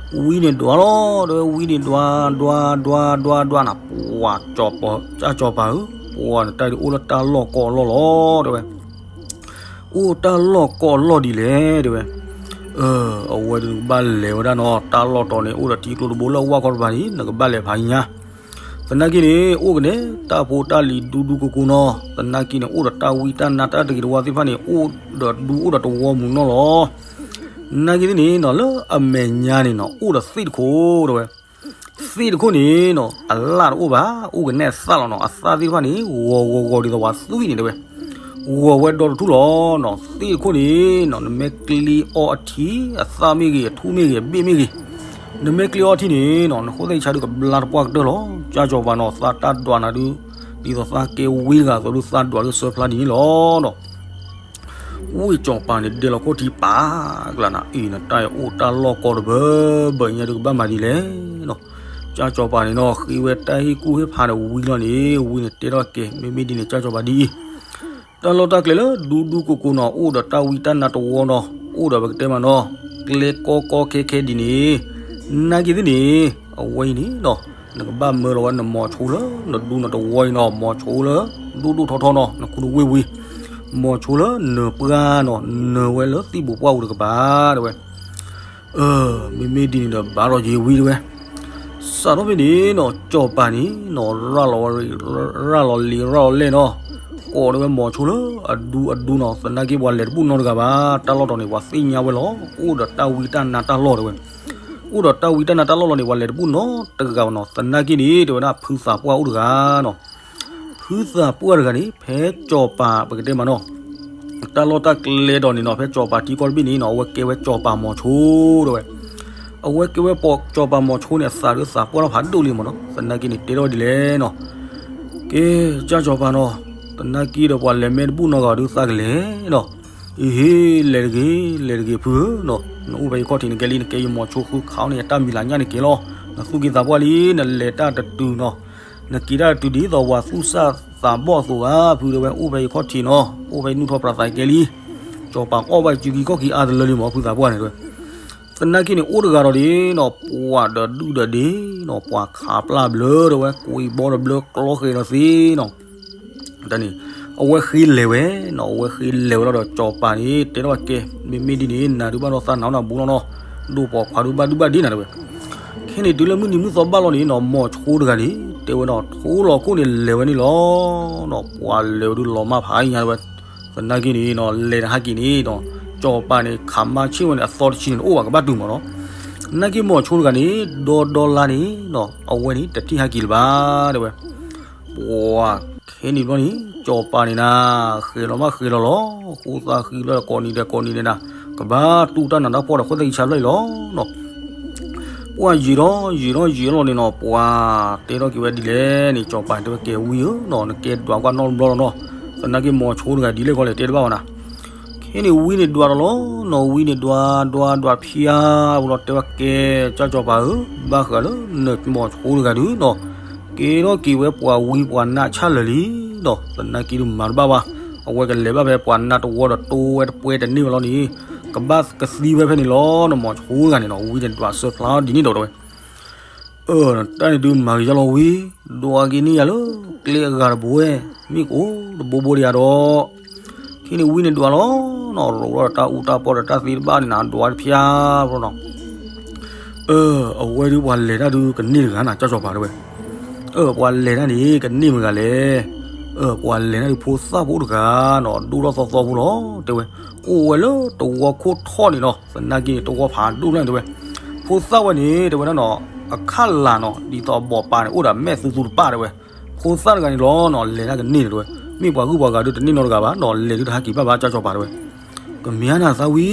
ဒီး ဝံန့ၣ်ဒွးလီၤ တဲဝဲဝံန့ၣ်ဒွး ဒွး ဒွး ဒွး ဒွးနၤ ပှၤကၠီၤပၤဧၢ, ပှၤနတၢ်ဒုးအိၣ်လၢတၢ်လီၢ်ကီၢ်အလီၢ်လီၤ တဲဝဲ. အိၣ်တၢ်လီၢ်ကီၢ်အလီၢ်ဒ်လဲၣ် တဲဝဲ. အဝဲဒုးနကဘၣ်လဲၤဝဲဒၣ်နီၤ တၢ်လီၢ်တီၤန့ၣ် အိၣ်ဒီးထံကျိတဘိလၢအဝၣ်ခီတပၤန့ၣ် နကဘၣ်လဲၤဖးညါ သနာ်က့န့ၣ် အိၣ်ကနဲ တၢ်ဖိတၢ်လံၤဒူဒူကိကိနီၤ, သနာ်က့န့ၣ် အိၣ်ဒီးတၢ်ဝံတၢ်နါတၢ်တဂ့ၤတဝါသ့ၣ်တဖၣ်န့ၣ် အိၣ်ဒီးဒူအိၣ်ဒီးတဝီမုၢ်နီၢ်လီၤ. နာ်က့သ့ၣ်န့ၣ်နီၤ လၢအမဲာ်ညါန့ၣ်နီၤ အိၣ်ဒီးသ့ၣ်တခိၣ်တဲဝဲ, သ့ၣ်တခိၣ်န့ၣ်နီၤ အလၣ်တအိၣ်ဘၣ်, အိၣ်ကနဲအသၣ်လီၤနီၤ, အသၣ်သ့ၣ်တဖၣ်န့ၣ် ဂီၤဂီၤဂီၤဒ်သိးပှၤသွံၣ်န့ၣ်တဲဝဲ, ဂီၤဝဲဒီတထူၣ်လီၤနီၤ. သ့ၣ်တခိၣ်န့ၣ်နီၤ နမ့ၢ်ကျ့အီထံ အသၣ်မ့ၢ်ဂ့ၤ အထူၣ်မ့ၢ်ဂ့ၤ အဘ့ၣ်မ့ၢ်ဂ့ၤ, နမ့ၢ်ကျ့အီထံန့ၣ်နီၤ နဃိသ့ၣ်ဆါဒုးကဘျါတပှၢ်ကတၢၢ်လီၤ. ကၢ်ကၠီၤပၤနီၤ သးတၢ်ဒွးနၤဒုး ဒ်သိးသးကဲဝံတဂၤအသိးဒုး သးဒွးဒုးစၢဖျါဒ်န့ၣ်လီၤနီၤ. ဝ့ၢ်ကၠီၤပၤန့ၣ် ဒဲးလီၤခိၣ်ထံပာ်ကျါနၤ အံၤနတၢ်အံၤအိၣ်တၢ်လီၢ်ကီတဘၢဘၢညါဒုးကဘၣ်မၤဒ်လဲၣ်နီၤ. ကၢ်ကၠီၤပၤန့ၣ်နီၤ ဃ့ဝဲတၢ်ဟ့ၣ်ကူၣ်ဟ့ၣ်ဖးဒီးဝံလီၤန့ၣ် ဝံန့ၣ်တဲထီၣ်ကဲ မ့မ့ၢ်ဒ်န့ၣ် ကၢ်ကၠီၤပၤဒ်အံၤ တၢ်လီၢ်တၢ်ကျဲလၢဒူဒူကိကိနီၤ အိၣ်ဒီးတၢ်ဝံတၢ်နါတဝီနီၤ အိၣ်ဒီးပကတဲမးနီၤ ကျဲကီကီခဲခဲဒ်န့ၣ် နာ်က့သ့ၣ်န့ၣ် အဝဲအံၤန့ၣ်နီၤ နကဘၣ်မၢလီၤဝဲနမိၤဆိလၢ နဒူနတဝီအံၤနီၤ မိၤဆိလၢ ဒိၣ်ဒိၣ်ထီထီနီၤ နခူနဝ့ၢ်ဝံၤ မိၤဆိလၢနပှၢ်နီၤ နၢၤဝဲလၢသံၣ်ဘိးပှၢ်ပူၤတကပၤတဲဝဲ မ့မ့ၢ်ဒ်န့ၣ်ဒီးဘၣ်ဒီးယ့ၤဝံတဲဝဲ စးထီၣ်ဖဲန့ၣ်နီၤ ကၠီၤပၤန့ၣ်နီၤ ရၣ်လီၤဝဲ ရၣ်လီၤလံၤရၣ်လီၤလဲၣ်နီၤ ကိးတဲဝဲမိၤဆိလၢအဒူအဒူနီၤ သနာ်က့ပှၤလဲၤတဘူၣ်နီတဂၤဘၣ် တၢ်လီၢ်တီၤန့ၣ် ပှၤသ့ၣ်ညါဝဲလီၤ အိၣ်ဒီးတၢ်ဝံတၢ်နါတၢ်လီၢ်တဲဝဲ အိၣ်ဒီးတၢ်ဝံတၢ်နါတၢ်လီၢ်လီၤန့ၣ် ပှၤလဲၤတဘူၣ်နီတဂၤဘၣ်နီၤ သနာ်က့န့ၣ် တဲဝဲဒၣ်ဖုသးပှၢ်အိၣ်တဂၤနီၤ ဖုသးပှၢ်တဂၤန့ၣ် ဖဲကၠီၤပၤပကတဲမးနီၤ တၢ်လီၢ်တၢ်ကျဲဒီးန့ၣ်နီၤ ဖဲကၠီၤပၤထံကီၢ်တဘ့ၣ်န့ၣ်နီၤ အဝဲကဲဝဲကၠီၤပၤမိၤဆိတဲဝဲ အဝဲကဲဝဲကၠီၤပၤမိၤဆိန့ၣ် အသးဒုးသးပှၢ်ထီၣ်ဖးဒိၣ်လံမးနီၤ သနာ်က့န့ၣ် တဲထီၣ်ဝဲဒ်လဲၣ်နီၤ ကဲ ကၢ်ကၠီၤပၤနီၤ သနာ်က့ဒီးပှၤလဲၤမ့ၢ်တဘူၣ်နီတဂၤဒုးသးကလဲၤနီၤ အ့ဟ့ လဲၤတဂ့ၤ လဲၤတဂ့ၤဖုဧၢနီၤ နအိၣ်ဖဲယခီၣ်ထံးန့ၣ်ကဲလံ နကဲယမိၤဆိဃုခးအီၤန့ၣ် ယတၢ်မံၤလၤညၣ်န့ၣ်ကဲလီၤ နသူၣ်က့သးပှၢ်လံ နလဲၤတၢ်တတုၤနီၤ နက့ၤတၢ်တတုၤဒ်သိးပှၤသူၣ်စၢ်သးဘီၣ်အသိးဧါ ဖုတဲဝဲ အိၣ်ဖဲယခီၣ်ထံးနီၤ အိၣ်ဖဲယနူၢ်ထီၣ်ပြးသးကဲလံ ကၠီၤပၤအီၣ်ဘၣ်စုခံခီၣ်ခံအါတလၢလံမး ဖုသးပှၢ်န့ၣ်တဲဝဲ သနာ်က့န့ၣ် အိၣ်တဂၤဒီးဒ်နီၤ ပှၤဒီးဒုၣ်ဒီးဒ့နီၤ ပှၤခးပျၢ်ဘျၢတဲဝဲ ကွံာ်ဘီဒီးဘျၢကျီဃဲၤဒီးသ့နီၤ တၢ်န့ၣ် အဝဲဃ့လဲၤဝဲနီၤ အဝဲဃ့လဲၤဝဲလီၤဒီးကၠီၤပၤန့ၣ် တဲထီၣ်ကဲ မ့မ့ၢ်ဒ်န့ၣ် နၤဒုးဘၣ်ဒီးသးနးနးဘူးလီၤနီၤ ဒိၣ်ပိာ်ခွါဒုးဘၣ်ဒုးဘၣ်ဒ့နၤတဲဝဲ ခဲန့ၣ်တုၤလၢမုၢ်နံၤမုၢ်သီဘၣ်လီၤန့ၣ်နီၤ မိၤဆိတဂၤန့ၣ် တဲဝဲနီၤ ထိလီၤခိၣ်န့ၣ်လဲၤဝဲန့ၣ်လီၤနီၤ ပှၤလဲၤဝဲဒုးလီၤမၢ်ဖးအံၤညါတဲဝဲ သနာ်က့န့ၣ်နီၤ လဲၤတဟးက့ၤန့ၣ်နီၤ ကၠီၤပၤန့ၣ် ခးမါဆ့ၣ်ဝဲန့ၣ် အသီတဆံန့ၣ် တအိၣ်ဘၣ်ကဘၣ်တုၤမးနီၤ နာ်က့မိၤဆိတဂၤန့ၣ် ဒီဒီလါန့ၣ်နီၤ အဝဲန့ၣ် တထံၣ်ဟးက့ၤလၢၤဘၣ်တဲဝဲ ပှၤ ခဲန့ၣ်ဘျီန့ၣ် ကၠီၤပၤန့ၣ်နၤ ဃဲၤလီၤမးဃဲၤလီၤလီၤ ဃိသးဃံလၢကိးနံၤဒဲးကိးနံၤဒဲးနၤ ကဘၣ်တူၢ်တၢ်နးတၢ်ဖှီၣ်ဒီး ဃိသးဃံဆါဖျၢၣ်အံၤလီၤနီၤ ပှၤယံာ်ထီၣ်ယံာ်ထီၣ်ယံာ်ထီၣ်လီၤန့ၣ်နီၤ ပှၤတဲထီၣ်က့ၤဝဲဒ်လဲၣ်န့ၣ် ကၠီၤပၤတဲဝဲကဲဝံဧၢနီၤ နကဲဒွးကွၢ်နီတဘျီလီၤနီၤ သနာ်က့မိၤဆိတဂၤဒ်လဲၣ်ခီလဲၣ်တဲတဘၣ်ဝဲနၤ ခဲန့ၣ်ဝံန့ၣ်ဒွးဒီးလီၤနီၤ ဝံန့ၣ်ဒွးဒွးဒွးဖျါဝဲလီၤ တဲဝဲကဲ ကၠီၤကၠီၤပၤဧၢ ဘၣ်ဃးလၢနမိၤဆိတဂၤဒုးနီၤ ကဲထီၣ်က့ၤဝဲပှၤဝံပှၤနါဆၣ်လၢာ်လံနီၤ သနာ်က့ဒုးမၤတဘၣ်ဘၣ် အဝဲကလဲၤဘၣ်ဖဲပှၤနါတဝီဒီးတိဝဲတပှဲတန့ၢ်ဝဲလီၤန့ၣ် ကဘၣ်ကသံဝဲဖဲန့ၣ်လီၤ. နမ့ၢ်ဆိတဂၤန့ၣ်နီၤ ဝံန့ၣ်ဒွးစၢဖျါဒ်န့ၣ်ဒီးတဲဝဲ, အၢ တၢ်န့ၣ်ဒုးမၤဂ့ၤယလီၤဝံ, ဒွးက့ၤန့ၢ်ယၤလၢကျဲအဂၤတဘိဝဲ, မ့ၢ်ကအိၣ်တဘိဘိဒံးယၤဒီး, ခဲန့ၣ်ဝံန့ၣ်ဒွးလီၤနီၤ, ရိးထီၣ်ဒီးတၢ်အူတၢ်ပီၢ်ဒီးတၢ်သ့တဘၣ်န့ၣ်နၤ ဒွးတဖျါဖိနီၤ. အၢ အဝဲဒုးပှၤလဲၤတၢ်ဒုးကန့ၢ်တဂၤနၤ ကၠၢ်စီၤပၤတဲဝဲ, အၢ ပှၤလဲၤတၢ်န့ၣ် ကန့ၢ်မတၤဂၤလဲၣ်. အၢ ပှၤလဲၤတၢ်ဒုးဖိသၣ်ဖိတဂၤနီၤ ဒိၣ်ထီၣ်သီသီဖိလီၤ တဲဝဲ, အိၣ်ဝဲလၢတဝီခိၣ်ထီၣ်န့ၣ်နီၤ, သနာ်က့န့ၣ် တဝီဖးဒိၣ်ဖျၢၣ်န့ၣ်တဲဝဲ, ဖိသၣ်ဝဲန့ၣ် တဲဝဲဒၣ်နီၤ, အခၣ်လာ်နီၤ ဒ်သိးအဘီးပၤန့ၣ် အိၣ်ဒီးမဲာ်သူသူတပၣ်တဲဝဲ, ဖိသၣ်တဂၤန့ၣ်လီၤနီၤ လဲၤတၢ်ကန့ၢ်န့ၣ်တဲဝဲ, မ့ၢ်ပှၤဂုၢ်ပှၤဂၤဒုးတန့ၢ်နီတဂၤဘၣ်နီၤ, လဲၤဒုးတဟးက့ၤဘၣ်ဘၣ် ကၠၢ်စီၤပၤတဲဝဲ, ကမ့ၢ်နၤသးဝံ,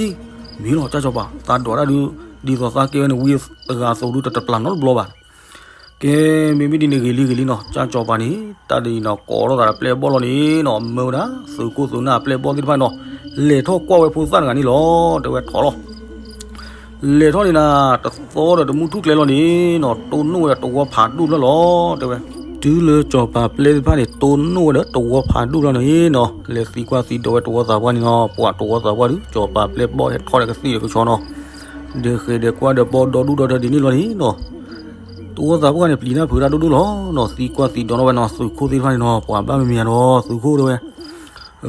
မ့ၢ်လီၤ ကၠၢ်စီၤပၤ သးဒွးတၢ်ဒုး ဒ်သိးသးကဲဝဲန့ၣ်ဝံတဂၤအသိးဒုး တတပျၢ်နီတဘျီဘၣ်. ကဲ မ့မ့ၢ်ဒ်န့ၣ်ဂ့ၤလံဂ့ၤလံနီၤ, ကၠၢ်စီၤပၤန့ၣ် တၢ်ဒ်အံၤနီၤ ကိးထီၣ်သးဒီးပျဲၢ်ဘီၣ်လီၤန့ၣ်နီၤ, မၢဝဲဒၣ်သုးခိၣ်သုးနၢ်အပျဲၢ်ဘီၣ်သ့ၣ်တဖၣ်နီၤ, လဲၤထီၣ်ကွၢ်ဝဲဖိသၣ်တဂၤန့ၣ်လီၤ တဲဝဲထီၣ်လီၤ. လဲၤထီၣ်န့ၣ်နၤ တသီဒီးတမုၢ်ထူၣ်ကျဲလီၤန့ၣ်နီၤ, တိၢ်နီၣ်ဝဲဒီးတဝီဖးဒိၣ်ဖျၢၣ်လီၤ တဲဝဲ, တုၤလၢစီၤပၤပျဲၢ်သ့ၣ်တဖၣ်န့ၣ် တိၢ်နီၣ်ဝဲဒီးတဝီဖးဒိၣ်ဖျၢၣ်လီၤန့ၣ်နီၤ, လဲၤသံကွၢ်သံဒိးဝဲတဝီသးပှၢ်န့ၣ်နီၤ, ပှၤတဝီသးပှၢ်ဒုး စီၤပၤပျဲၢ်ဘီၣ်ဟဲထီၣ်ဒီးကသံၣ်ဒီးကဆီနီၤ, ဒီးဃ့ဒီးကွၢ်ဒီးဘီဒီဒူၣ်ဒီထၢဒ်န့ၣ်လီၤန့ၣ်နီၤ, တဝီသးပှၢ်န့ၣ် ပျံၤတၢ်ဖုးတၢ်ဒိၣ်ဒိၣ်လီၤနီၤ, သံကွၢ်သံဒိးနီၣ်ဝဲနီၤ, သုးခိၣ်သ့ၣ်တဖၣ်န့ၣ်နီၤ, ပှၤဘၣ်မံၤမံၤဧါနီၤ သုးခိၣ်တဲဝဲ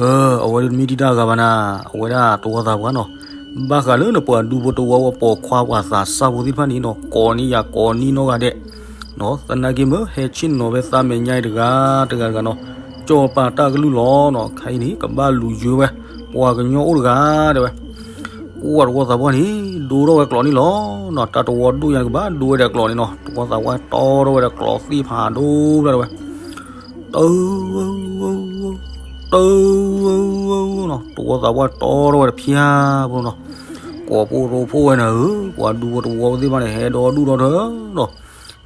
အၢ အဝဲဒုးတမ့ၢ်တံၢ်တၢ်အဂၤဘၣ်နၤ, အဝဲဒၣ်တဝီသးပှၢ်နီၤ, ဘၣ်ဃးလၢနပှၤဒူဖိတဝီဝဲပိာ်ခွါပှၤသးစၢ်ဖိသ့ၣ်တဖၣ်န့ၣ်နီၤ, ကိးန့ၢ်ယၤကိးန့ၢ်နီတဂၤဒဲး, သနာ်က့မ့ၢ်ဟဲဆ့ၣ်နီၤဝဲသးမဲာ်ညါအံၤတဂၤတဂၤတဂၤနီၤ, စီၤပၤတၢ်ကလုၢ်လီၤနီၤ, ခဲအံၤန့ၣ် ကဘၣ်လူၤယွဲဝဲ ပှၤကညီအိၣ်တဂၤတဲဝဲ ပှၤတဝီသးပှၢ်န့ၣ် ဒိထီၣ်ဝဲကျိးန့ၣ်လီၤနီၤ, တၢ်တဝီဒိၣ်ညါကဘၣ်ဒိဝဲဒီးကျိးန့ၣ်နီၤ, တဝီသးပှၢ်တီထီၣ်ဝဲဒီးကျိးသ့ၣ်ဖးဒိၣ်ဖျၢၣ်တဲဝဲ, တၢ် တၢ်နီၤ, တဝီသးပှၢ်တီထီၣ်ဝဲတဖျၢၣ်ဖိနီၤ, ကိးဖိရိဖိဝဲနၤဧၢ, ပှၤဒူဖိတဝီသ့ၣ်တဖၣ်န့ၣ် ဟဲဒီဒူၣ်ဒီထၢနီၤ,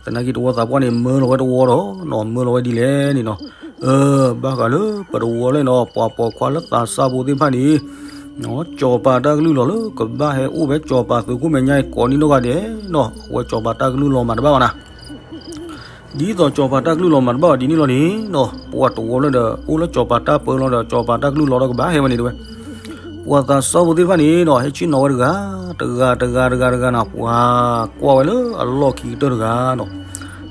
သနာ်က့တဝီသးပှၢ်န့ၣ် မၢလီၤဝဲတဝီဒီးနီၤ, မၢလီၤဝဲဒ်လဲၣ်န့ၣ်နီၤ, အၢ ဘၣ်ဃးလၢပတဝီလၢနီၤ, ပှၤပိာ်ခွါလၢသးစၢ်ဖိသ့ၣ်တဖၣ်န့ၣ် စီၤပၤတၢ်ကလုၢ်လီၤလၢကဘၣ်ဟဲအိၣ်ဖဲစီၤပၤသုးခိၣ်မဲာ်ညါအံၤကိးန့ၢ်နီတဂၤဒဲးနီၤ, အဝဲစီၤပၤတၢ်ကလုၢ်လီၤမၤတဘၣ်ဘၣ်နၤ, ဒ်သိးစီၤပၤတၢ်ကလုၢ်လီၤမၤတဘၣ်ဘၣ်ဒ်န့ၣ်လီၤန့ၣ်နီၤ, ပှၤတဝီလၢဒီး အိၣ်လၢစီၤပၤတၢ်ပၢလီၤဒီး စီၤပၤတၢ်ကလုၢ်လီၤဒီးကဘၣ်ဟဲဝဲန့ၣ်တဲဝဲ, ပှၤသးစၢ်ဖိသ့ၣ်တဖၣ်န့ၣ်နီၤ, ဟဲဆ့ၣ်နီၤဝဲတဂၤ တဂၤတဂၤတဂၤတဂၤနီၤ, ပှၤကွၢ်ဝဲလၢအလီၢ်ခံကတၢၢ်တဂၤနီၤ,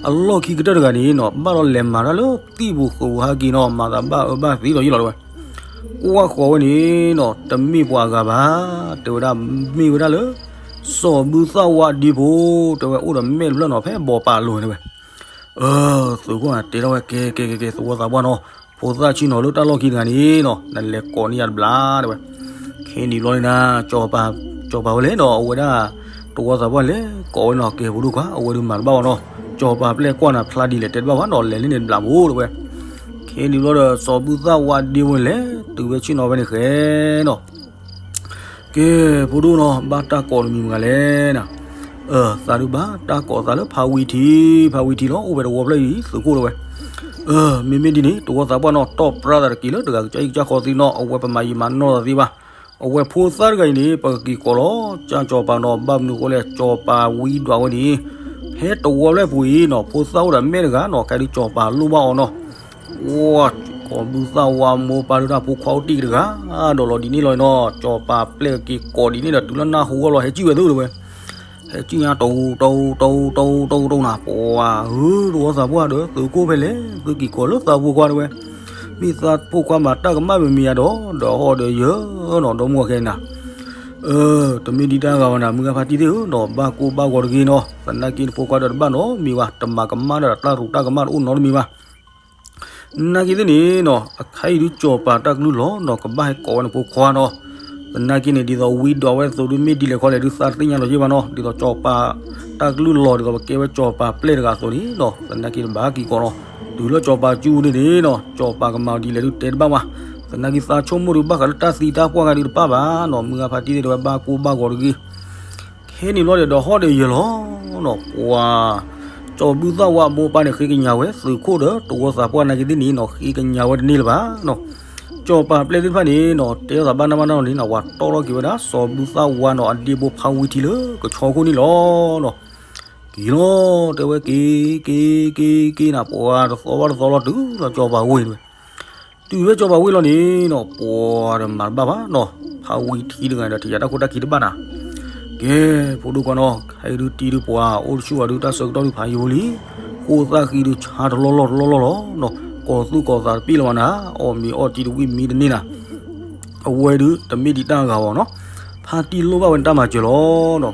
အလီၢ်ခံကတၢၢ်တဂၤန့ၣ်နီၤ, ဘၣ်ဒီးလဲၤမၤတၢ်လၢသံၣ်ပူၤဃုာ်ပူၤဟးက့ၤနီၤ, မၤသးဘၣ်အၢဘၣ်သီဒီးယံာ်လီၤတဲဝဲ, ကွၢ်ဃီၤဝဲန့ၣ်နီၤ, တမ့ၢ်ပှၤအဂၤဘၣ်, တဲဝဲဒၣ်မ့ၢ်ဝဲဒၣ်လၢ စီၤဘူၣ်သၣ်ဝါဒ့ဖိ, တဲဝဲအိၣ်ဒီးမဲာ်တဖျၢၣ်နီၤ, ဖဲဘီးပာ်လိၤတဲဝဲ, အၢ သုးခိၣ်တဲထီၣ်ဝဲ ကဲကဲကဲကဲ သဝီသးပှၢ်နီၤ, ဖိသၣ်ဆ့ၣ်နီၤလၢတၢ်လီၢ်ခံတဂၤန့ၣ်နီၤ, နလဲၤကိးန့ၢ်ယၤတဘျီတဲဝဲ, ခဲန့ၣ်ဘျီန့ၣ်နၤ, စီၤပၤဝဲလဲၣ်နီၤ, အဝဲဒၣ် သဝီသးပှၢ်လဲၤကိးဝဲနီၤ, ကဲဖိဒိၣ်ခွါ အဝဲဒုးမၤတဘၣ်ဘၣ်နီၤ, စီၤပၤပျဲၢ်ကွၢ်နၤဖျါဒ်လဲၣ်တဲတဘၣ်ဘၣ်နီၤ, လဲၤလၢန့ၣ်တဘျီဖိတဲဝဲ, ခဲန့ၣ်ဘျီဒီး စီၤဘူၣ်သၣ်ဝါဒ့ဝဲလဲၤတုၤဝဲဆ့ၣ်နီၤဝဲန့ၣ်ဃဲနီၤ ကဲ ဖိဒိၣ်နီၤ, ဘၣ်တၢ်ကိးတမံၤမတၤဂၤလဲၣ်နၤ, အၢ သးဒုးဘၣ်တၢ်ကိးသးလၢဖးဝံထံ, ဖးဝံထံလီၤ, အိၣ်ဖဲတဝီဖျၢၣ်အံၤ သုးခိၣ်တဲဝဲ, အၢ မ့မ့ၢ်ဒ်န့ၣ် သဝီသးပှၢ်နီၤ, တီၢ်ပြၢသးတက့ၤလၢတဂၤကစၢ်အံၤကစၢ်ဃီသ့နီၤ, အဝဲပမၤယံာ်မၤနီၢ်သးသ့ဘၣ်, အဝဲဖိသၣ်တဂၤအံၤန့ၣ် ပကက့ၤကိးလီၤ ကၠၢ်စီၤပၤနီၤ, ဘၣ်မနုၤဃိလဲၣ် စီၤပၤဝံဒွးဝဲန့ၣ် ဖဲတဝီဖျၢၣ်ပူၤအံၤနီၤ, ဖိသၣ်အိၣ်ဒီးမဲာ်တဂၤနီၤ, ခဲဒုးစီၤပၤလိၣ်ဘၣ်အီၤနီၤ ဝဲစီၤဘူၣ်သၣ်ဝါမိၢ်ပၢ်ဒုးတၢ်ဖိခွါအိၣ်တ့ၢ်တဂၤ, ဒီးလီၤဒ်န့ၣ်လီၤနီၤ, စီၤပၤပျဲၢ်က့ၤကိးဒ်န့ၣ်ဒီး တုၤလၢနၢ်ဟူအီၤလီၤ ဟဲကံၣ်ဝဲသုတဲဝဲ, ဟဲကံၣ်ညါ တဝူတဝူတဝူတဝူတဝူတဝူနၤ, ပှၤဧၢ သဝီသးပှၢ်ဒီး သုးခိၣ်ဖဲလဲၣ် သုက့ၤကိးလၢသးဖိခွါတဲဝဲ, မ့ၢ်သးဖိခွါမၤတၢ်ကမၣ်မံၤမံၤယါဒီး ဒီးဟီၣ်ဒီးယၢၤနီၤ, ဒီမါဝၤခဲန့ၣ်နၤ အၢ တမ့ၢ်ဒ်တၢ်ဂၤဘၣ်နၤ မုၢ်ဂၢ်ဖါတံၢ်သ့ၣ်ဧၢနီၤ, ဘၣ်ကိၢ်ဘၣ်ဂီၤတဂ့ၤနီၤ, သနာ်က့နဖိခွါဒီးတဘၣ်နီတမံၤဘၣ်, တမၤကမၣ်ဒီးတၢ်ရူးတၢ်ကမၣ်တအိၣ်နီတမံၤဘၣ်. နာ်က့သ့ၣ်န့ၣ်နီၤ အခါအံၤဒုးစီၤပၤတၢ်ကလုၢ်လီၤနီၤ, ကဘၣ်ဟဲကိးဝဲနဖိခွါနီၤ, သနာ်က့န့ၣ် ဒ်သိးဝံဒွးဝဲအသိးဒုး မ့ၢ်ဒ်လဲၣ်ခီလဲၣ်ဒုး သးတသ့ၣ်ညါလီၤယ့ၢ်ဘၣ်နီၤ, ဒ်သိးစီၤပၤတၢ်ကလုၢ်လီၤ ဒ်သိးပကဲဝဲစီၤပၤပျဲၢ်တဂၤအသိးန့ၣ်နီၤ, သနာ်က့တဘၣ်က့ၤကိးနီၤ, တုၤလၢစီၤပၤကၠူန့ၣ်န့ၣ်နီၤ စီၤပၤကမၤအီၤဒ်လဲၣ်ဒုးတဲတဘၣ်ဘၣ်, သနာ်က့သးဆိကမိၣ်ဒုး ဘၣ်ဃးလၢတၢ်သံတၢ်ပှၢ်ဂၤဒုးတပၣ်ဘၣ်နီၤ, မုၢ်ဂၢ်ဖါတံၢ်သ့ၣ်တဲဝဲ ဘၣ်ကိၢ်ဘၣ်ဂီၤတဂ့ၤ ခဲန့ၣ်ဘျီဒီး ဒီးဟီၣ်ဒီးယၢၤလီၤနီၤ, ပှၤ စီၤဘူၣ်သၣ်ဝါမိၢ်ပၢ်န့ၣ် ဃ့ကညးဝဲ သုးခိၣ်ဒီးသဝီသးပှၢ်နာ်က့သ့ၣ်န့ၣ်နီၤ ဃ့ကညးဝဲတန့ၢ်လၢၤဘၣ်နီၤ, စီၤပၤပျဲၢ်သ့ၣ်တဖၣ်န့ၣ်နီၤ တဲလိာ်သးဘၣ်နၢ်ဘၣ်နၢ်လီၤန့ၣ်နီၤ ဝၤတီထီၣ်က့ၤဝဲဒၣ် စီၤဘူၣ်သၣ်ဝါနီၤ အဒ့ဖိဖါဝံထံလၢကဆီခိၣ်န့ၣ်လီၤနီၤ, က့ၤလီၤ တဲဝဲက့ၤ က့ၤ က့ၤ က့ၤ က့ၤနၤ ပှၤတသီဘၣ်တသီလီၤ တုၤလီၤစီၤပၤဝ့ၢ်တဲဝဲ တုၤဝဲစီၤပၤဝ့ၢ်လီၤန့ၣ်နီၤ ပှၤတမၤတဘၣ်ဘၣ်နီၤ, ဖးဝံထံတဂၤဒီး ထံၣ်ယၤတၢ်ခိၣ်တၢ်ခံတဘၣ်နၤ. ကဲ, ဖိဒိၣ်ခွါနီၤ, ဟဲဒုးတံဒုးပှၤ အိၣ်တဆူၣ်ဝဲဒုး တၢ်ဆၢကတီၢ်ဒုးဖးယိလံ, ဃိသၣ်ဃံဒုးဆါတလီၢ်လီၢ်တလီၢ်လီၢ်လီၤ. ကိးသူၣ်ကိးသးတပ့ၢ်လၢၤဘၣ်နၤ, အီၣ်မ့ၤအီၣ်တံၤတဝံၣ်မံတန့ၢ်နၤ. အဝဲဒုး တမ့ၢ်ဒံးတၢ်ဂၤဘၣ်နီၤ, ဖါတံၢ်လိၣ်ဘၣ်ဝဲတၢ်မၤစၢၤလ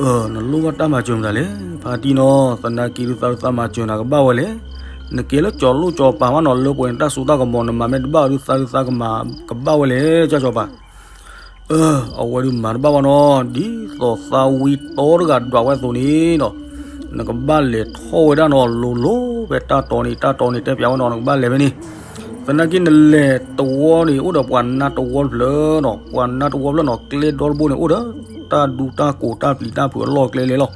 ီၤ. နလိၣ်ဘၣ်တၢ်မၤစၢၤမတၤလဲၣ်, ဖါတံၢ်နီၤ, သနာ်က့ဒုးသးဒုးသးမၤစၢၤနၤကဘၣ်ဝဲလဲၣ်. နကဲလၢကၠီၤလိၣ်ကၠီၤပၤမးနီၤ, လၢပှဲၤန့ၣ်တၢ်စိတၢ်ကမီၤ နမၤမ့ၢ်တဘၣ်အီၤဒုး သးဒုးသးကမၤကဘၣ်ဝဲလဲၣ် ကၠၢ်ကၠီၤပၤ. အဝဲဒုးမၤတဘၣ်ဘၣ်နီၤ, ဒ်သိးသးဝံတီတဂၤဒွးဝဲအသိးန့ၣ်နီၤ, နကဘၣ်လဲၤထီၣ်ဝဲဒၣ်နီၤ, လိၤလိၤဖဲတၢ်တီန့ၣ် တၢ်တီန့ၣ် တဲပၠးဝဲနီၤ, နကဘၣ်လဲၤဖဲန့ၣ်. သနာ်က့နလဲၤတဝီန့ၣ် အိၣ်ဒီးပှၤနါတဝီတဖျၢၣ်နီၤ, ပှၤနါတဝီဖျၢၣ်နီၤ, ကျဲဒီတဘိန့ၣ် အိၣ်ဒီး တၢ်ဒူတၢ်ကိးတၢ်ပျံၤတၢ်ဖုးအလီၢ်အကျဲလဲၣ်လီၤ.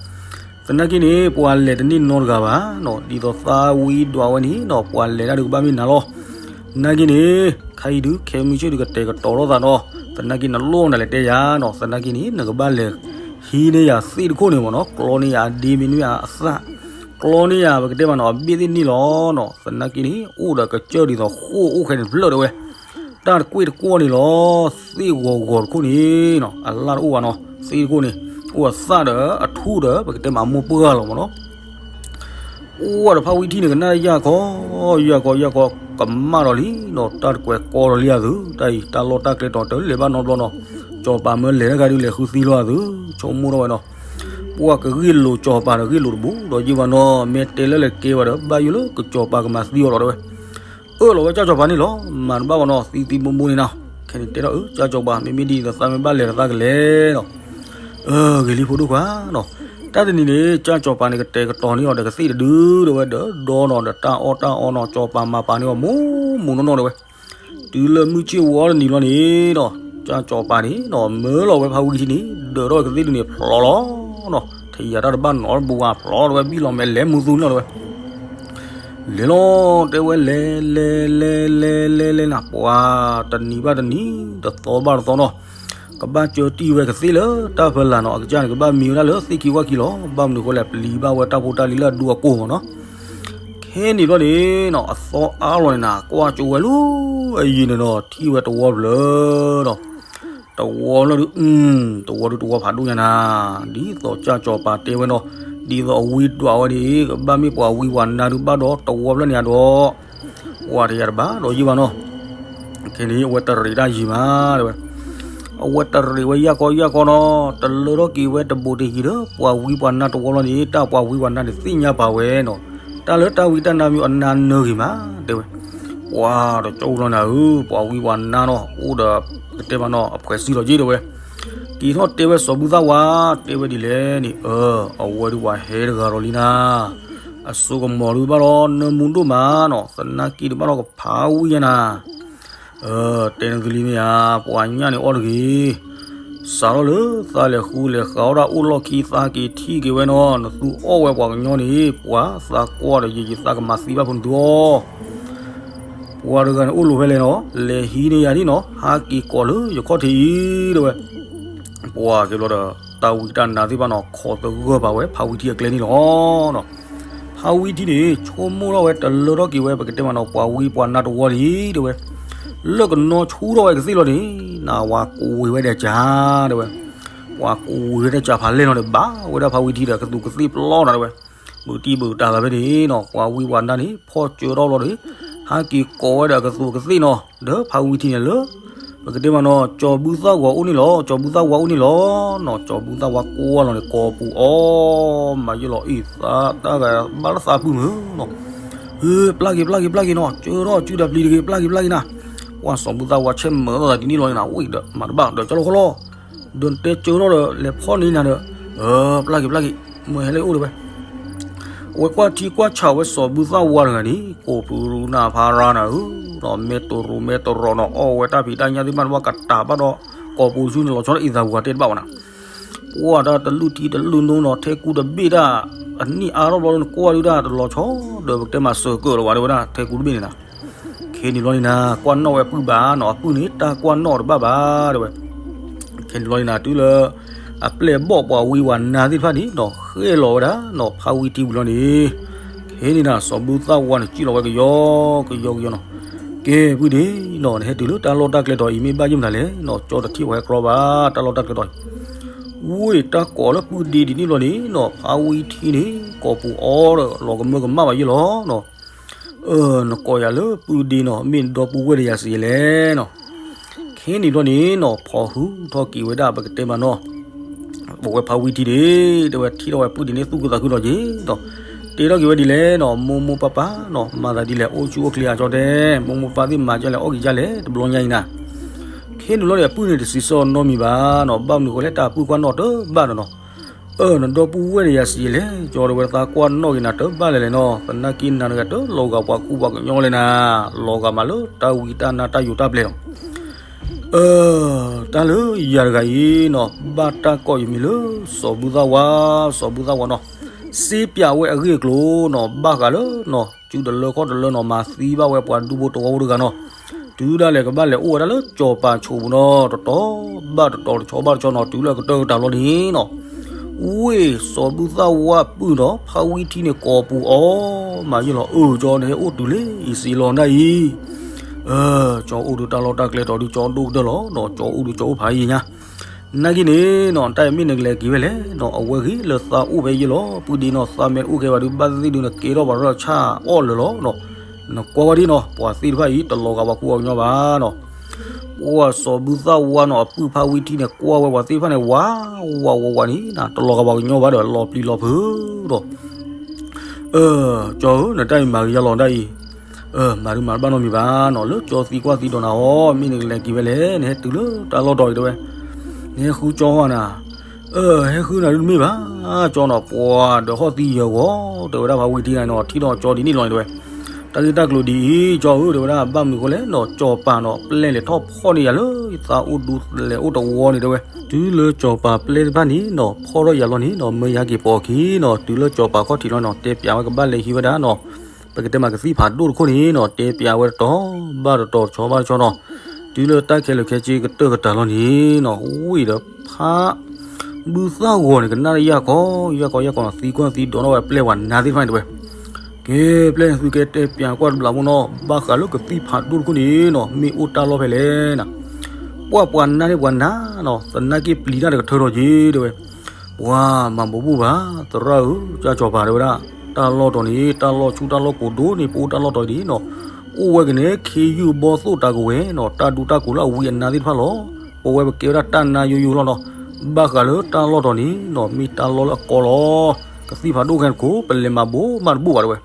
သနာ်က့န့ၣ် ပှၤလဲၤတန့ၢ်နီတဂၤဘၣ်နီၤ, ဒ်သိးသးဝံဒွးဝဲန့ၣ်နီၤ, ပှၤလဲၤတၢ်ဒုးကဘၣ်မ့ၢ်နၤလီၤ. နာ်က့န့ၣ် ခဲအံၤဒုး ခဲမုၢ်ဆ့ၣ်ဒုး ကတဲာ်ကတီၤလိာ်သးနီၤ, သနာ်က့နလိၣ်နလဲၤတဲယၤနီၤ, သနာ်က့န့ၣ် နကဘၣ်လဲၤဟံးန့ၢ်ယၤသ့ၣ်တခိၣ်န့ၣ်မ့ၢ်နီၤ, ကျီန့ၢ်ယၤအဒ့မ့ၢ်န့ၢ်အသၣ်, ကျီန့ၢ်ယၤပကတဲမးနီၤ အဘ့ၣ်သ့ၣ်န့ၣ်လီၤနီၤ. သနာ်က့န့ၣ် အိၣ်ဒီးကစၢၢ်ဒ်သိးဃိၣ်အိၣ်ခဲန့ၣ်တဖျၢၣ်တဲဝဲ, တၢ်တကွ့ၢ်တကွီၢ်န့ၣ်လီၤ, သ့ၣ်ဂီၤဂီၤတခိၣ်န့ၣ်နီၤ, အလၣ်တအိၣ်ဘၣ်နီၤ, သ့ၣ်တခိၣ်န့ၣ် အိၣ်အသၣ်ဒီးအထူၣ်ဒီး ပကတဲမးမိၢ်ပှၢ်လီၤမ့ၢ်နီၤ. အိၣ်ဝဲဒီးဖါဝံထံန့ၣ် ကနၣ်ယၢ်ခီ, ယၢ်ခီ ယၢ်ခီ, ကမၣ်ဒီးလံနီၤ, တၢ်တကွဲးကီဒီးလံအသု, တၢ်အံၤ တၢ်လီၢ်တၢ်ကျဲတီၤတလဲၤဘၣ်နီတဘျီနီၤ, ကၠီၤပၤမၢလဲၤတၢ်ဂၤဒုး လဲၤဃုသံလီၤအသု, ဆိကမိၣ်ထီၣ်ဝဲနီၤ. ပှၤကဂ့ၢ်လိာ်ကၠီၤပၤဒီး ဂ့ၢ်လိာ်တဘူးဒီးယံာ်ဘၣ်နီၤ, မ့ၢ်တဲလၢလဲၤကဲဝဲဒီး ဘၣ်ယိၣ်လၢကကၠီၤပၤကမၤသံအီၤဒီးတဲဝဲ အၢၣ်လီၤဝဲကၠၢ်ကၠီၤပၤန့ၣ်လီၤ, မၤတဘၣ်ဘၣ်နီၤ, သံသံမိၢ်မိၢ်န့ၣ်နီၤ. ခဲန့ၣ်တဲထီၣ်အၢ ကၠၢ်ကၠီၤပၤ မ့မ့ၢ်ဒ်သိးသးမ့ၢ်ဘၣ်လဲၤဒီးသးကလဲၤနီၤ. ဂ့ၤလံဖိဒိၣ်ခွါနီၤ, တၢ်တနံၤန့ၣ် ကၠၢ်ကၠီၤပၤန့ၣ် ကတဲာ်ကတီၤန့ၢ်အီၤဒီးကသ့ၣ်တဒုဒီးဝဲဒီးဒီနီၤ, ဒီးတၢ်အီၣ်တၢ်အီနီၤ, ကၠီၤပၤမၤပာ်န့ၢ်အီၤမိၢ်မိၢ်နီၢ်နီၢ်တဲဝဲ. တုၤလၢမုၢ်ဆ့ၣ်ဝီတနံၤလီၤန့ၣ်နီၤ, ကၠၢ်ကၠီၤပၤန့ၣ်နီၤ မၢလီၤဝဲဖါဝံထံန့ၣ် ဒၢးထီၣ်ကသ့ၣ်တဒုန့ၣ်ဖျိးလီၤနီၤ, ထံၣ်ယၤတၢ်တဘၣ်နီတဘၣ်ဘၣ် ဖျိးလီၤဝဲ ဘံၣ်လီၤမဲာ်လဲၤမူသူန့ၣ်လီၤတဲဝဲ. လဲၤလီၤ တဲဝဲ လဲၤ လဲၤ လဲၤ လဲၤ လဲၤ လဲၤနၤ, ပှၤတနံၤဘၣ်တနံၤ တသီဘၣ်တသီနီၤ, ကဘၣ်ကၢတံၢ်ဝဲကသ့ၣ်လၢတၢ်ဖီလာ်နီၤ, အကစၢ်န့ၣ် ကဘၣ်မံဝဲဒၣ်လၢသ့ၣ်ခံဝၣ်ခံလီၤ. ဘၣ်မနုၤဃိလဲၣ်, ပျံၤဘၣ်ဝဲတၢ်ဖိတၢ်လံၤလၢအဒူအကိၢ်မ့ၢ်နီၤ. ခဲန့ၣ်ဘျီန့ၣ်နီၤ, အသီအါလီၤန့ၣ်နၤ, ကွၢ်ကၠိဝဲလၢအယံၤန့ၣ်နီၤ, ထံၣ်ဝဲတဝီဖျၢၣ်နီၤ. တဝီဖျၢၣ်ဒုး, တဝီဒုးတဝီဖးဒိၣ်ညါနၤ, ဒ်သိးကၢ်ကၠီၤပၤတဲဝဲနီၤ, ဒ်သိးအဝံဒွးဝဲန့ၣ် ကဘၣ်မ့ၢ်ပှၤဝံပှၤနါဒုးဘၣ်ဒီး တဝီဖျၢၣ်န့ၣ်ဒီး ပှၤတယၤတဘၣ်ဒီးယံာ်ဘၣ်နီၤ. ခဲန့ၣ် အဝဲတရံးတၢ်ယံာ်မးတဲဝဲ, အဝဲတရံးဝဲယၢ်ကီယၢ်ကီနီၤ, တလၢထီၣ်က့ၤဝဲတဘူးတဟံးဒီး ပှၤဝံပှၤနါတဝီလီၤန့ၣ်, တၢ်ပှၤဝံပှၤနါန့ၣ် သ့ၣ်ညါပာ်ဝဲနီၤ, တၢ်လၢတၢ်ဝံတၢ်နါမ့ၢ်အနါနၢဂ့ၤမးတဲဝဲ. ပှၤတကၠိလီၤနၤဧၢ, ပှၤဝံပှၤနါနီၤ, အိၣ်ဒီး ပကတဲမးနီၤ, အဖှဲးစံလီၤက့တဲဝဲ. က့ၤထီၣ်တဲဝဲစီၤဘူၣ်သၣ်ဝါ, တဲဝဲဒ်လဲၣ်န့ၣ်, အၢ, အဝဲဒုးပှၤဟဲတဂၤဒီးလံနၤ, အစိကမီၤဒုးဘၣ်ဒီး နၢမူဒိၣ်မးနီၤ, သနာ်က့ဒုးဘၣ်ဒီးကဖးဝံယါနၤ. အၢ, တဲနသုလံမ့ၢ်ဧါ, ပှၤညၣ်န့ၣ်အီၣ်တဂ့ၤ, စးထီၣ်လၢသးလဲၤဃုလဲၤဃးအီၣ်ဒၣ်အိၣ်လီၢ်ခံ သးက့ၤထံၣ်က့ၤဝဲနီၤ, နသုအီၣ်ဝဲပှၤကညီန့ၣ်, ပှၤသးကွၢ်ဒီးယံာ်ယံာ် သးကမၤသံဘၣ်ဖိနသုအီၤ. ပှၤတဂၤန့ၣ်အိၣ်လိၤဖဲလဲၣ်နီၤ, လဲၤဟံးန့ၢ်ယၤဒ်နီၤ, ဟးက့ၤကိးလၢယခီၣ်ထံးအံၤတဲဝဲ. ပှၤက့ၤဘျီဒီး တၢ်ဝံတၢ်နါသ့ၣ်တဖၣ်နီၤ, ခိးသဂၢၢ်ဘၣ်ဝဲဖးဝံထံအကျဲန့ၣ်လီၤ. ဖးဝံထံန့ၣ် ဆိကမိၣ်ထီၣ်ဝဲတလၢထီၣ်က့ၤဝဲ ပကတဲမးနီၤ, ပှၤဝံပှၤနါတဝီလံတဲဝဲ, လၢကနီၤဆူထီၣ်ဝဲကသ့ၣ်လီၤန့ၣ်, နဝၤကိးဝ့ၤဝဲဒၣ်ကၢ်တဲဝဲ. ပှၤကိးဝ့ၤဝဲဒၣ်ကၢ်ဖးလဲၢ်လီၤန့ၣ်, ဘၣ်ဝဲဒၣ်ဖးဝံထံဒီးကသူးကသ့ၣ်ပျီနၤတဲဝဲ. မုၢ်တံၢ်ဘုးတၢ်ဂၤဖဲန့ၣ်နီၤ, ပှၤဝံပှၤနါန့ၣ် ဖီၣ်ကၢထီၣ်ဘျီန့ၣ်, ဟးက့ၤကိးဝဲဒီးကသူးကသ့ၣ်နီၤ, ဒီးဖးဝံထံန့ၣ်လၢ ပကတဲမးနီၤ, ကၠီၤဘူၣ်သၣ်ဝါအိၣ်န့ၣ်လီၤ, ကၠီၤဘူၣ်သၣ်ဝါအိၣ်န့ၣ်လီၤနီၤ. ကၠီၤဘူၣ်သၣ်ဝါကွၢ်လီၤန့ၣ် ကိးပူၤအီၤ, မၤယဲၢ်လီၤအံၤသးတၢ်ဂၤဘၣ်လၢသးပုၢ်မုၢ်နီၤ. ပျၢ်က့ၤပျၢ်က့ၤပျၢ်က့ၤနီၤ, ကၢထီၣ်စုဒီးပျံၤတဂ့ၤ, ပျၢ်က့ၤပျၢ်က့ၤနၤ. ပှၤစီၤဘူၣ်သၣ်ဝါဆဲးမၢသးဒ်န့ၣ်လီၤန့ၣ်, ဝံၤဒီးမၤတဘၣ်ဒီးကၠီလီၤခီလီၤ, ဒီးနတဲကၢထီၣ်ဒီးလဲၤဖီၣ်န့ၢ်နၤဒီး, ပျၢ်က့ၤပျၢ်က့ၤ, မ့ၢ်ဟဲလၢအိၣ်တဲဝဲ. အဝဲကွၢ်ထံကွၢ်ဆးဝဲစီၤဘူၣ်သၣ်ဝါတဂၤန့ၣ်, ကိးပူၤရူနၤဖးရါနၤဧၢ, ဒီးမဲာ်တရူးမဲာ်တရီးနီၤ, အီၣ်ဝဲတၢ်ဖံးတၢ်ညၣ်သ့ၣ်တဖၣ်န့ၣ် ပှၤကတၤဘၣ်ဒီး, ကိးပူၤတဆူန့ၣ် လီၤဆီဒၣ်အံၤသးဝၤတဲတဘၣ်ဝဲနၤ. ပှၤတၢ်တလုၢ်ထံတလုၢ်နိနီၤ, ထဲကူတဘ့ၣ်တၢ်, အနံၣ်အါထီၣ်ဘျီဒီးနကွၢ်ဒုးတၢ်တလီၤဆီ, ဒီးပကတဲမးစၢၤကၢၢ်လီၤဝဲတဲဝဲဒၣ် ထဲကူတဘ့ၣ်န့ၣ်နၤ. ခဲန့ၣ်ဘျီန့ၣ်နၤ, ကွၢ်နီၣ်ဝဲအပုၢ်ဘၣ်နီၤ, အပုၢ်န့ၣ်တၢ်ကွၢ်နီၣ်တဘၣ်ဘၣ်တဲဝဲ. ခဲန့ၣ်ဘျီန့ၣ်နၤ, တုၤလၢ အပျဲၢ်အဘီၣ်ပှၤဝံပှၤနါသ့ၣ်တဖၣ်န့ၣ်နီၤ, ဃဲၣ်လီၤဝဲဒၣ်နီၤ, ဖးဝံထံဝံၤလီၤန့ၣ်, ခဲန့ၣ်နၤ, စီၤဘူၣ်သၣ်ဝါန့ၣ် စံၣ်လီၤဝဲကယီကယီကယီနီၤ. ကဲ ပုၢ်ဒ့နီၤ, နဟဲတုၤလၢတၢ်လီၢ်တၢ်ကျဲတီၤအံၤ မ့ၢ်ဘၣ်ယမနုၤလဲၣ်နီၤ, ကၠီတထံၣ်ပှၤဟဲကြီဘၣ် တၢ်လီၢ်တၢ်ကျဲတီၤအံၤ. ဝ့ၢ်တၢ်ကိးလၢပုၢ်ဒ့ဒ်န့ၣ်ဘျီန့ၣ်နီၤ, ဖါဝံထံန့ၣ် ကိးပူၤအီၤဒီး လီၤကမၢကမၣ်ဘၣ်ယဲလီၤနီၤ. အၢ နကိးယၤလၢပုၢ်ဒ့နီၤ, မ့ၢ်နဒီပုၢ်ဝဲၢ်ဒီးယၤစံးလဲၣ်နီၤ. ခဲန့ၣ်ဘျီန့ၣ်နီၤ, ဖီၣ်ဟုထီၣ်က့ၤဝဲဒၣ် ပကတဲမးနီၤ ပဝဲဖါဝံထံန့ၣ် တဲဝဲထံၣ်ထီၣ်ဝဲပုၢ်ဒ့န့ၣ် သူၣ်ခုသးခုနီၤက့ၤဒီး တဲထီၣ်က့ၤဝဲဒ်လဲၣ်နီၤ, မိၢ်မိၢ်ပၢ်ပၢ်နီၤ, မၤသးဒ်လဲၣ် အိၣ်ဆူၣ်အိၣ်ချ့ဧါကၠီတဲ, မိၢ်မိၢ်ပၢ်ပၢ်သ့ၣ်မၤဒ်လဲၣ် အီၣ်က့ၤဒ်လဲၣ် တဘျီညါအံၤနၤ. ခဲန့ၣ်ဘျီန့ၣ် အပုၢ်န့ၣ်တစံးဆၢနီတမံၤဘၣ်နီၤ, ဘၣ်မနုၤဃိလဲၣ် တၢ်ပုၢ်ကွၢ်နီၣ်တဘၣ်ဒီးနီၤ. အၢ နဒီပုၢ်ဝဲၢ်ဒီးယၤစံးလဲၣ်, ကၠီတဲဝဲ သးကွၢ်နီၣ်က့ၤနၤတဘၣ်လဲၣ်လဲၣ်နီၤ, သနာ်က့နၤတဂၤတလီၤဂာ်ပှၤကူပှၤကညီလဲၣ်နၤ, လီၤဂာ်မးလၢတၢ်ဝံတၢ်နါတၢ်ယိာ်တၢ်ပျဲလီၤ. အၢ တၢ်လၢယၤတဂၤအံၤနီၤ, ဘၣ်တၢ်ကိးယမံၤလၢ စီၤဘူၣ်သၣ်ဝါ, စီၤဘူၣ်သၣ်ဝါနီၤ, စ့ပၠးဝဲအဂ့ၢ်အကျိၤနီၤ, ဘၣ်ဃးလၢနီၤ စုတလၢခီၣ်တလၢနီၤ, မၤသံဘၣ်ဝဲပှၤဒူဖိတဝီဖိတဂၤနီၤ, တုၤဒၣ်လဲာ်ကဘၣ်လဲၤအိၣ်ဝဲဒၣ်လၢစီၤပၤဆိးပူၤနီၤ, တတီၤဘၣ်တတီၤ တဆီဘၣ်တဆီနီၤ, တုၤလၢအကတၢၢ်ကတၢၢ်လီၤန့ၣ်နီၤ ဝ့ၢ်စီၤဘူၣ်သၣ်ဝါပုၢ်ဒီး ဖါဝံထံန့ၣ် ကိးပူၤအီၤမးယဲလီၤ, အၢ ကၠီန့ၣ်ဟဲအိၣ်တုၤလံအံၤစံးလီၤနၤအံၤ. အၢ ကၠီအိၣ်ဒီးတၢ်လီၢ်တၢ်ကျဲတီၤဒုး ကၠီဒိၣ်ကတၢၢ်လီၤနီၤ, ကၠီအိၣ်ဒီးကၠီအိၣ်ဖးယံာ်ညါ. နာ်က့န့ၣ်နီၤ, တၢ်အံၤမ့ၢ်နကလဲၤက့ၤဝဲလဲၣ်နီၤ, အဝဲဂ့ၤလၢသးအိၣ်ဖဲယဲလီၤ, ပုၢ်ဒ့နီၤ, သးမ့ၢ်အိၣ်ကဲဘၣ်ဒုး ဘၣ်သ့ၣ်သ့ၣ်ဒုး နကဲထီၣ်ပှၤရၢၢ်ဆၣ်အီၣ်လၢာ်လီၤနီၤ. နကွၢ်ဝဲဒ်နီၤ, ပှၤသ့ၣ်တဖၣ်အံၤ တလီၤဂာ်ပှၤကူပှၤကညီဘၣ်နီၤ. ပှၤစီၤဘူၣ်သၣ်ဝါနီၤ အပုၢ်ဖါဝံထံန့ၣ် ကွၢ်ဝဲပှၤသ့ၣ်တဖၣ်န့ၣ် ဝးဝးဝးဝးန့ၣ်နီၤ, တလီၤဂာ်ပှၤကညီဘၣ်ဒီး လီၤပျံၤလီၤဖုးဒီး အၢ ကၠီဧၢ, နတၢ်အံၤမၤဂ့ၤယါလီၤဒၣ်အံၤ. အၢ မၤဒုးမၤတဘၣ်နီတမံၤဘၣ်နီၤ, လၢကၠီသံကွၢ်သံဒိးနၤအီၤ, မ့ၢ်နကလဲၤက့ၤဝဲလဲၣ်, နဟဲတုၤလၢတၢ်လီၢ်တီၤအံၤတဲဝဲ, နဟဲဃုကၠီဧါနၤ. အၢ ဟဲဃုနၤဒုးတမ့ၢ်ဘၣ်, ကၠီနီၤ ပှၤဒီးဟီၣ်သံယၢၤဂီၤ, တဲဝဲဒၣ်ဖါဝံထံန့ၣ်နီၤ, ထံၣ်ဒီးကၠီဒ်န့ၣ်လီၤန့ၣ်တဲဝဲ. တၢ်ဂ့ၢ်တၢ်ကျိၤဒ်အံၤ ကၠီဧၢ, တဲဝဲဒၣ် ဘၣ်မနုၤဃိလဲၣ်နီၤ, စီၤပၤနီၤ ပျဲလဲၤထီၣ်ဖီၣ်န့ၢ်ယၤလၢ သးအိၣ်ဒူလဲၤအိၣ်တဝီန့ၣ်တဲဝဲ. တုၤလၢစီၤပၤပျဲတဖၣ်န့ၣ်နီၤ ဖီၣ်ထီၣ်ယၤလီၤန့ၣ်နီၤ, မၢယဟဲက့ၤပိာ်အခံနီၤ, တုၤလၢစီၤပၤခီၣ်ထံးလီၤနီၤ, တဲပၠးဝဲကဘၣ်လဲၤဟံးဝဲဒၣ်နီၤ, ပကတဲမးကသံၣ်ဖးဒိၣ်တခိၣ်န့ၣ်နီၤ, တဲပၠးဝဲတတီၤဘၣ်တတီၤ တဆီဘၣ်တဆီနီၤ. တုၤလၢတၢ်ခဲလၢာ်ခဲဆ့ကတၢၢ်ကတၢၢ်လီၤန့ၣ်နီၤ, ဝ့ၢ်ဒီးဖါဘူၣ်သၣ်ဂီၤန့ၣ် ကနၣ်ယၢ်ကီယၢ်ကီယၢ်ကီနီၤ, သံကွၢ်သံဒိးထီၣ်ဝဲပျဲပှၤနါသ့ၣ်တဖၣ်န့ၣ်တဲဝဲ. ကဲ ပျဲသုကဲတဲပၠးကွၢ်တဘျီဖိနီၤ, ဘၣ်ဃးလၢကသံၣ်ဖးဒိၣ်တခိၣ်န့ၣ်နီၤ, မ့ၢ်အိၣ်တၢ်လီၢ်ဖဲလဲၣ်နၤ. ပှၤပှၤနါန့ၣ်ပှၤနါနီၤ, သနာ်က့ပျံၤတၢ်တကထၢထီၣ်က့ၤတဲဝဲ. ပှၤမၤဘိးဘိၣ်ဘၣ်, သရၣ်ဧၢ, ကၢ်စီၤပၤတဲဝဲဒၣ်, တၢ်လီၢ်တီၤန့ၣ် တၢ်လီၢ်ဆူၣ်တၢ်လီၢ်ကိၤဒိၣ်န့ၣ် ပအိၣ်တၢ်လီၢ်တီၤအံၤန့ၣ်နီၤ, အိၣ်ဝဲကန့ၣ် ခ့ယုၢ်ဘီသိၣ်တၢ်ကဝဲၤနီၤ, တၢ်ဒူတၢ်ကိးလၢအဝံအနါသ့ၣ်တဖၣ်လီၤ. ပဝဲပကဲဝဲဒၣ်တၢ်နါယိယိလီၤနီၤ. ဘၣ်ဃးလၢတၢ်လီၢ်တီၤန့ၣ်နီၤ, မ့ၢ်တၢ်လီၢ်လၢအကီလီၤ. ကသံၣ်ဖးဒိၣ်ခဲတခိၣ် ပလဲၤမၤဘိးမးတဘိၣ်ဘၣ်တဲဝဲ.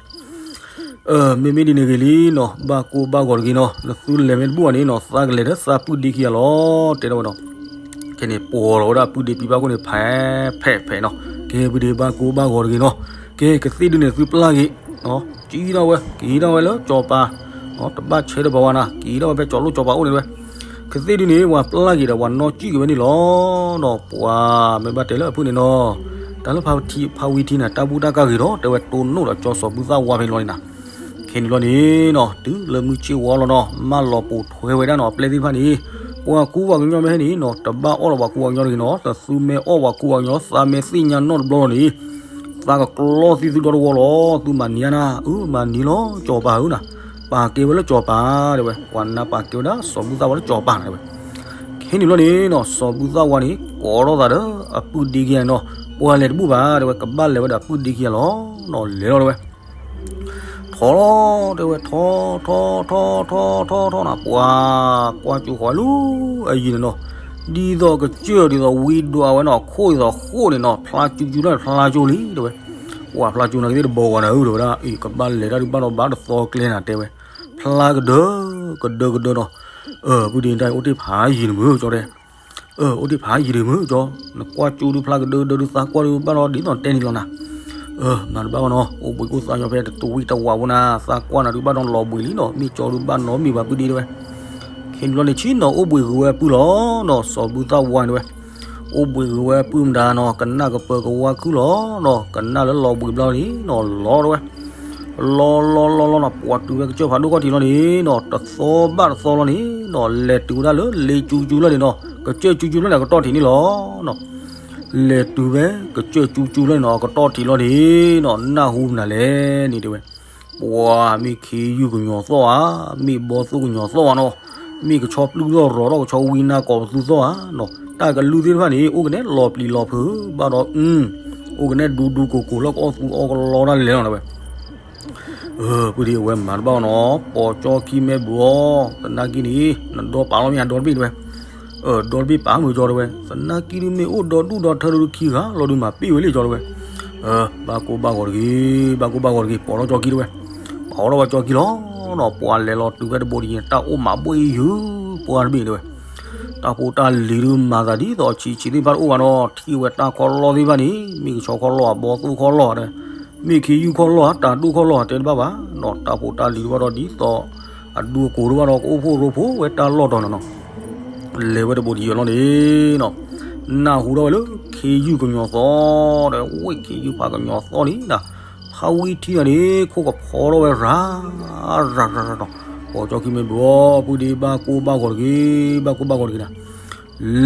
အၢ မ့မ့ၢ်ဒ်န့ၣ်ဂ့ၤလံနီၤ, ဘၣ်ကိၢ်ဘၣ်ဂီၤတဂ့ၤနီၤ, နသုလဲၤမ့ၢ်တဘိၣ်ဘၣ်န့ၣ်နီၤ, သးကလဲၤဒီးသးပုၢ်ဒ့ခံဂၤလီၤ တဲထီၣ်ဝဲနီၤ. ခဲန့ၣ် ပိာ်လီၤဝဲဒၣ်ပုၢ်ဒ့ပံၤဘၣ်ခိၣ်န့ၣ် ဖဲးဖဲးဖဲးနီၤ. ကဲ ပုၢ်ဒ့ဘၣ်ကိၢ်ဘၣ်ဂီၤတဂ့ၤနီၤ. ကဲ ကသ့ၣ်ဒုန့ၣ်သုပျၢ်က့ၤ, ကံထီၣ်ဝဲ က့ၤထီၣ်ဝဲလၢစီၤပၤ, တဘၣ်ဆဲးတပှၤဝဲနၤ, က့ၤထီၣ်ဝဲဖဲစီၤလိၣ်စီၤပၤအိၣ်န့ၣ်ဝဲ. ကသ့ၣ်ဒုန့ၣ် ပှၤပျၢ်က့ၤဒီး ပှၤနီၢ်ကံၣ်က့ၤဝဲန့ၣ်လီၤနီၤ. ပှၤမ့ၢ်ဘၣ်တဲလၢအဖုၣ်န့ၣ်နီၤ, တၢ်လၢဖါဝံထံန့ၣ် တၢ်ဘူၣ်တၢ်ကၢ်ဂ့ၤဒီး တဲဝဲတိၢ်နီၣ်ဒီးကၠီစီၤဘူၣ်သၣ်ဝါဖဲန့ၣ်လီၤန့ၣ်နၤ. ခဲန့ၣ်လီၤန့ၣ်နီၤ, တုၤလၢမုၢ်ဆ့ၣ်ဝါလီၤနီၤ, မၢလီၤပိာ်ထွဲဝဲဒၣ်နီၤ, အပျဲၢ်သ့ၣ်တဖၣ်န့ၣ်, ပှၤကူပှၤကညီမ့ၢ်ဟဲန့ၣ်နီၤ, တဘၣ်အီၣ်လီၤပှၤကူပှၤကညီတဂ့ၤနီၤ, တသုမ့ၢ်အီၣ်ပှၤကူပှၤကညီ သးမ့ၢ်သ့ၣ်ညါနီၣ်တဘျီလီၤန့ၣ်, သးကကျီသံသုဒီတဝီလီၤ, သုမၤနံၤဧါနၤ, အၢ မၤနံၤလီၤ စီၤပၤဧၢနၤ, ပာ်ကဲဝဲလၢစီၤပၤတဲဝဲ, ပှၤနါပာ်ကဲဝဲဒၣ်စီၤဘူၣ်သၣ်ဝါလၢစီၤပၤနၤတဲဝဲ. ခဲန့ၣ်လီၤန့ၣ်နီၤ, စီၤဘူၣ်သၣ်ဝါန့ၣ် ကိးထီၣ်သးဒီးအပုၢ်ဒ့ခံဂၤန့ၣ်နီၤ, ပှၤလဲၤတဘူၣ်ဘၣ်တဲဝဲ, ကဘၣ်လဲၤဝဲဒီးအပုၢ်ဒ့ခံဂၤလီၤနီၤ, လဲၤလီၤတဲဝဲ. ထီၣ်လီၤတဲဝဲ, ထီၣ် ထီၣ် ထီၣ် ထီၣ် ထီၣ် ထီၣ်နၤ, ပှၤကွၢ်ကၠိဃီၤလၢအယံၤန့ၣ်နီၤ, ဒ်သိးကစၢၢ်ဒ်သိးဝံဒွးဝဲနီၤ, ခိၣ်ဒ်သိးဃိၣ်န့ၣ်နီၤ, ဖျါကၠူကၠူလီၤန့ၣ် ဖျါကၠိလံတဲဝဲ. ပှၤဖျါကၠိနၤကသ့ၣ်တဘီဝဲနၤဧၢတဲဝဲဒၣ်, အ့ ကဘၣ်လဲၤတၢ်ဒုးဘၣ်ဒီးဘၣ်တသီကျဲနၤတဲဝဲ, ဖျါကဒၢ ကဒၢကဒၢနီၤ. အၢ ပုၢ်ဒ့တၢ်အံၤအိၣ်တ့ၢ်ဖးယံာ်န့ၣ်မုၢ်ကၠီတဲ အၢ အိၣ်တ့ၢ်ဖးယံာ်ဒံးမုၢ်ကၠီ, နကွၢ်ကၠိဒုးဖျါကဒၢကဒၢဒုး သးကွၢ်ဒုးဘၣ်ဒီးဒ်သိးတဲန့ၣ်လီၤနၤ. အၢ မၤတဘၣ်ဘၣ်နီၤ, အိၣ်ဘှံးအိၣ်သါညီဖဲတဝံၣ်တဝးဖိနၤ, သးကွၢ်နၤဒုးဘၣ်ဒီးလီၤဘှံးလံနီၤ, မ့ၢ်ကၠီဒုးဘၣ်နီတမံၤဘၣ်ပုၢ်ဒ့တဲဝဲ. ခဲန့ၣ်ဘျီန့ၣ် ဆ့ၣ်နီၤအိၣ်ဘှံးဂ့ၤဝဲအပုၢ်လီၤနီၤ, စီၤဘူၣ်သၣ်ဝါန့ၣ်တဲဝဲ. အိၣ်ဘှံးဂ့ၤဝဲအပုၢ်မတၤနီၤ, ကနၣ်ကပၢၤကဝါခုၣ်လီၤနီၤ, ကနၣ်လၢလီၤဘှံးဘျီန့ၣ်နီၤ, လီၤတဲဝဲ. လီၤလီၤလီၤလီၤနီၤ, ပှၤတုၤဝဲကစၢၢ်ဖးဒိၣ်ခီၣ်ထံးလီၤန့ၣ်နီၤ, တသီဘၣ်တသီလီၤန့ၣ်နီၤ, လဲၤတုၤဝဲဒၣ်လၢလ့ကၠူကၠူလီၤန့ၣ်နီၤ, ကစၢၢ်ကၠူကၠူလီၤန့ၣ် အကတီၢ်ထံးန့ၣ်လီၤနီၤ. လဲၤတုၤဝဲကစၢၢ်ကၠူကၠူလီၤန့ၣ်နီၤ, အကတီၢ်ထံးလီၤန့ၣ်နီၤ, နၢ်ဟူမနုၤလဲၣ်န့ၣ်တဲဝဲ. ပှၤမ့ၢ်ခ့ယုၢ်ကညီၤသီၣ်ဧါ, မ့ၢ်ဘီသိၣ်ကညီၤသီၣ်ဧါနီၤ, မ့ၢ်ကဆီပျုၢ်ထီၣ်ရီၤထီၣ်ကဆီဝံနါကိးပသူသီၣ်ဧါနီၤ, တၢ်ကလုၢ်သ့ၣ်တဖၣ်န့ၣ် အိၣ်ကနဲလီၤပျံၤလီၤဖုးဘၣ်ဒီး, အိၣ်ကနဲဒူဒူကိၢ်ကိၢ်လၢကအီၣ်သူအီၣ်ကလီတၢ်လဲၤလီၤတဲဝဲ. ပုၢ်ဒ့အဝဲမၤတဘၣ်အီၤနီၤ, ပိာ်ကၠီခံမ့ၢ်ဘုးအီၤ, သနာ်က့န့ၣ် နဒီပာ်လီၤမ့ၢ်အဒီတဘ့ၣ်တဲဝဲ. ဒီတဘ့ၣ်ပာ်မုာ်ကၠီတဲဝဲ, သနာ်က့ဒုးမ့ၢ်အိၣ်ဒီဒူၣ်ဒီထၢဒုးခံဂၤလီၤဒုးမၤပ့ၢ်ဝဲလံကၠီတဲဝဲ. ဘၣ်ကိၢ်ဘၣ်ဂီၤတဂ့ၤ, ဘၣ်ကိၢ်ဘၣ်ဂီၤတဂ့ၤ, ပိာ်ထီၣ်ကၠီခံတဲဝဲ. ပိာ်ထီၣ်ဝဲကၠီခံလီၤနီၤ, ပှၤလဲၤလီၤတုၤဖဲတဘိတယံၤန့ၣ် တၢ်အိၣ်မးဘှ့ၣ်ယုၢ်ပှၤတဘ့ၣ်တဲဝဲ. တၢ်ဖိတၢ်လံၤဒုးမၤသးဒ်သိးဆံးဆံးသ့ၣ်တဖၣ်တအိၣ်ဘၣ်နီၤ, ထံၣ်ဝဲတၢ်ခီလီၢ်သ့ၣ်တဖၣ်န့ၣ် မ့ၢ်ကဆီခီလီၢ်ဧါ, ဘီသိၣ်ခီလီၢ်ဧါ, မ့ၢ်ခ့ယုၢ်ခီလီၢ်ဧါ, တၢ်ဒိၣ်ခီလီၢ်ဧါ တဲတဘၣ်ဘၣ်နီၤ, တၢ်ဖိတၢ်လံၤတဘၣ်ဒီးဒ်သိး အဒူအကိၢ်တဘၣ်ဒီး ကအိၣ်ဖှိၣ်ရိဖှိၣ်ဝဲတၢ်လီၢ်တီၤနီၤနီၤ. လဲၤဝဲတဘိတယံၤလီၤန့ၣ်နီၤ, နၢ်ဟူထီၣ်ဝဲလၢခ့ယုၢ်ကညီၤသီၣ်ဒီး ဝ့ၢ်ခ့ယုၢ်ဖးကညီၤသီၣ်န့ၣ်နီၤ, ဖးဝံထံန့ၣ် ခိၣ်ကဖီထီၣ်ဝဲရၤ ရၤရၤရၤနီၤ, ပိာ်ကၠီခံမ့ၢ်ဘုးအီၤ ပုၢ်ဒ့ဘၣ်ကိၢ်ဘၣ်ဂီၤတဂ့ၤ, ဘၣ်ကိၢ်ဘၣ်ဂီၤတဂ့ၤနီၤ.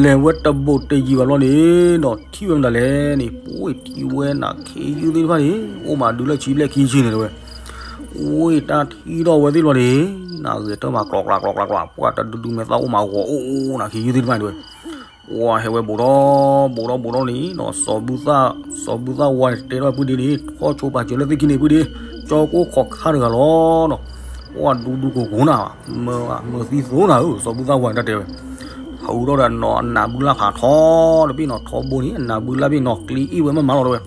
လဲၤဝဲတဘိတယံၤဘၣ်လီၤန့ၣ်နီၤ, ထံၣ်ဝဲမတၤလဲၣ်န့ၣ် ပှ့ၤထံၣ်ဝဲနၤခ့ယုၢ်သ့ၣ်တဖၣ်န့ၣ် အိၣ်မးဒုးလၢဆံဘျဲၣ်ခံဆံန့ၣ်တဲဝဲ. ဝ့ၢ်တၢ်ထံၣ်ထီၣ်ဝဲသ့ၣ်လီၤန့ၣ်နီၤ, ဂဲၤတၢ်မၤကျိးကျးကျိးကျးကျး, ပှၤတဒုဒုမဲာ်သၣ်အိၣ်မးဂီၤအိၣ်အိၣ်နၤခ့ယုၢ်သ့ၣ်တဖၣ်န့ၣ်တဲဝဲ. ပှၤဟဲဝဲဘူးဒီး ဘူးဒီး ဘူးဒီးန့ၣ်နီၤ, စီၤဘူၣ်သၣ်ဝါတဲထီၣ်ပုၢ်ဒ့န့ၣ် ထီၣ်ဆိပာ်စၢၤလၢသ့ၣ်ခံန့ၣ် ပုၢ်ဒ့, ကၠီကိၣ်ခိးခါတဂၤလီၤနီၤ. ပှၤဒူဒူကိၢ်ကိၢ်နၤ, မၢသံသိနၤဧၢ, စီၤဘူၣ်သၣ်ဝါန့ၣ်တၢ်တဲဝဲ. ဟူထီၣ်ဒီးနီၤ အနးဘုလၢ်ဖးထီတဘ့ၣ်နီၤ, ထီဘိန့ၣ် အနးဘုလၢ်ဘ့ၣ်နီၤ, ကျ့အ့ၣ်ဝဲမးမးလီၤတဲဝဲ.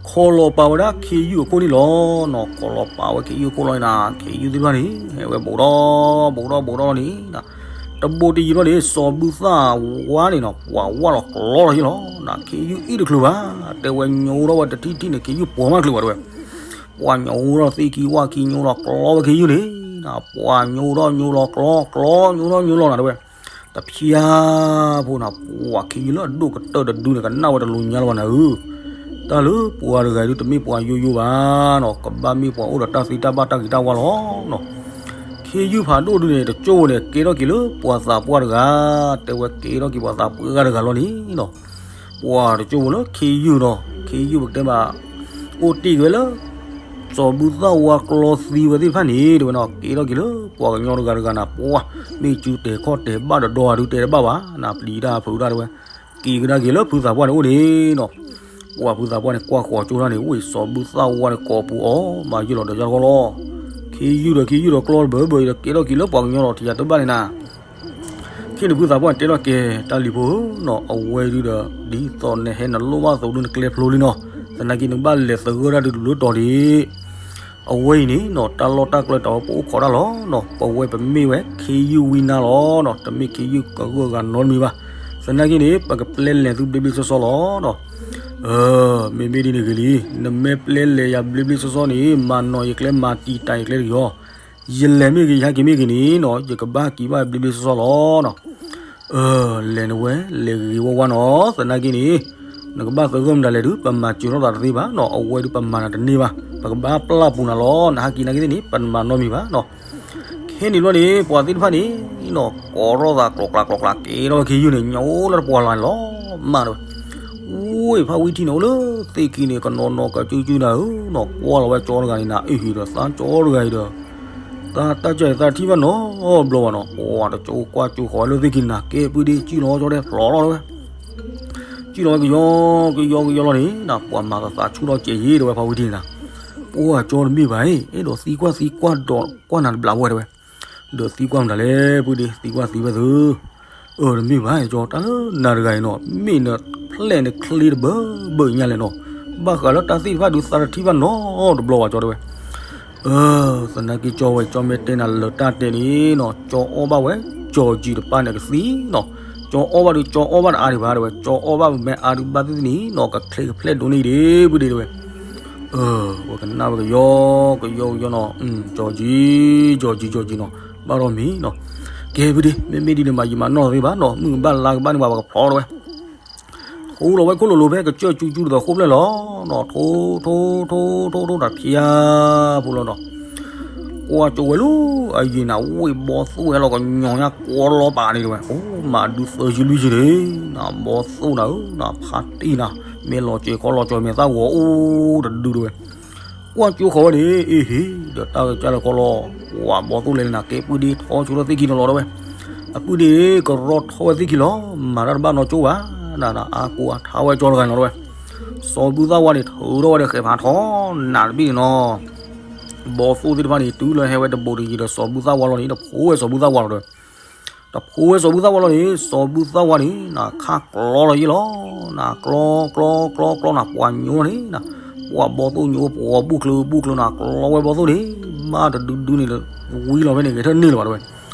ခိးလီၤပာ်ဝဲဒၣ်ခ့ယုၢ်အခိၣ်န့ၣ်လီၤနီၤ, ခိးလီၤပာ်ဝဲခ့ယုၢ်အခိၣ်လီၤန့ၣ်နီၤ, ခ့ယုၢ်သ့ၣ်တဖၣ်န့ၣ် ဟဲဝဲဘူးဒီး ဘူးဒီး ဘူးဒီးန့ၣ် တဘိတယံၤဘျီန့ၣ် စီၤဘူၣ်သၣ်ဝါန့ၣ်နီၤ ပှၤဝၢ်လီၤကျီလီၤယ့ၣ်လီၤနီၤ, ခ့ယုၢ်အ့ၣ်တချုးဘၣ်, တဲဝဲညိထီၣ်ဝဲတထံၣ်ထံၣ်န့ၣ် ခ့ယုၢ်ပှီၤမးတချုးဘၣ်တဲဝဲ. ပှၤညိထီၣ်သ့ၣ်ခံဝၣ်ခံညိလီၤကျီဝဲခ့ယုၢ်န့ၣ်နီၤ, ပှၤညိထီၣ်ညိလီၤကျီ ကျီညိထီၣ်ညိလီၤနၤတဲဝဲ. တဖျါဖိနီၤ ပှၤခ့ယုၢ်လၢအဒိၣ်ကတၢၢ်တဒုန့ၣ် ကနၣ်ဝဲတလိၤညါလၢၤဘၣ်နၤဧၢ, တၢ်လၢပှၤတဂၤဒုးတမ့ၢ်ပှၤယိယိဘၣ်နီၤ, ကဘၣ်မ့ၢ်ပှၤအိၣ်ဒီးတၢ်သံတၢ်ဘၣ်တၢ်ဂ့ၤတၢ်ဝါလီၤနီၤ. ခ့ယုၢ်ဖးဒိၣ်ဒုန့ၣ် တကၠိဝဲန့ၣ် ကဲထီၣ်က့ၤလၢပှၤသးပှၢ်တဂၤ, တဲဝဲကဲထီၣ်က့ၤပှၤသးပှၢ်တဂၤလီၤန့ၣ်နီၤ. ပှၤတကၠိဝဲလၢခ့ယုၢ်နီၤ, ခ့ယုၢ်ပကတဲဘၣ် အိၣ်တ့ၢ်က့ၤဝဲလၢ စီၤဘူၣ်သၣ်ဝါကျီသံဝဲသ့ၣ်တဖၣ်န့ၣ် တဲဝဲနီၤ, ကဲထီၣ်က့ၤလၢပှၤကညီတဂၤတဂၤနၤ, ပှၤမ့ၢ်စုတဲာ်ခီၣ်တဲာ်ဘၣ်ဒီးဒီးဒုးတဲတဘၣ်ဘၣ်, နပျံၤတၢ်ဖုးတၢ်တဲဝဲ, က့ၤကဒါက့ၤလၢဖုသးပှၢ်န့ၣ်အိၣ်န့ၣ်နီၤ. ပှၤဖုသးပှၢ်န့ၣ် ကွၢ်ဃီၤကၠိတၢ်န့ၣ် ဝ့ၢ်စီၤဘူၣ်သၣ်ဝါန့ၣ် ကိးပူၤအီၤ မၤယုၢ်လီၤဒီးယါတဂီၢ်လီၤ. ခ့ယုၢ်ဒီးခ့ယုၢ်ဒီးကျီတဘၢဘၢဒီး ကဲထီၣ်က့ၤလၢပှၤကညီဒီးထံၣ်ယၤတဘၣ်န့ၣ်နၤ ခ့နဖုသးပှၢ်တဲထီၣ်ကဲ တၢ်လံၤဖိဧၢနီၤ, အဝဲဒုဒီး ဒ်သိးနဟဲနလိၣ်ဘၣ်သိးဒုနကျဲဖျိလံနီၤ, သနာ်က့နကဘၣ်လဲၤသဂၢၢ်တၢ်ဒုးတုၤလၢတီၤဒံး. အဝဲအံၤန့ၣ်နီၤ တၢ်လီၢ်တၢ်ကျဲတၢ်ဝဲပအိၣ်ခိးတၢ်လီၤနီၤ, ပဝဲပမ့ၢ်ဝဲခ့ယုၢ်ဝံနါလီၤနီၤ, တမ့ၢ်ခ့ယုၢ်ကဂၢၢ်ဂၤနီတမံၤဘၣ်. သနာ်က့န့ၣ် ပကပျဲလဲၤသုဘျ့ဘျ့ဆှီဆှီလီၤနီၤ. မ့မ့ၢ်ဒ်န့ၣ်ဂ့ၤလံ, နမ့ၢ်ပျဲလဲၤယၤဘျ့ဘျ့ဆှီဆှီန့ၣ် မၤနီၤယကျဲမၤတံာ်တာ်ယကျဲတဂ့ၤအီၤ. ယလဲၤမ့ၢ်ဂ့ၤ ယဟဲက့ၤမ့ၢ်ဂ့ၤန့ၣ်နီၤ ယကဘၣ်က့ၤဘၣ်ဘျ့ဘျ့ဆှီဆှီလီၤနီၤ. လဲၤနဝဲ လဲၤဂ့ၤဂ့ၤဝါဝါနီၤ, သနာ်က့န့ၣ် နကဘၣ်သဂၢၢ်မတၤလဲၣ်ဒုး ပမၤစၢၤထီၣ်သးတသ့ဘၣ်နီၤ, အဝဲဒုးပမၤနၤတန့ၢ်ဘၣ်, ပကဘၣ်ပျၢ်ပူၤနၤလီၤ, နဟဲက့ၤနာ်က့သ့ၣ်န့ၣ် ပနမၤနီတမံၤဘၣ်နီၤ. ခဲန့ၣ်ဘျီန့ၣ် ပှၤသ့ၣ်တဖၣ်န့ၣ်နီၤ ကိးထီၣ်သးကျိးကျးကျိးကျး ကဲထီၣ်ဝဲခ့ယုၢ်န့ၣ် ညိလၢတပှၢ်လၢ်န့ၣ်လီၤမးတဲဝဲ. ဝ့ၢ်ဖးဝံထံန့ၣ် အိၣ်လၢသ့ၣ်ခံန့ၣ် ကနီၤနီၤကစုကစုနၤဧၢနီၤ, ကွၢ်လီၤဝဲကၠီတဂၤန့ၣ်နၤ အ့ၣ်ဟံၣ်ဒီးသးကၠီတဂၤအံၤဒီး တၢ်တၢ်ကၢ်အံၤသးထံၣ်ဘၣ်နီတဘျီဘၣ်နီၤ, ပှၤတကၠိကွၢ်ကၠိဃီၤဝဲလၢသ့ၣ်ခံန့ၣ်နၤ ကဲပုၢ်ဒ့ ကံၣ်လီၤကၠီတဲဖျိးလီၤတဲဝဲ. ကံၣ်လီၤဝဲကယီကယီကယီလီၤန့ၣ်နၤ ပှၤမၤသးသးဆူၣ်ထီၣ်ကဲးယ့ၣ်တဲဝဲ ဖးဝံထံန့ၣ်နၤ, ပှၤကၠီတမ့ၢ်ဘၣ်အံၤ အဲၣ်ဒိးသံကွၢ်သံကွၢ်ဒီးကွၢ်နၤတဘျီဝဲတဲဝဲ. ဒီးသံကွၢ်မတၤလဲၣ် ပုၢ်ဒ့ သံကွၢ်သံဝဲသု အၢ တမ့ၢ်ဘၣ် ကၠီ တၢ်လၢနၤတဂၤအံၤနီၤ မ့ၢ်နဖျဲၣ်နချ့တဘၢဘၢညါလဲၣ်နီၤ, ဘၣ်ဃးလၢတၢ်သ့ၣ်တဖၣ်ဒုးသးတထံၣ်ဘၣ်နီတဘျီဘၣ် ကၠီ တဲဝဲ. အၢ သနာ်က့ ကၠီဝဲ ကၠီမ့ၢ်တဲနၤလၢတၢ်တဲန့ၣ်နီၤ ကၠီအီၣ်ဘၣ်ဝဲ ကၠီကၠံတပၢ်န့ၣ်ကသံနီၤ, ကၠီအီၣ်ဘၣ်ဒုး ကၠီအီၣ်ဘၣ်တအါဒံးဘၣ်တဲဝဲ, ကၠီအီၣ်ဘၣ်မ့ၢ်အါဒုးဘၣ်သ့ၣ်သ့ၣ်န့ၣ်နီၤ ကချ့ကဖျဲၣ်ဒိၣ်န့ၢ်ဒံး ပုၢ်ဒ့ တဲဝဲ. အၢ ဝဲကနၣ်ဝဲကယီ ကယီကယီနီၤ, ကၠီကၠံ ကၠီကၠံ ကၠီကၠံနီၤ, ဘၣ်ဒီးမ့ၢ်နီၤ, ကဲ ပုၢ်ဒ့ မ့မ့ၢ်ဒ်န့ၣ်မး ယမၤနီၢ်သ့ဘၣ်နီၤ, မုၢ်ကဘၣ်လါကဘၣ်န့ၣ် ပှၤပကဖျီတဲဝဲ. ထူလီၤဝဲခိၣ်လိၤလိၤဖဲကစၢၢ်ကၠူကၠူတသိးဃိၣ်ဖျဲၣ်လီၤနီၤ, ထူ ထူ ထူ ထူ ထူ တၢ်ဖျါဖိလီၤနီၤ. ကွၢ်ကၠိဝဲလၢအယံၤနၤ ဝ့ၢ်ဘီသိၣ်ဝဲလီၤကညီညါကွီလီၤပာ်န့ၣ်တဲဝဲ, အိၣ်မးဒုးသၢဆံလွံၢ်ဆံန့ၣ် နၤဘီသိၣ်နၤဧၢ နၤဖးတံၢ်နၤ မ့ၢ်လီၤစဲၤခီလီၤစဲၤမဲာ်သၣ်ဂီၤအိၣ်တဒုတဲဝဲ. ကွၢ်ကၠိဃီၤဝဲန့ၣ် အ့ဟ့ၣ် ဒီးတၢ်ကစၢ်လၢကီလီၤ, ပှၤဘီၣ်သိၣ်လဲၤလၢနၤကဲ ပုၢ်ဒ့ထီၣ်ဆိလၢသ့ၣ်ခံတလီၤဒၣ်ဝဲ, အပုၢ်ဒ့ကရီထီၣ်ဝဲသ့ၣ်ခံလီၤ, မၤတၢ်တဘၣ်နီၢ်ကၠိဘၣ်, နနအါကိးအထါဝဲကၠီတဂၤန့ၣ်လီၤဒၣ်ဝဲ, စီၤဘူၣ်သၣ်ဝါန့ၣ် ထုးထီၣ်ဝဲဒီးဃဲးဖးထီ နးတဘ့ၣ်န့ၣ်နီၤ ဘီၣ်သိၣ်သ့ၣ်တဖၣ်န့ၣ် တုၤလၢဟဲဝဲတဘူးတယံၤဒီးစီၤဘူၣ်သၣ်ဝါလီၤန့ၣ် တဖိဝဲစီၤဘူၣ်သၣ်ဝါလီၤဒီး, တဖိဝဲစီၤဘူၣ်သၣ်ဝါလီၤန့ၣ် စီၤဘူၣ်သၣ်ဝါန့ၣ် နခါကျီလီၤယ့ၣ်လီၤ, နကျီ ကျီ ကျီ ကျီ နပှၤညိန့ၣ်, ပှၤဘီၣ်သိၣ်ညိ ပှၤဘူၣ်ချၢဘူၣ်ချၢ နကျီဝဲဘီၣ်သိၣ်န့ၣ် ဘၣ်တဒုဒုန့ၣ် ဝံလီၤဖဲန့ၣ် ဂဲၤထၢၣ်န့ၢ်လၢၤဘၣ်တဲဝဲ,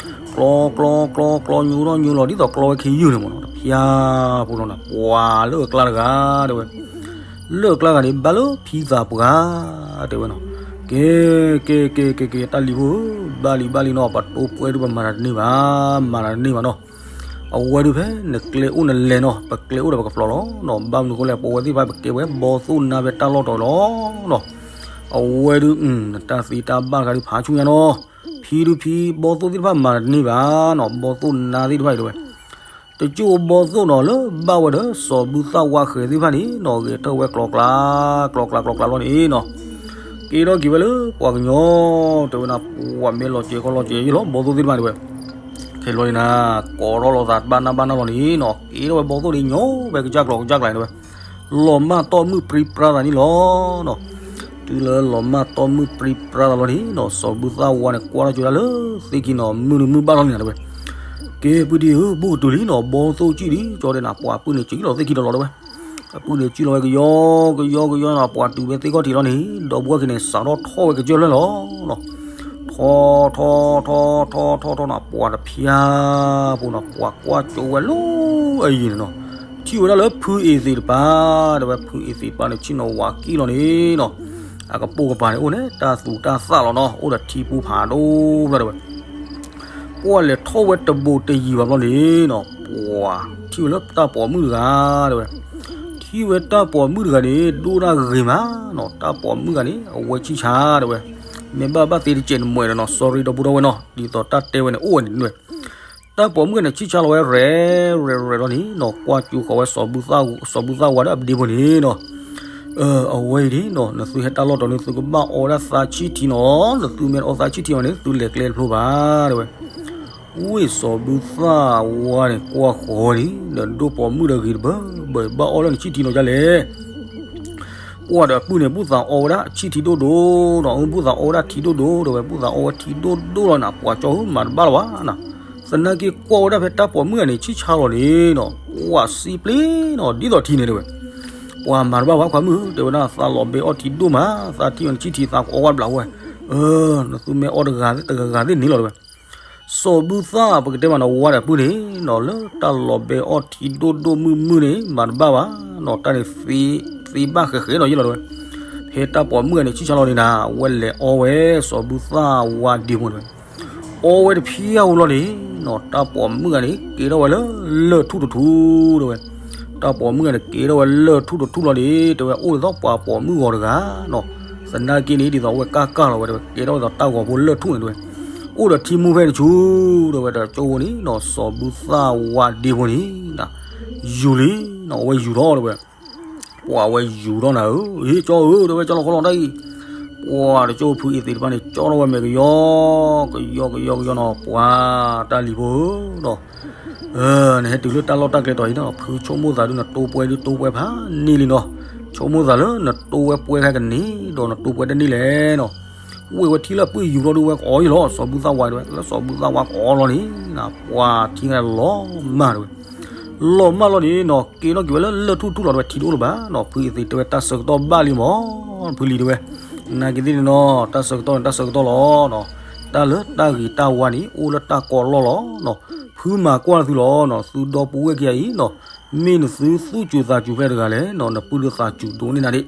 ကျီ ကျီ ကျီ ကျီ ညိထီၣ်ညိလီၤ ဒ်သိးကျီဝဲခ့ယုၢ်န့ၣ်မ့ၢ်နီၤ တဖျါဖိလီၤနၤ ပှၤလၢအကျါတဂၤတဲဝဲ လၢအကျါဂၤန့ၣ် ဘၣ်လၢဖံသးပှၢ် တဲဝဲနီၤ, ကဲ ကဲ ကဲ ကဲ ကဲ တၢ်လံၤဖိဧၢ, ဘၣ်လံ ဘၣ်လံနီၤ ပတိၢ်ပှဲၤဒုးပမၤတၢ်တန့ၢ်ဘၣ်, မၤတၢ်တန့ၢ်ဘၣ်နီၤ, အဝဲဒုးဖဲနကျဲအိၣ်နလဲၤနီၤ ပကျဲအိၣ်ဒီးပကဖျိးလီၤနီၤ, ဘၣ်မနုၤဃိလဲၣ် ပဝဲသ့ၣ်တဖၣ်ပကဲဝဲဘီၣ်သိၣ်နါဖဲတၢ်လီၢ်တီၤလီၤနီၤ, အဝဲဒုး နတၢ်သ့တၢ်ဘၣ်တခါဒုးဖးဆူညါနီၤ, ဖံဒုးဖံ ဘီၣ်သိၣ်သ့ၣ်တဖၣ်မၤတၢ်တန့ၢ်ဘၣ်နီၤ, ဘီၣ်သိၣ်နါသ့ၣ်တဖၣ်အံၤတဲဝဲ တကၠိဘီၣ်သိၣ်နီၤလၢဘၣ်ဝဲဒီးစီၤဘူၣ်သၣ်ဝါဃဲၤသ့ၣ်တဖၣ်န့ၣ်နီၤ ဂဲၤထၢၣ်ဝဲကျီကျါ ကျီကျါ ကျီကျါလီၤန့ၣ်နီၤ, က့ၤထီၣ်က့ၤဝဲလၢပှၤကညီ တဲဝဲဒၣ် ပှၤမ့ၢ်လီၤစဲၤခီလီၤစဲၤယ့ၣ်လီၤ ဘီၣ်သိၣ်သ့ၣ်တဖၣ်တဲဝဲ, ခဲလီၤန့ၣ်နၤ ကိးထီၣ်လိာ်သးတဘၣ်နၢ်ဘၣ်နၢ်လီၤန့ၣ်နီၤ က့ၤထီၣ်ဝဲဘီၣ်သိၣ်န့ၣ် ညီဝဲကစၢ်ကျီၤကစၢ်ကျါတဲဝဲ လီၤမၢ်တီၢ်မုၣ်ပြံပြါသးန့ၣ်လီၤနီၤ, တုၤလၢလီၤမၢ်တီၢ်မုၣ်ပြံပြါသးလီၤန့ၣ်နီၤ စီၤဘူၣ်သၣ်ဝါန့ၣ် ကွၢ်ထီၣ်ကၠိဒၣ်လၢသ့ၣ်ခံနီၤ မုၢ်နုာ်မုၢ်ဘၣ်ထီၣ်န့ၣ်တဲဝဲ, ကဲ ပုၢ်ဒ့ဧၢ ဘူးကတုၤလံနီၤ ဘီၣ်သိၣ်ကံၣ်လံ ကၠီဒဲးနၤ ပှၤပုၢ်န့ၣ်စံၣ်လီၤသ့ၣ်ခံတလီၤတဲဝဲ, အပုၢ်န့ၣ်စံၣ်လီၤဝဲကယီကယီကယီနီၤ ပှၤတုၤဖဲသ့ၣ်ခီၣ်ထံးလီၤန့ၣ် ဒီပုၢ်ဝဲၢ်ခံန့ၣ် စးထီၣ်ထီၣ်ဝဲကစၢၢ်လၢလီၤနီၤ ထီ ထီ ထီ ထီ ထီ ထီ ထီနီၤ ပှၤတဖျါဖိနီၤ ပှၤကွၢ်ကၠိဝဲလၢအယံၤန့ၣ်နီၤ, ထံၣ်ဝဲဒၣ်လၢဖုအ့ၤသ့းတပၤ တဲဝဲ ဖုအ့ၤသ့းတပၤန့ၣ် ဆ့ၣ်နီၤဝးကံၣ်လီၤန့ၣ်နီၤ, အကပိာ်ကပၤန့ၣ် အိၣ်န့ၣ် တၢ်သူတၢ်သၣ်လီၤနီၤ အိၣ်ဒီးထံပူၤဖးဒိၣ်ဖျၢၣ်တဲဝဲ ပှၤလဲၤထီၣ်ဝဲတဘူးတယံၤဘၣ်ဘျီန့ၣ်နီၤ ပှၤထံၣ်ဝဲလၢတၢ်ပိာ်မုၣ်တဂၤ တဲဝဲ, ထံၣ်ဝဲတၢ်ပိာ်မုၣ်တဂၤန့ၣ် ဒိၣ်ဒၣ်ဂ့ၤမးနီၤ တၢ်ပိာ်မုၣ်တဂၤန့ၣ် အဝဲဆံၣ်ဆါတဲဝဲ, မ့ၢ်ဘၣ်ဘၣ်သ့တစဲးနမှဲးဒီးနီၤ sorry ဒီပုၢ်ဒီဝဲၢ်နီၤ ဒ်သိးတၢ်တဲဝဲန့ၣ် အိၣ်ဝဲန့ၣ်တဲဝဲ တၢ်ပိာ်မုၣ်တဂၤန့ၣ် ဆံၣ်ဆါလီၤဝဲရဲၣ်ရဲၣ်ရဲၣ်လီၤန့ၣ်နီၤ ကွၢ်ကၠိဃီၤဝဲ စီၤဘူၣ်သၣ်ဝါဒီးအပဒ့ဖိန့ၣ်နီၤ အဝဲအံၤန့ၣ်နီၤ နသုဟဲတၢ်လီၢ်တီၤန့ၣ် သုကဘၣ်အီဝဲဒၣ်သးဆံၣ်ထံနီၤ နသုမ့ၢ်တအီသးဆံၣ်ထံအီၤန့ၣ် သုလဲၤကျဲတဖျိဘၣ်တဲဝဲ, ဝ့ၢ်စီၤဘူၣ်သၣ်ဝါန့ၣ် ကွၢ်ဃီၤန့ၣ် ဒီးဒိၣ်ပိာ်မုၣ်ဒီးဂ့ၤတဘၢဘၢ ဘၣ်အီလၢနဆံၣ်ထံနီၤဒ်လဲၣ် ပှၤဒီးအပုၢ်န့ၣ် ဘူၣ်သးအီဝဲဒၣ်ဆံၣ်ထံဒိၣ်ဒိၣ်နီၤ ဘူၣ်သးအီဝဲဒၣ်ထံဒိၣ်ဒိၣ်တဲဝဲ ဘူၣ်သးအီဝဲထံဒိၣ်ဒိၣ်လီၤနၤ ပှၤကၠီဧၢ မၤတဘၣ်လၢၤဘၣ်နီၤ, သနာ်က့ကွၢ်ဝဲဒၣ်ဖဲတၢ်ပိာ်မုၣ်ဂၤန့ၣ် ဆံၣ်ဆါလီၤန့ၣ်နီၤ ပှၤစံပျ့ၤနီၤ ဒ်သိးထံန့ၣ်တဲဝဲ, ပှၤမၤတဘၣ်ဘၣ်ခွါမုၣ်ဧၢ တဲဝဲဒၣ် သးလီၤဘဲအီၣ်ထံဒိၣ်မး သးထံၣ်ဝဲနဆံၣ်ထံသးကအီဝဲဘျးဝဲ, နသုမ့ၢ်အီတဂၤတဂၤဂၤသ့ၣ်န့ၣ်လီၤတဲဝဲ စီၤဘူၣ်သၣ်ပကတဲမးနီၤ ဝါဒီးပုၢ်န့ၣ်နီၤ လၢတၢ်လီၤဘဲအီၣ်ထံဒိၣ်ဒိၣ်မုၢ်မုၢ်န့ၣ် မၤတဘၣ်ဘၣ်နီၤ တၢ်န့ၣ်သ့ဘၣ်ဃဲးဃဲးဒီးယ့ၣ်လီၤတဲဝဲ, ဖဲတၢ်ပိာ်မုၣ်ဂၤန့ၣ် ဆံၣ်ဆါလီၤန့ၣ်နၤ အဝဲလဲၤအီဝဲ စီၤဘူၣ်သၣ်ဝါဒ့ဖိန့ၣ်ဝဲ, အီဝဲတဖျၢၣ်ဝံၤလီၤန့ၣ်နီၤ တၢ်ပိာ်မုၣ်ဂၤန့ၣ် ကဲထီၣ်ဝဲလၢလၢၢ်ထူၣ်တထူၣ်တဲဝဲ, တၢ်ပိာ်မုၣ်ဂၤန့ၣ် ကဲထီၣ်ဝဲလၢၢ်ထူၣ်တထူၣ်လီၤန့ၣ် တဲဝဲ အိၣ်ဒ်သိးပှၤပိာ်မုၣ်ဂီၤတဂၤနီၤ, သနာ်က့န့ၣ် ဒ်သိးအဝဲကၢ်ကၢ်လီၤဝဲတဲဝဲ ကဲထီၣ်ဝဲဒ်သိးတၢ်ဂီၤဖိလၢၢ်ထူၣ်န့ၣ်တဲဝဲ, အိၣ်ဒီးထံမူဖဲတဆူ တဲဝဲဒီးကၠိဖိန့ၣ်နီၤ စီၤဘူၣ်သၣ်ဝါဒ့ဖိန့ၣ် ယူၤလံနီၤ အဝဲယူၤထီၣ်တဲဝဲ ပှၤဝဲယူၤထီၣ်နၤဧၢ ဟ့ၣ်ကၠီဧၢ တဲဝဲ ကၠီလီၤခီလီၤတၢ်အံၤ, ပှၤတကၠိဖုအ့ၤသ့းတဖၣ်န့ၣ် ကၠီထီၣ်ဝဲမဲာ်ကယီ ကယီကယီကယီနီၤ ပှၤတၢ်လံၤဖိဧၢနီၤ, နဟဲတုၤလၢတၢ်လီၢ်တၢ်ကျဲတီၤအံၤနီၤ ဖုဆိကမိၣ်သးဒုးနတိၢ်ပှဲၤဒုးတိၢ်ပှဲၤဖးန့ၢ်လံနီၤ, ဆိကမိၣ်သးလၢနတိၢ်ဝဲပှဲၤခဲကန့ၣ်ဒီးနတိၢ်ပှဲၤတန့ၢ်လဲၣ်နီၤ, ဝ့ၢ်ဝဲထံလၢအပုၢ်ယူၤထီၣ်ဒုးဝဲကအီၣ်ယ့ၣ်လီၤ စီၤဘူၣ်သၣ်ဝါတဲဝဲ လၢစီၤဘူၣ်သၣ်ဝါကအီၣ်လီၤန့ၣ် ပှၤထံဂၤလီၤမၢ်တဲဝဲ လီၤမၢ်လီၤန့ၣ်နီၤ ကဲထီၣ်က့ၤဝဲလၢလၢၢ်ထူၣ်ထူၣ်လီၤတဲဝဲ ထံတအိၣ်လၢၤဘၣ်နီၤ ဖုအ့ၤသ့းတဲဝဲ တၢ်ဆၢကတီၢ်ဘၣ်လံမး ဖုလံၤတဲဝဲ, နာ်က့ၤသ့ၣ်န့ၣ်နီၤ တၢ်ဆၢကတီၢ်န့ၣ် တၢ်ဆၢကတီၢ်လီၤနီၤ, တၢ်လၢတၢ်ဂ့ၤတၢ်ဝါန့ၣ် အိၣ်လၢတၢ်ကီလီၢ်လီၤနီၤ, ဖုမၤကွၢ်သုလီၤနီၤ သုဒီပုၢ်ဝဲၢ်ခံဂၤအံၤနီၤ, မ့ၢ်နသုသူၣ်စူၤသးစူၤဖဲတဂၤလဲၣ်နီၤ နပုၢ်ဒုးသးစူၤဒိၣ်န့ၢ်နၤဒ့ၣ်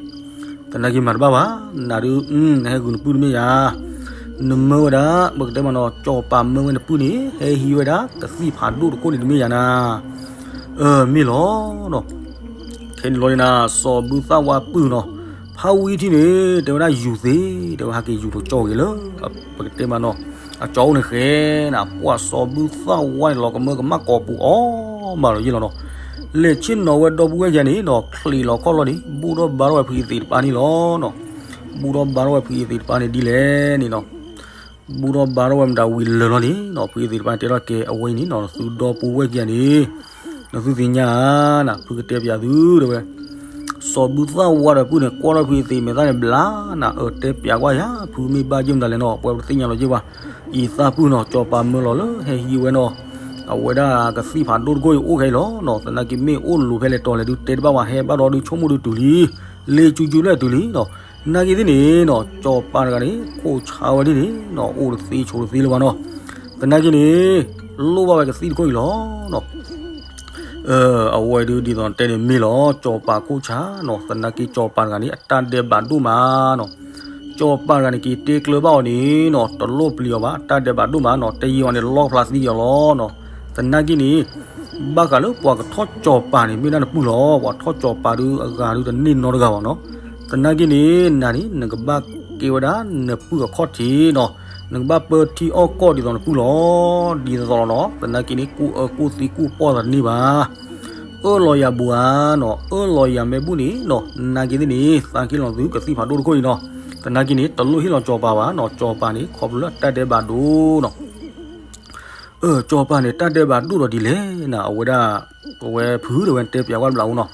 သနာ်က့ၤမၤတဘၣ်ဘၣ်, နၤဒုး နဟဲဂုာ်နပုၢ်တမ့ၢ်ယၤ, နမၢဝဲဒၣ် ပကတဲမးနီၤ ကၠီၤပၤမၢဝဲနပုၢ်န့ၣ် ဟဲဟံးဝဲဒၣ် ကသံၣ်ဖးဒိၣ်တခိၣ်န့ၣ်တမ့ၢ်ယၤနၤ, မ့ၢ်လီၤနီၤ, ခဲန့ၣ်လီၤန့ၣ်နၤ စီၤဘူၣ်သၣ်ဝါပုၢ်နီၤ, ဖးဝံထံၣ်န့ၣ် တဲဝဲဒၣ်ယူၤသ့, တဲဝဲဟဲက့ၤယူၤတကၠီဂ့ၤလၢ ပကတဲမးနီၤ, အကၠီအိၣ်န့ၣ်ဃဲနၤ ပှၤစီၤဘူၣ်သၣ်ဝါန့ၣ်လီၤကမၢကမၣ်ကိာ်ပူၤအီၣ်မးလီၤယ့ၣ်လီၤနီၤ, လဲၤဆ့ၣ်နီၤဝဲဒီပုၢ်ဝဲၢ်ယၤန့ၣ်နီၤ ချံးလီၤခီၣ်လီၤန့ၣ် ဘူၣ်ထီၣ်ဘါထီၣ်ဝဲဖုအ့ၤသ့းတပၤန့ၣ်လီၤနီၤ, ဘူၣ်ထီၣ်ဘါထီၣ်ဝဲဖုအ့သ့ၣ်တဖၣ်န့ၣ်ဒ်လဲၣ်န့ၣ်နီၤ. ဘူၣ်ထီၣ်ဘါထီၣ်ဝဲမတၤဝံၤလၢာ်လီၤန့ၣ်နီၤ, ဖုအ့သ့ၣ်တဖၣ်တဲထီၣ်ကဲအဝဲအံၤန့ၣ်နီၤ, နသုဒီပုၢ်ဝဲၢ်ခံဂၤန့ၣ် နသုသ့ၣ်ညါဧါနၤ, ဖုကတဲပၠးသုတဲဝဲ. စီၤဘူၣ်သၣ်ဝါဒီးပုၢ်န့ၣ် ကွၢ်ထီၣ်ဖုအ့သ့ၣ်မဲာ်သၣ်န့ၣ်ဘျါနၤ, အၢ တဲပၠးကွၢ်ယၤ, ဖုမ့ၢ်ဘၣ်ယုၢ်မတၤလဲၣ်နီၤ, ပှၤတသ့ၣ်ညါလီၤက့ၤဘၣ်. အံၤသးပုၢ်နီၤ, စီၤပၤမၢလီၤလၢဟဲဟံးဝဲနီၤ, အဝဲဒၣ်ကသံၣ်ဖးဒိၣ်တခိၣ်အံၤအိၣ်ခဲအံၤလီၤနီၤ, သနာ်က့မ့ၢ်အိၣ်လိၤဖဲလဲၣ်တီၤလဲၣ်ဒုးတဲတဘၣ်ဘၣ်, ဟဲဘၣ်ဒီးဒုးဆိကမိၣ်ဒုးတုၤလံ, လ့ကၠူကၠူလၢအတုၤလံနီၤ. နာ်က့သ့ၣ်န့ၣ်နီၤ, စီၤပၤတဂၤန့ၣ် ခိၣ်ဆါဝဲဒ်န့ၣ်နီၤ, အိၣ်တသ့ဆိးတသ့လၢၤဘၣ်နီၤ. သနာ်က့န့ၣ် လိၣ်ဘၣ်ဝဲကသံၣ်တခိၣ်အံၤလီၤနီၤ. အဝဲဒုးဒ်သိးတဲန့ၣ်မ့ၢ်လီၤ, စီၤပၤခိၣ်ဆါနီၤ, သနာ်က့စီၤပၤတဂၤန့ၣ် အတၢ်ဒဲးဘးဒိၣ်မးနီၤ. စီၤပၤတဂၤန့ၣ် က့ၤတဲကျၢၤဘၣ်အီၤန့ၣ်နီၤ, တလိၣ်ပျံၤအီၤဘၣ်, အတၢ်ဒဲးဘးဒိၣ်မးနီၤ, တဲယံာ်အီၤန့ၣ် လီဖျးသံယီၤလီၤနီၤ. သနာ်က့န့ၣ် ဘၣ်ဃးလၢပှၤကထီၣ်စီၤပၤန့ၣ် မ့ၢ်ဒၣ်နပုၢ်လီၤ, ပှၤထီၣ်စီၤပၤဒုးအဂၤဒုးတန့ၢ်နီတဂၤဘၣ်နီၤ. သနာ်က့န့ၣ် နၤန့ၣ် နကဘၣ်ကဲဝဲဒၣ်နပုၢ်အခီၣ်ထံးနီၤ, နကဘၣ်ပၢထံအီၣ်ကီၢ်ဒ်သိးနပုၢ်လီၤ, ဒ်သိးသိးလီၤနီၤ. သနာ်က့န့ၣ် ကူၣ်အၢကူၣ်သံကူၣ်ပီၢ်သးတန့ၢ်ဘၣ်, အၢၣ်လီၤယၤဘူးဧါနီၤ, အၢၣ်လီၤယၤမ့ၢ်ဘူးန့ၣ်နီၤ, နာ်က့သ့ၣ်န့ၣ် သးက့ၣ်လီၤသုကသံၣ်ဖးဒိၣ်တခိၣ်အံၤနီၤ. သနာ်က့န့ၣ် တလိၣ်ဟ့ၣ်လီၤစီၤပၤဘၣ်နီၤ, စီၤပၤန့ၣ် ခီဖျိလၢအတၢ်ဒဲးဘးဒိၣ်နီၤ. အၢ စီၤပၤန့ၣ် တၢ်ဒဲးဘးဒိၣ်ဒီးဒ်လဲၣ်နၤ, အဝဲဒၣ် အဝဲဖုတဲဝဲ တဲပၠးကွၢ်တဘျီအအိၣ်နီၤ.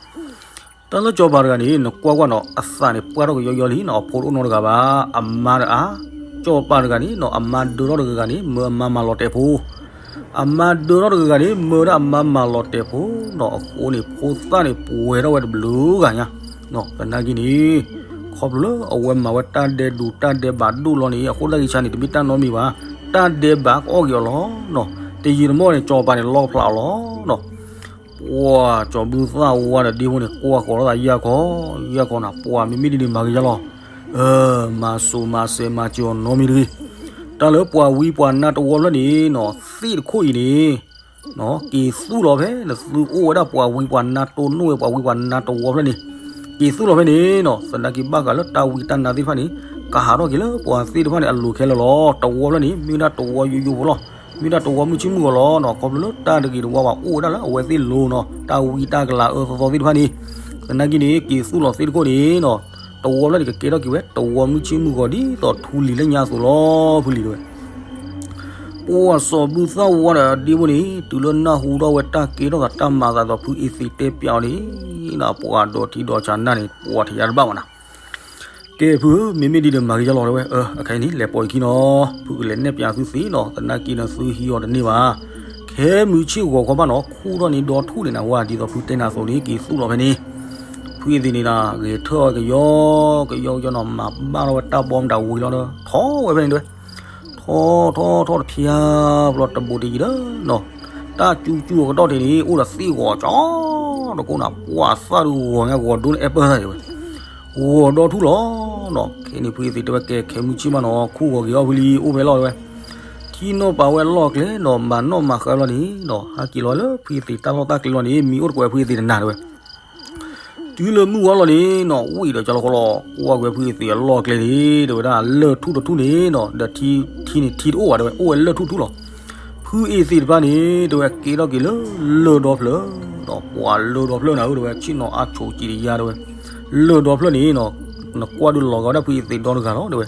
တၢ်လၢစီၤပၤတဂၤန့ၣ် နကွၢ်ကွၢ်နီၤ, အသးန့ၣ် ပှၢ်ထီၣ်ကယီယီလံနီၤ, အဖိတအိၣ်နီတဂၤဘၣ်, အမါတဂၤ, စီၤပၤတဂၤန့ၣ်နီၤ, အမါဒၢထီၣ်တဂၤဂၤန့ၣ် မၢအမါမၤလီၤတဲာ်ဖိ အမါဒၢထီၣ်တဂၤဂၤန့ၣ် မၢဒၣ်အမါမၤလီၤတဲာ်ဖိနီၤ, အဃိန့ၣ် ဖိသၣ်န့ၣ် ပှဲၤထီၣ်ဝဲတဘျုးဂၤညါ. သနာ်က့န့ၣ် ခီဖျိလၢအဝဲမၤဝဲတၢ်ဒဲးဒိၣ်တၢ်ဒဲးဘးဒိၣ်လီၤန့ၣ် အဃိတၢ်ဂံၢ်စၢ်န့ၣ် တမ့ၢ်တၢ်နီတမံၤဘၣ်, တၢ်ဒဲးဘးကအီၣ်က့ၤအီၤလီၤနီၤ. တယံာ်တမီၢ်န့ၣ် စီၤပၤန့ၣ် လီဖျးအီၤလီၤနီၤ. ပှၤစီၤဘူၣ်သၣ်ဝါဒီးဒ့ဖိန့ၣ် ကွၢ်ဃီၤထီၣ်သးယၢ်ခီ, ယၢ်ခီနၤ, ပှၤမ့မ့ၢ်ဒ်န့ၣ်မၤကယၤလီၤ. အၢ မၤစိၤမၤစဲးမၤစၢၤအီၤနီတမံၤတဂ့ၤ. တၢ်လၢပှၤဝံပှၤနါတဝီဖျၢၣ်န့ၣ်နီၤ, သ့ၣ်တခိၣ်အံၤန့ၣ် က့ၤသူၣ်လီၤဖဲ နသုအိၣ်ဝဲဒၣ်ပှၤဝံပှၤနါတိၢ်နီၣ်ဝဲပှၤဝံပှၤနါတဝီဖျၢၣ်န့ၣ်, က့ၤသူၣ်လီၤဖဲန့ၣ်နီၤ. သနာ်က့ဘၣ်ဃးလၢတၢ်ဝံတၢ်နါသ့ၣ်တဖၣ်န့ၣ် ကဟးထီၣ်က့ၤလၢပှၤသ့ၣ်တဖၣ်န့ၣ်အလိၤခဲလၢာ်လီၤ. တဝီဖျၢၣ်န့ၣ် မ့ၢ်ဝဲဒၣ်တဝီယိယိဖိလီၤ, မ့ၢ်ဝဲဒၣ်တဝီမုၢ်ဆ့ၣ်မုၢ်ဂီၤလီၤနီၤ. ခီဖျိလၢတၢ်တဂ့ၤတဝါဘၣ်အိၣ်ဝဲဒၣ်လၢအဝဲသ့ၣ်လိၤနီၤ, တၢ်ဝံတၢ်ကလၤအၢသီသီသ့ၣ်တဖၣ်န့ၣ်. သနာ်က့န့ၣ် က့ၤသူၣ်လီၤသ့ၣ်တခိၣ်န့ၣ်နီၤ, တဝီဖျၢၣ်န့ၣ် ကကဲထီၣ်က့ၤဝဲ တဝီမုၢ်ဆ့ၣ်မုၢ်ဂီၤဒ်သိးထူလံၤလၢညါအသိးလီၤ, ဖုလံၤတဲဝဲ. ပှၤစီၤဘူၣ်သၣ်ဝါဒီးဒ့ဖိန့ၣ် တုၤလၢနၢ်ဟူထီၣ်ဝဲတၢ်ကဲထီၣ်သးတၢ်မၤသးဒီးဖုအ့သ့ၣ်တဲပၠးအီၤန့ၣ်, ပှၤဒီးထံဒီးဆးနၢ်န့ၣ် ပှၤထံၣ်ယါတဘၣ်ဘၣ်နၤ. ကဲဖုဧၢ, မ့မ့ၢ်ဒ်န့ၣ်မၤကယၤလီၤတဲဝဲ. အၢ အခါအံၤန့ၣ် လဲၤပိာ်ယခံနီၤ, ဖုကလဲၤနဲၣ်ပၠးသုသ့နီၤ, သနာ်က့နသုဟံးအီၤတန့ၢ်ဘၣ်. ခဲမုၢ်ဆ့ၣ်ဂီၤခီဘၣ်နီၤ, ခူၣ်ထီၣ်န့ၣ်ဒီထူၣ်န့ၣ်နၤဝဲ, ဒ်သိးဖုတဲနၤအသိးန့ၣ် က့ၤသူၣ်လီၤဖဲန့ၣ်. ဖုအ့သ့ၣ်န့ၣ်နၤ ဂဲၤထၢၣ်အီၤကယီကယီကယီနီၤ, မၤဘၣ်ထီၣ်ဝဲတၢ်ဘီမတၤဝံၤလီၤဒီး ထီၣ်ဝဲဖဲန့ၣ်တဲဝဲ. ထီၣ်ထီၣ်ထီၣ်တဖျါဘျီတဘိးတယံၤဒီးနီၤ, တၢ်ကၠူကၠူအကတီၢ်ထံးန့ၣ် အိၣ်ဒီးသ့ၣ်ဂီၤကၠီတကိးနၤ, ပှၤသၣ်ဒုးဂီၤညါဂီၤဒိန့ၣ် အဲၣ်ပၢၢ်သးတဲဝဲ. ဂီၤဒီထူၣ်လီၤနီၤ. ခဲန့ၣ်ဖုအ့သ့ၣ်တဲဝဲ ကဲခဲမုၢ်ဆ့ၣ်မးနီၤ, ခူၣ်ဂီၤက့ၤအီၣ်ဖုလံ, အိၣ်ဖဲလီၤတဲဝဲ. ထံၣ်နီၣ်ပာ်ဝဲလီၢ်ကျဲနီၤ, မၤနီၣ်မၤဃါလီၤန့ၣ်နီၤ, ဟးက့ၤလီၤလၢဖုအ့သ့ၣ်တၢ်လီၢ်တၢ်ကျဲလီၤန့ၣ် မံအိၣ်တကိးဖုအ့သ့ၣ်တနၤတဲဝဲ. တုၤလၢမုၢ်ဝါလီၤန့ၣ်နီၤ, ဝံၣ်ဒီးကၠီလီၤခီလီၤ, ကွၢ်ကွံာ်ဖုအ့သ့ၣ်အလီၢ်ကျဲန့ၣ် တဲဝဲဒၣ် လၢၢ်ထူၣ်တထူၣ်န့ၣ်နီၤ, ဒီးထံ ထံန့ၣ်ထံတအိၣ်ဘၣ်တဲဝဲ, အိၣ်ဝဲလၢၢ်ထူၣ်ထူၣ်လီၤ. ဖုအ့သ့ၣ်တဖၣ်န့ၣ် တဲဝဲ ကဲထီၣ်က့ၤလၢလၢၢ်ဒီဖျၢၣ်နီၤ, ပှၤလၢၢ်ဒီဖျၢၣ်န့ၣ်ဧၢတဲဝဲ, ဆ့ၣ်နီၤအါဆိးကံတယါတဲဝဲ. လၢၢ်ဒီဖျၢၣ်န့ၣ်နီၤ, နကွၢ်ဒုးလီၤဂာ်ဝဲဒၣ်ဖုအ့သ့ၣ်ဒီတဂၤလီၤတဲဝဲ.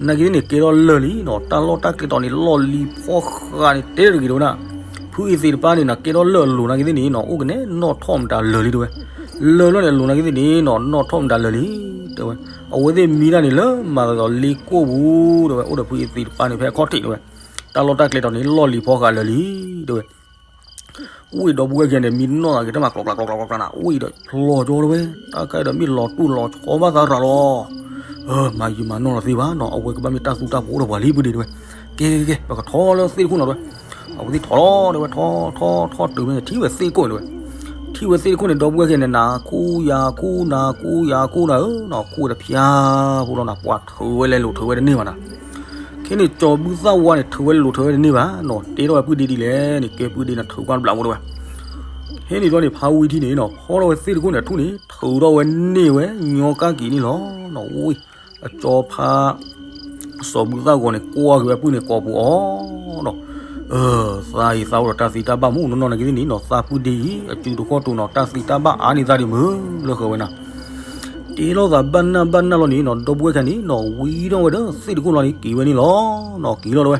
နာ်က့န့ၣ် ကဲထီၣ်လၢၢ်လံနီၤ, တၢ်လီၢ်တၢ်ကျဲတီၤန့ၣ် လီၢ်လံၤဖီဃးန့ၣ် တဲတဂ့ၤတဲဝဲဒၣ်. ဖုအ့သ့ၣ်တဖၣ်န့ၣ်နီၤ, ကဲထီၣ်လၢၢ်အလိၤနာ်က့သ့ၣ်န့ၣ်နီၤ, အိၣ်ကနဲနီၣ်ထီၣ်မတၤလၢာ်လံတဲဝဲ. လၢၢ်လီၢ်န့ၣ်အလိၤနာ်က့သ့ၣ်န့ၣ်နီၤ, နီၣ်ထီၣ်မတၤလၢာ်လံတဲဝဲ. အဝဲသ့ၣ်မံတၢ်န့ၣ်လၢမၤသးဒီးလ့ကိၣ်ပူၤတဲဝဲ, အိၣ်ဒီးဖုအ့သ့ၣ်တဖၣ်န့ၣ် ဖဲအခီၣ်ထံးတဲဝဲ. တၢ်လီၢ်တၢ်ကျဲတီၤန့ၣ် လီၢ်လံၤဖီဃးလၢာ်လံတဲဝဲ. ဝံၣ်ဒီပုၢ်ဝဲၢ်ခံဂၤန့ၣ် မံနီၢ်သးက့ၤတၢ်မၤကျီကျီကျီကျီကျီနၤ, ဝံၣ်ဒီးဖျီကၠီတဲဝဲ, တၢ်ခါဒီးမ့ၢ်လီၤတူၢ်လီၤဆီဘၣ်သးရၤလီၤ. မၤယံာ်မၤနီၢ်လီၤသ့ဘၣ်နီၤ, အဝဲကဘၣ်မ့ၢ်တၢ်သူတၢ်ပှီၤအိၣ်ဒီးပှၤလံဖုဒ့တဲဝဲ. ကဲကဲကဲ, ပကထီၣ်လၢသ့ၣ်တခိၣ်နီၤတဲဝဲ. အဝဲသ့ၣ်ထီၣ်လီၤတဲဝဲ, ထီၣ်ထီၣ်ထီၣ်တုၤမ့ၢ်န့ၣ် ထံၣ်ဝဲသ့ၣ်တခိၣ်န့ၣ်တဲဝဲ. ထံၣ်ဝဲသ့ၣ်တခိၣ်န့ၣ် ဒီပုၢ်ဝဲၢ်ခံဂၤန့ၣ် နၤခူၣ်ယၤခူၣ်နၤခူၣ်ယၤခူၣ်နၤဧၢနီၤ, ခူၣ်ဝဲတဖျါဖိလီၤနၤ, ပှၤထုးဝဲလဲၤလိာ်ထုးဝဲတန့ၢ်ဘၣ်နၤ. ခဲန့ၣ် စီၤဘူၣ်သၣ်ဝါန့ၣ် ထုးဝဲလိာ်ထုးဝဲတန့ၢ်ဘၣ်နီၤ, တဲထီၣ်ဝဲပုၢ်ဒ့ဒ်လဲၣ်န့ၣ်, ကဲပုၢ်ဒ့နထုးကွၢ်တဘျီဖိတဲဝဲ. ဟဲန့ၣ်ဘျီန့ၣ် ဖါဝံထံၣ်န့ၣ်နီၤ, ဖီထီၣ်ဝဲသ့ၣ်တခိၣ်န့ၣ် အထူၣ်န့ၣ် ထုးထီၣ်ဝဲန့ၢ်ဝဲညီကၣ်က့ၤန့ၣ်လီၤနီၤ. ဝံၣ် အကၠီဖါ စီၤဘူၣ်သၣ်ဂီၤန့ၣ် ကွၢ်က့ၤဝဲပုၢ်န့ၣ်ကိာ်ပူၤအီၤနီၤ. အၢ သးအံၤသးအိၣ်ဒီးတၢ်သံတၢ်ဘၣ်မ့ၢ်နီၢ်နီၢ်နာ်က့သ့ၣ်န့ၣ်နီၤ, သးပုၢ်ဒ့အံၤ အစုတခီၣ်တိၤနီၤ, တၢ်သံတၢ်ဘၣ်အါန့ၢ်သးဒံးမုၢ်လၢဃၢၤဝဲနၤ. တဲလိာ်သးဘၣ်နၢ်ဘၣ်နၢ်လီၤန့ၣ်နီၤ, ဒီပုၢ်ဝဲၢ်ခံဂၤန့ၣ်နီၤ ဝံထီၣ်ဝဲဒီးသ့ၣ်တခိၣ်လီၤန့ၣ် က့ၤဝဲန့ၣ်လီၤနီၤ, က့ၤလီၤတဲဝဲ.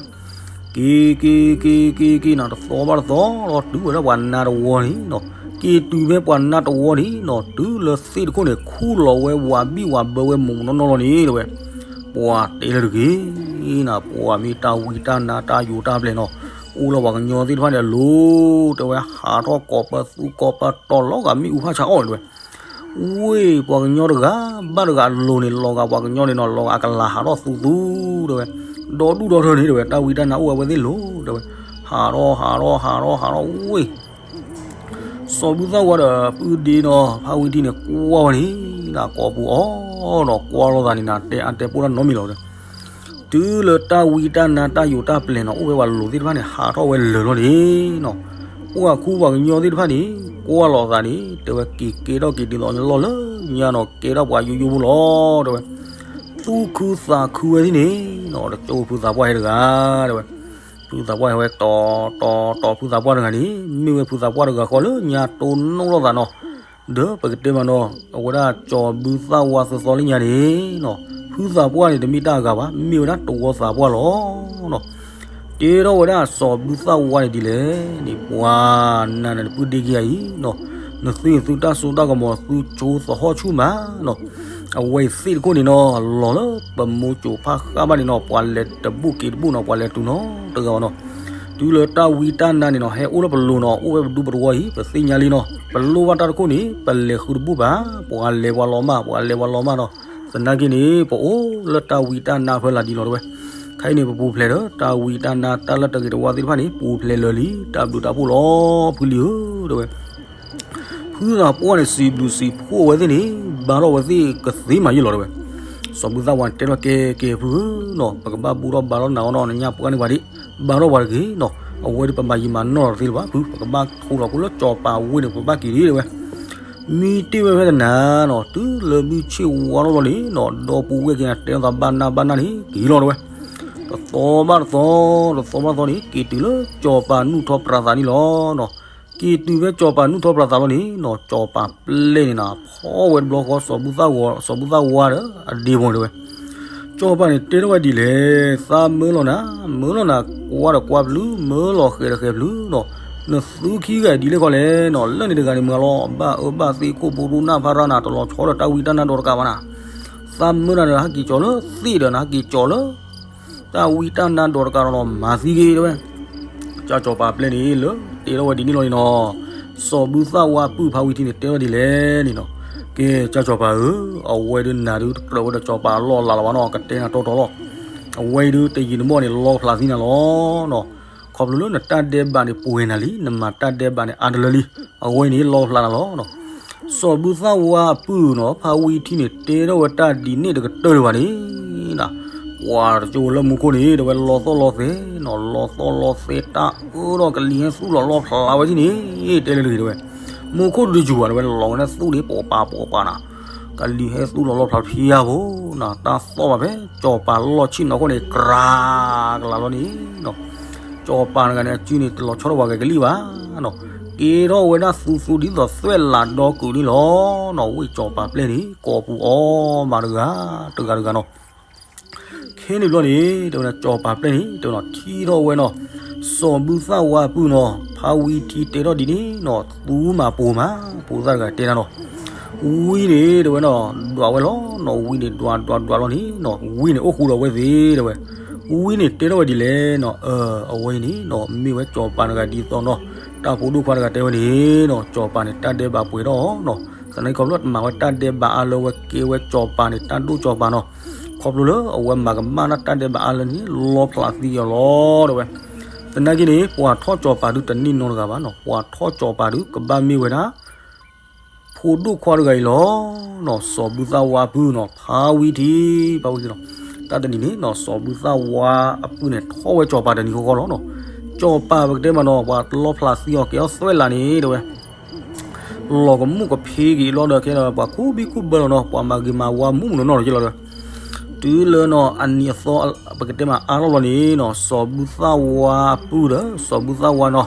က့ၤ က့ၤ က့ၤ က့ၤ က့ၤနီၤ တသီဘၣ်တသီလီၤ တုၤဝဲဒၣ်ပှၤနါတဝီန့ၣ်နီၤ, က့ၤတုၤဖဲပှၤနါတဝီန့ၣ်နီၤ တုၤလၢသ့ၣ်တခိၣ်န့ၣ် ခူၣ်လီၤဝဲဝးဘံၣ်ဝးဘၢဝဲမုၢ်မုၢ်နီၢ်နီၢ်လီၤန့ၣ်တဲဝဲ. ပှၤတဲလၢတဂ့ၤနီၤ, ပှၤမ့ၢ်တၢ်ဝံတၢ်နါတၢ်ယိာ်တၢ်ပျဲၤနီၤ, အိၣ်လၢပှၤကညီသ့ၣ်တဖၣ်န့ၣ်အလိၤ တဲဝဲ, ဟးထီၣ်ကိးပသူကိးပတီၤလီၤဂာ်မ့ၣ်အူဖးဆါအီၣ်တဲဝဲ. ဝ့ၢ် ပှၤကညီတဂၤဘၣ်တဂၤအလိၤန့ၣ် လီၤဂာ်ပှၤကညီန့ၣ်နီၤ လီၤဂာ်အကလၤဟးထီၣ်သူသူတဲဝဲ, ဒီဒူၣ်ဒီထၢန့ၣ်တဲဝဲ တၢ်ဝံတၢ်နါအိၣ်ဝဲသ့ၣ်လိၤတဲဝဲ. ဟးထီၣ် ဟးထီၣ် ဟးထီၣ် ဟးထီၣ် ဝ့ၢ် စီၤဘူၣ်သၣ်ဝါဒီးပုၢ်ဒ့နီၤ ဖါဝံထံန့ၣ် ကွၢ်ဝဲန့ၣ် ကိးပူၤအီၤဒီးကွၢ်လိာ်သးန့ၣ်နၤ တဲအါတဲပိၢ်တၢ်နီတမံၤလီၤ. တုၤလၢတၢ်ဝံတၢ်နါတၢ်ယိာ်တၢ်ပျဲၤနီၤ အိၣ်ဝဲပှၤလိၤသ့ၣ်တဖၣ်န့ၣ် ဟးထီၣ်ဝဲလၢာ်လီၤန့ၣ်နီၤ, ပှၤခူပှၤကညီသ့ၣ်တဖၣ်န့ၣ် ကွၢ်လိာ်သးန့ၣ် တဲဝဲ က့ၤကဲထီၣ်က့ၤဒ်သိးလီၢ်လၢညါနီၤ ကဲထီၣ်ပှၤယိယိဖိလီၤတဲဝဲ. သူၣ်ခုသးခုဝဲသ့ၣ်န့ၣ်နီၤ တကၠိဖုသးပှၢ်ဟဲတဂၤတဲဝဲ. ဖုသးပှၢ်ဟဲဝဲတီၤတီၤတီၤ ဖုသးပှၢ်တဂၤန့ၣ် မ့ၢ်ဝဲဖုသးပှၢ်တဂၤဃီလၢညါတိၢ်နီၣ်လိာ်သးနီၤ, ဒီးပကတဲမးနီၤ အဝဲဒၣ်စီၤဘူၣ်သၣ်ဝါသီသီလၢညါန့ၣ်နီၤ ဖုသးပှၢ်န့ၣ် တမ့ၢ်တၢ်အဂၤဘၣ် မ့ၢ်ဝဲဒၣ်တဝီသးပှၢ်လီၤနီၤ. တဲထီၣ်ဝဲဒၣ်စီၤဘူၣ်သၣ်ဝါန့ၣ်ဒ်လဲၣ်န့ၣ် ပှၤနၤန့ၣ် နပုၢ်ဒ့ခံဂၤအံၤနီၤ, နသုသုတၢ်စိတၢ်ကမီၤ သုဆိသဟီၣ်ဆူၣ်မးနီၤ, အဝဲအံၤသ့ၣ်တခိၣ်န့ၣ်နီၤ လီၤလၢပမိၢ်စိၤဖးဃာ်ဘၣ်န့ၣ်နီၤ ပှၤလဲၤတဘူၣ်က့ၤတဘူၣ်နီၤ ပှၤလဲၤတုၤနီတဂၤဘၣ်နီၤ. တုၤလၢတၢ်ဝံတၢ်နါန့ၣ်နီၤ ဟဲအိၣ်လၢပလိၤနီၤ အိၣ်ဝဲပဒူပတဝီအံၤ ပသ့ၣ်ညါလံနီၤ, ပလိၣ်ဘၣ်တၢ်တခိၣ်န့ၣ် ပလဲၤဃုတဘူၣ်ဘၣ်, ပှၤလဲၤပှၤလီၤမၢ် ပှၤလဲၤပှၤလီၤမၢ်နီၤ. သနာ်က့န့ၣ် ပအိၣ်လၢတၢ်ဝံတၢ်နါဖဲလၢဒ်လီၤတဲဝဲ. ခဲအံၤန့ၣ် ပပူၤဖျဲးဒီး တၢ်ဝံတၢ်နါတၢ်လၢတဂ့ၤတဝါသ့ၣ်တဖၣ်န့ၣ် ပူၤဖျဲးလၢာ်လံ တၢ်ဘျုးတၢ်ဖှိၣ်လီၤ ဖုလံၤဧၢ တဲဝဲ. ဖုသးပှၢ်န့ၣ် စံးဘျုးစံးဖှိၣ်ဝဲသ့ၣ်န့ၣ် ဘါထီၣ်ဝဲသ့ၣ်ကသ့မးယ့ၢ်လီၤတဲဝဲ. စီၤဘူၣ်သၣ်ဝါန့ၣ်တဲထီၣ်ကဲကဲဖုဧၢနီၤ ပကဘၣ်ဘူၣ်ထီၣ်ဘါထီၣ်နၤအီၤနီၤ နညၣ်ပှၢ်န့ၢ်ပှၤဒံး ဘါထီၣ်ပှၤတဂ့ၤနီၤ အဝဲဒၣ်ပမၤယံာ်မၤနီၢ်လီၤတသ့လၢၤဘၣ်ဖု ပကဘၣ်ထိးလီၤဖိလၢစီၤပၤဝ့ၢ်န့ၣ် ပကဘၣ်က့ၤဒံးတဲဝဲ. မ့ၢ်တ့ၢ်ဝဲဖဲတနၤနီၤ တုၤလၢဘုဆ့ၣ်ဝါထီၣ်လီၤန့ၣ်နီၤ ဒီပုၢ်ဝဲၢ်က့ၤနၤတဲထီၣ်သးဘၣ်နၢ်ဘၣ်နၢ်န့ၣ် က့ၤလီၤတဲဝဲ. တသီဘၣ်တသီ တသီဘၣ်တသီန့ၣ် က့ၤတုၤလၢစီၤပၤနူၢ်ထီၣ်ပြးသးန့ၣ်လီၤနီၤ. က့ၤတုၤဖဲစီၤပၤနူၢ်ထီၣ်ပြးသးလီၤန့ၣ်နီၤ စီၤပၤပျဲၢ်န့ၣ်နၤ ဖီၣ်ဝဲတဘျီဃီ စီၤဘူၣ်သၣ်ဝါ စီၤဘူၣ်သၣ်ဝါဒီးအဒ့ဖိန့ၣ်တဲဝဲ. စီၤပၤန့ၣ်တဲထီၣ်ဝဲဒ်လဲၣ် သးမၢလီၤနၤ မၢလီၤနၤ ကွၢ်ဒီးကွၢ်ပျုၤ မၢလီၤဃဲၤဒီးဃဲၤပျုၤနီၤ နသုခံဂၤအံၤဒ်လဲၣ်ခီလဲၣ်နီၤ လၢန့ၣ်တဂၤန့ၣ်မုၢ်လီၤ ဘၣ်အၢဘၣ်သီ ခိၣ်ဖိဒိၣ်နၢ်ဖးရၣ်နၤ တလီၤဆီဒီးတၢ်ဝံတၢ်နါဒီးတကးဘၣ်နၤ သးမၢနၤဒီး ဟဲက့ၤကၠီၤလၢသ့ၣ်ဒီးနၤ ဟဲက့ၤကၠီၤလၢ တၢ်ဝံတၢ်နါဒီးတကးဒီးနီၤ မၤသံက့ၤတဲဝဲ. ကၢ်စီၤပၤပျဲၢ်န့ၣ်လၢ တဲထီၣ်ဝဲဒ်န့ၣ်လီၤန့ၣ်နီၤ စီၤဘူၣ်သၣ်ဝါအပုၢ်ဖါဝံထံန့ၣ် တဲထီၣ်ဒ်လဲၣ်န့ၣ်နီၤ ကဲ ကၢ်စီၤပၤဧၢ အဝဲဒုးနၤဒုးတကြၢးဝဲဒီးစီၤပၤအလီၢ်အလၤလၢၤဘၣ်နီၤ ကတဲနၤတီတီလီၤ. အဝဲအံၤဒုးတယံာ်တမီၢ်န့ၣ် လီဖျးသံနၤလီၤနီၤ. ခီဖျိလၢနတၢ်ဒဲးဘးန့ၣ် ပှဲၤနၤလံ နမၤတၢ်ဒဲးဘးန့ၣ် အါတလၢလံ အဝဲအံၤန့ၣ် လီဖျးနၤလီၤနီၤ. စီၤဘူၣ်သၣ်ဝါအပုၢ်နီၤ ဖါဝံထံန့ၣ် တဲထီၣ်ဝဲတၢ်ဒ်န့ၣ်တကတၢၢ်လၢၤဘၣ်န့ၣ် ပှၤတကၠိဝဲလၢမူခိၣ်န့ၣ် တဲဝဲလီသီၣ်လီသဲနီၤ လီသီၣ်လီသဲတၢ်အၢဒီးကလံၤဟဲသူၣ်လီၤလီဖျးဝဲဒ်န့ၣ် တဲလၢတဂ့ၤတဲဝဲ. မူခိၣ်တဒုးယူၤဘၣ်တဲဝဲ လီၤဝဲန့ၣ်သူၣ်န့ၣ် ပိာ်ပာ်ပိာ်ပာ်နၤ ကလံၤဟဲသူၣ်လီၤလီဖျးဖံယၢ်ဖိနီၤ တၢ်သီၣ်ဘၣ်ဖဲ စီၤပၤလီၢ်ဆ့ၣ်နီၤခိၣ်န့ၣ် ကြၤကလးလီၤန့ၣ်နီၤ. စီၤပၤတဂၤန့ၣ် အစုန့ၣ် တလီၤဆီထီၣ်ပှၤဂၤကလံၣ်ဘၣ်နီၤ. ကဲထီၣ်ဝဲဒၣ်သူသူဒ်သိးသွဲၣ်လးဒီကုာ်န့ၣ်လီၤနီၤ. ဝ့ၢ်စီၤပၤပျဲၢ်န့ၣ် ကိးပူၤအီၤမးတဂၤ တဂၤတဂၤနီၤ. ခဲန့ၣ်ဘျီန့ၣ် တဲဝဲဒၣ် စီၤပၤပျဲၢ်န့ၣ် တဲဝဲနီၤ ထံၣ်ထီၣ်ဝဲနီၤ စီၤဘူၣ်သၣ်ဝါအပုၢ်နီၤ ဖါဝံထံတဲထီၣ်ဒ်န့ၣ်နီၤ သူမးပိာ်မး ဖိသၣ်တဂၤတဲနၤနီၤ. ဝံန့ၣ် တဲဝဲနီၤ ဒွးဝဲလီၤနီၤ ဝံန့ၣ် ဒွးဒွးဒွးလီၤန့ၣ်နီၤ ဝံန့ၣ် အိၣ်ဃူဒီးဝဲသ့ၣ်တဲဝဲ. ဝံန့ၣ် တဲထီၣ်ဝဲဒ်လဲၣ်နီၤ အၢ အဝဲအံၤန့ၣ်နီၤ မ့ၢ်ဝဲစီၤပၤတဂၤဒ်သိးနီၤ တၢ်ဖိဒိၣ်ခွါတဂၤတဲဝဲန့ၣ်နီၤ စီၤပၤန့ၣ် တၢ်ဒဲးဘးပှဲၤထီၣ်နီၤ. သနာ်က့ခီဖျိတမၤဝဲတၢ်ဒဲးဘးအါလၢဝဲကဲဝဲစီၤပၤန့ၣ် တၢ်ဒိၣ်စီၤပၤနီၤ. ခီဖျိလၢအဝဲမၤကမၣ်တၢ်ဒဲးဘးအါလၢန့ၣ် လီဖျးသံအီၤလီၤတဲဝဲ. သနာ်က့န့ၣ် ပှၤထီၣ်စီၤပၤဒုးတန့ၢ်နီတဂၤဘၣ်နီၤ ပှၤထီၣ်စီၤပၤဒုးကဘၣ်မ့ၢ်ဝဲဒၣ် ဖိဒိၣ်ခွါတဂၤအံၤလီၤနီၤ စီၤဘူၣ်သၣ်ဝါအပုၢ်နီၤ ဖါဝံထံ ဖါဝံထံနီၤ. တၢ်တနံၤန့ၣ်နီၤ စီၤဘူၣ်သၣ်ဝါအပုၢ်န့ၣ် ထီၣ်ဝဲစီၤပၤတနံၤဃီဃီလီၤနီၤ. စီၤပၤပကတဲမးနီၤ ပှၤလီဖျးသံအီၤ ကဲထီၣ်သွဲၣ်လးန့ၣ်တဲဝဲ လီၤကမူၣ်ကဖံးက့ၤလီၤဒီး ကဲဒီးပှၤကူဘံကူဘၢလီၤနီၤ ပှၤမၤဂ့ၤမၤဝါမူးမူးနီၢ်နီၢ်လီၤက့လီၤဒီး တုၤလၢနီၤ အနံၤအသီ ပကတဲမးအါထီၣ်လီၤန့ၣ်နီၤ စီၤဘူၣ်သၣ်ဝါအပုၢ်ဒီး စီၤဘူၣ်သၣ်ဝါနီၤ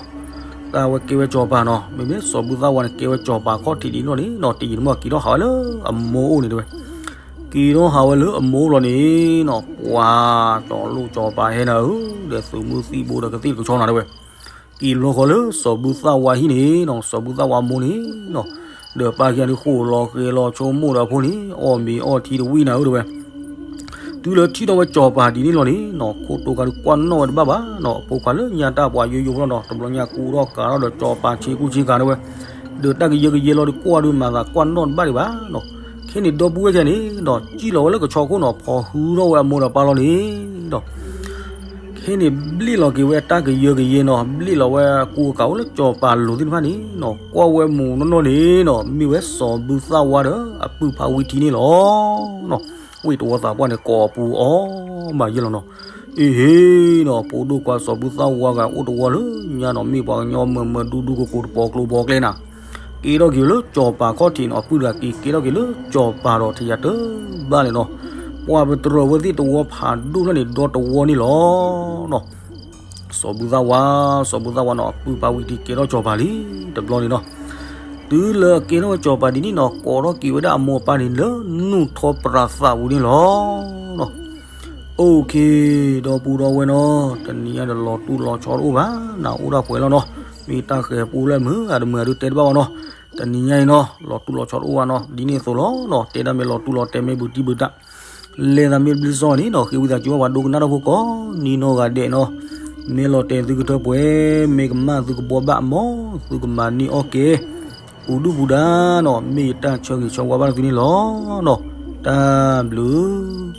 တၢ်ဝဲကဲဝဲစီၤပၤနီၤ, မ့မ့ၢ်စီၤဘူၣ်သၣ်ဝါန့ၣ် ကဲဝဲစီၤပၤခီၣ်ထံးဒ်န့ၣ်လီၤန့ၣ်နီၤ, တယံာ်တမီၢ်က့ၤထီၣ်ဟးဝဲလၢအမိၢ်အိၣ်န့ၣ်တဲဝဲ. က့ၤထီၣ်ဟးဝဲလၢအမိၢ်လီၤန့ၣ်နီၤ, ပှၤစီၤလိၣ်စီၤပၤဟဲနၤဧၢ, ဒီးသုးမုၢ်သံၣ်ဘိဒီးကသ့ၣ်ကဆီနၤတဲဝဲ. က့ၤလီၤဃီၤလၢစီၤဘူၣ်သၣ်ဝါဟံၣ်န့ၣ်နီၤ, စီၤဘူၣ်သၣ်ဝါမိၢ်န့ၣ်နီၤ, ဒီးပၢ်ခံဂၤဒုးဃိၣ်လီၤဃဲၤလီၤဆိကမိၣ်ဒီးအဖိန့ၣ် အီၣ်မ့ၤအီထံတဝံၣ်နၤဧၢတဲဝဲ. တုၤလၢထံၣ်ထီၣ်ဝဲစီၤပၤဒ်န့ၣ်လီၤန့ၣ်နီၤ, ခိၣ်တိခါဒုးကွၢ်နီၣ်ဝဲတဘၣ်ဘၣ်နီၤ, အဖိခွါလၢညါတၢ်ပှၤယိယိဖိလီၤနီၤ, တဘျီညါကူထီၣ်ကၤထီၣ်ဒီးစီၤပၤဆ့ကူဆ့ကၤတဲဝဲ, ဒီးတၢ်ကယၢကယဲလီၤဒုးကွၢ်ဒုးမၤသးကွၢ်နီၣ်တဘၣ်ဒံးဘၣ်နီၤ. ခဲန့ၣ်ဒီပုၢ်ဝဲၢ်ခံဂၤန့ၣ်ဒီး စံၣ်လီၤဝဲလၢကဆီခိၣ်နီၤ, ဖီၣ်ဟုထီၣ်ဝဲအမိၢ်ဒီးပၢ်လီၤန့ၣ်ဒီး ခဲန့ၣ်ဘျ့ၣ်လီၤက့ၤဝဲတၢ်ကယၢကယဲနီၤ, ဘျ့ၣ်လီၤဝဲကူကၤအိၣ်လၢစီၤပၤလိၤသ့ၣ်တဖၣ်န့ၣ်နီၤ, ကွၢ်ဝဲမူးနီၢ်နီၢ်န့ၣ်နီၤ, မ့ၢ်ဝဲစီၤဘူၣ်သၣ်ဝါဒီးအပုၢ်ဖးဝံထံန့ၣ်လီၤနီၤ. ဝ့ၢ်တဝီသးပှၢ်န့ၣ် ကိးပူၤအီၣ်မးယဲလီၤနီၤ. အ့ဟ့နီၤ, ဖိဒိၣ်ခွါစီၤဘူၣ်သၣ်ဝါဂၤအိၣ်တဝီလၢညါနီၤ, မ့ၢ်ပှၤကညီမၢမၢဒူဒူကိၤကိၤတပီၤကျိၤဘီကျဲနၤ ကဲထီၣ်က့ၤလၢစီၤပၤခီၣ်ထံးနီၤ, အပုၢ်တဂၤက့ၤကဲထီၣ်က့ၤလၢစီၤပၤဒီးထယၤတဘၣ်န့ၣ်နီၤ, ပှၤပတြၢၤဝဲသ့ၣ်တဝီဖးဒိၣ်ဖျၢၣ်န့ၣ် ဒီတဝီန့ၣ်လီၤနီၤ. စီၤဘူၣ်သၣ်ဝါ, စီၤဘူၣ်သၣ်ဝါနီၤ, အပုၢ်ဖးဝံထံကဲထီၣ်စီၤပၤလံတဘျီန့ၣ်နီၤ. တုၤလၢကဲထီၣ်ဝဲစီၤပၤဒ်န့ၣ်နီၤ, ကိးထီၣ်က့ၤဝဲဒၣ်အမိၢ်အပၢ်န့ၣ်လၢနူၢ်ထီပြးသးပူၤန့ၣ်လီၤနီၤ. အိၣ်ခ့, ဒီပုၢ်ဒီဝဲၢ်နီၤ, တနံၤညါဒီးလီၤတူၢ်လီၤဆီတအိၣ်ဘၣ်, နအိၣ်ဒၣ်ပှဲၤလီၤနီၤ. မ့ၢ်တၢ်ဃဲၤပူလၢမုာ်အတမုာ်အဒုးတဲတဘၣ်ဘၣ်နီၤ. တနံၤညါအံၤနီၤ, လီၤတူၢ်လီၤဆီတအိၣ်ဘၣ်နီၤ, ဒ်န့ၣ်အသိးလီၤနီၤ, တဲဒၣ်မ့ၢ်လီၤတူၢ်လီၤတဲာ်မ့ၢ်ဘူးတံၢ်ဘူးတၢ် လဲၤသးမ့ၢ်တဘျုးစီန့ၣ်နီၤ, ဃ့ဝံသးစူၤဘၣ်ပှၤဒိကနၣ်တၢ်ဖိကိးနံၤနီၢ်ဂၤဒဲးနီၤ. မ့ၢ်လီၤတဲာ်သုကထၢပှဲၤ, မ့ၢ်ကမၣ်သုကဘှီဘၣ်အမီၢ်, သုကမၤန့ၢ်အီၣ်က့ၤ ပူၤဒုၣ်ပူၤဒါနီၤ, မ့ၢ်ယတၢ်ဆၢဂ့ၤဆၢဝါဘၣ်နသုန့ၣ်လီၤနီၤ. တၢ်ဘျုး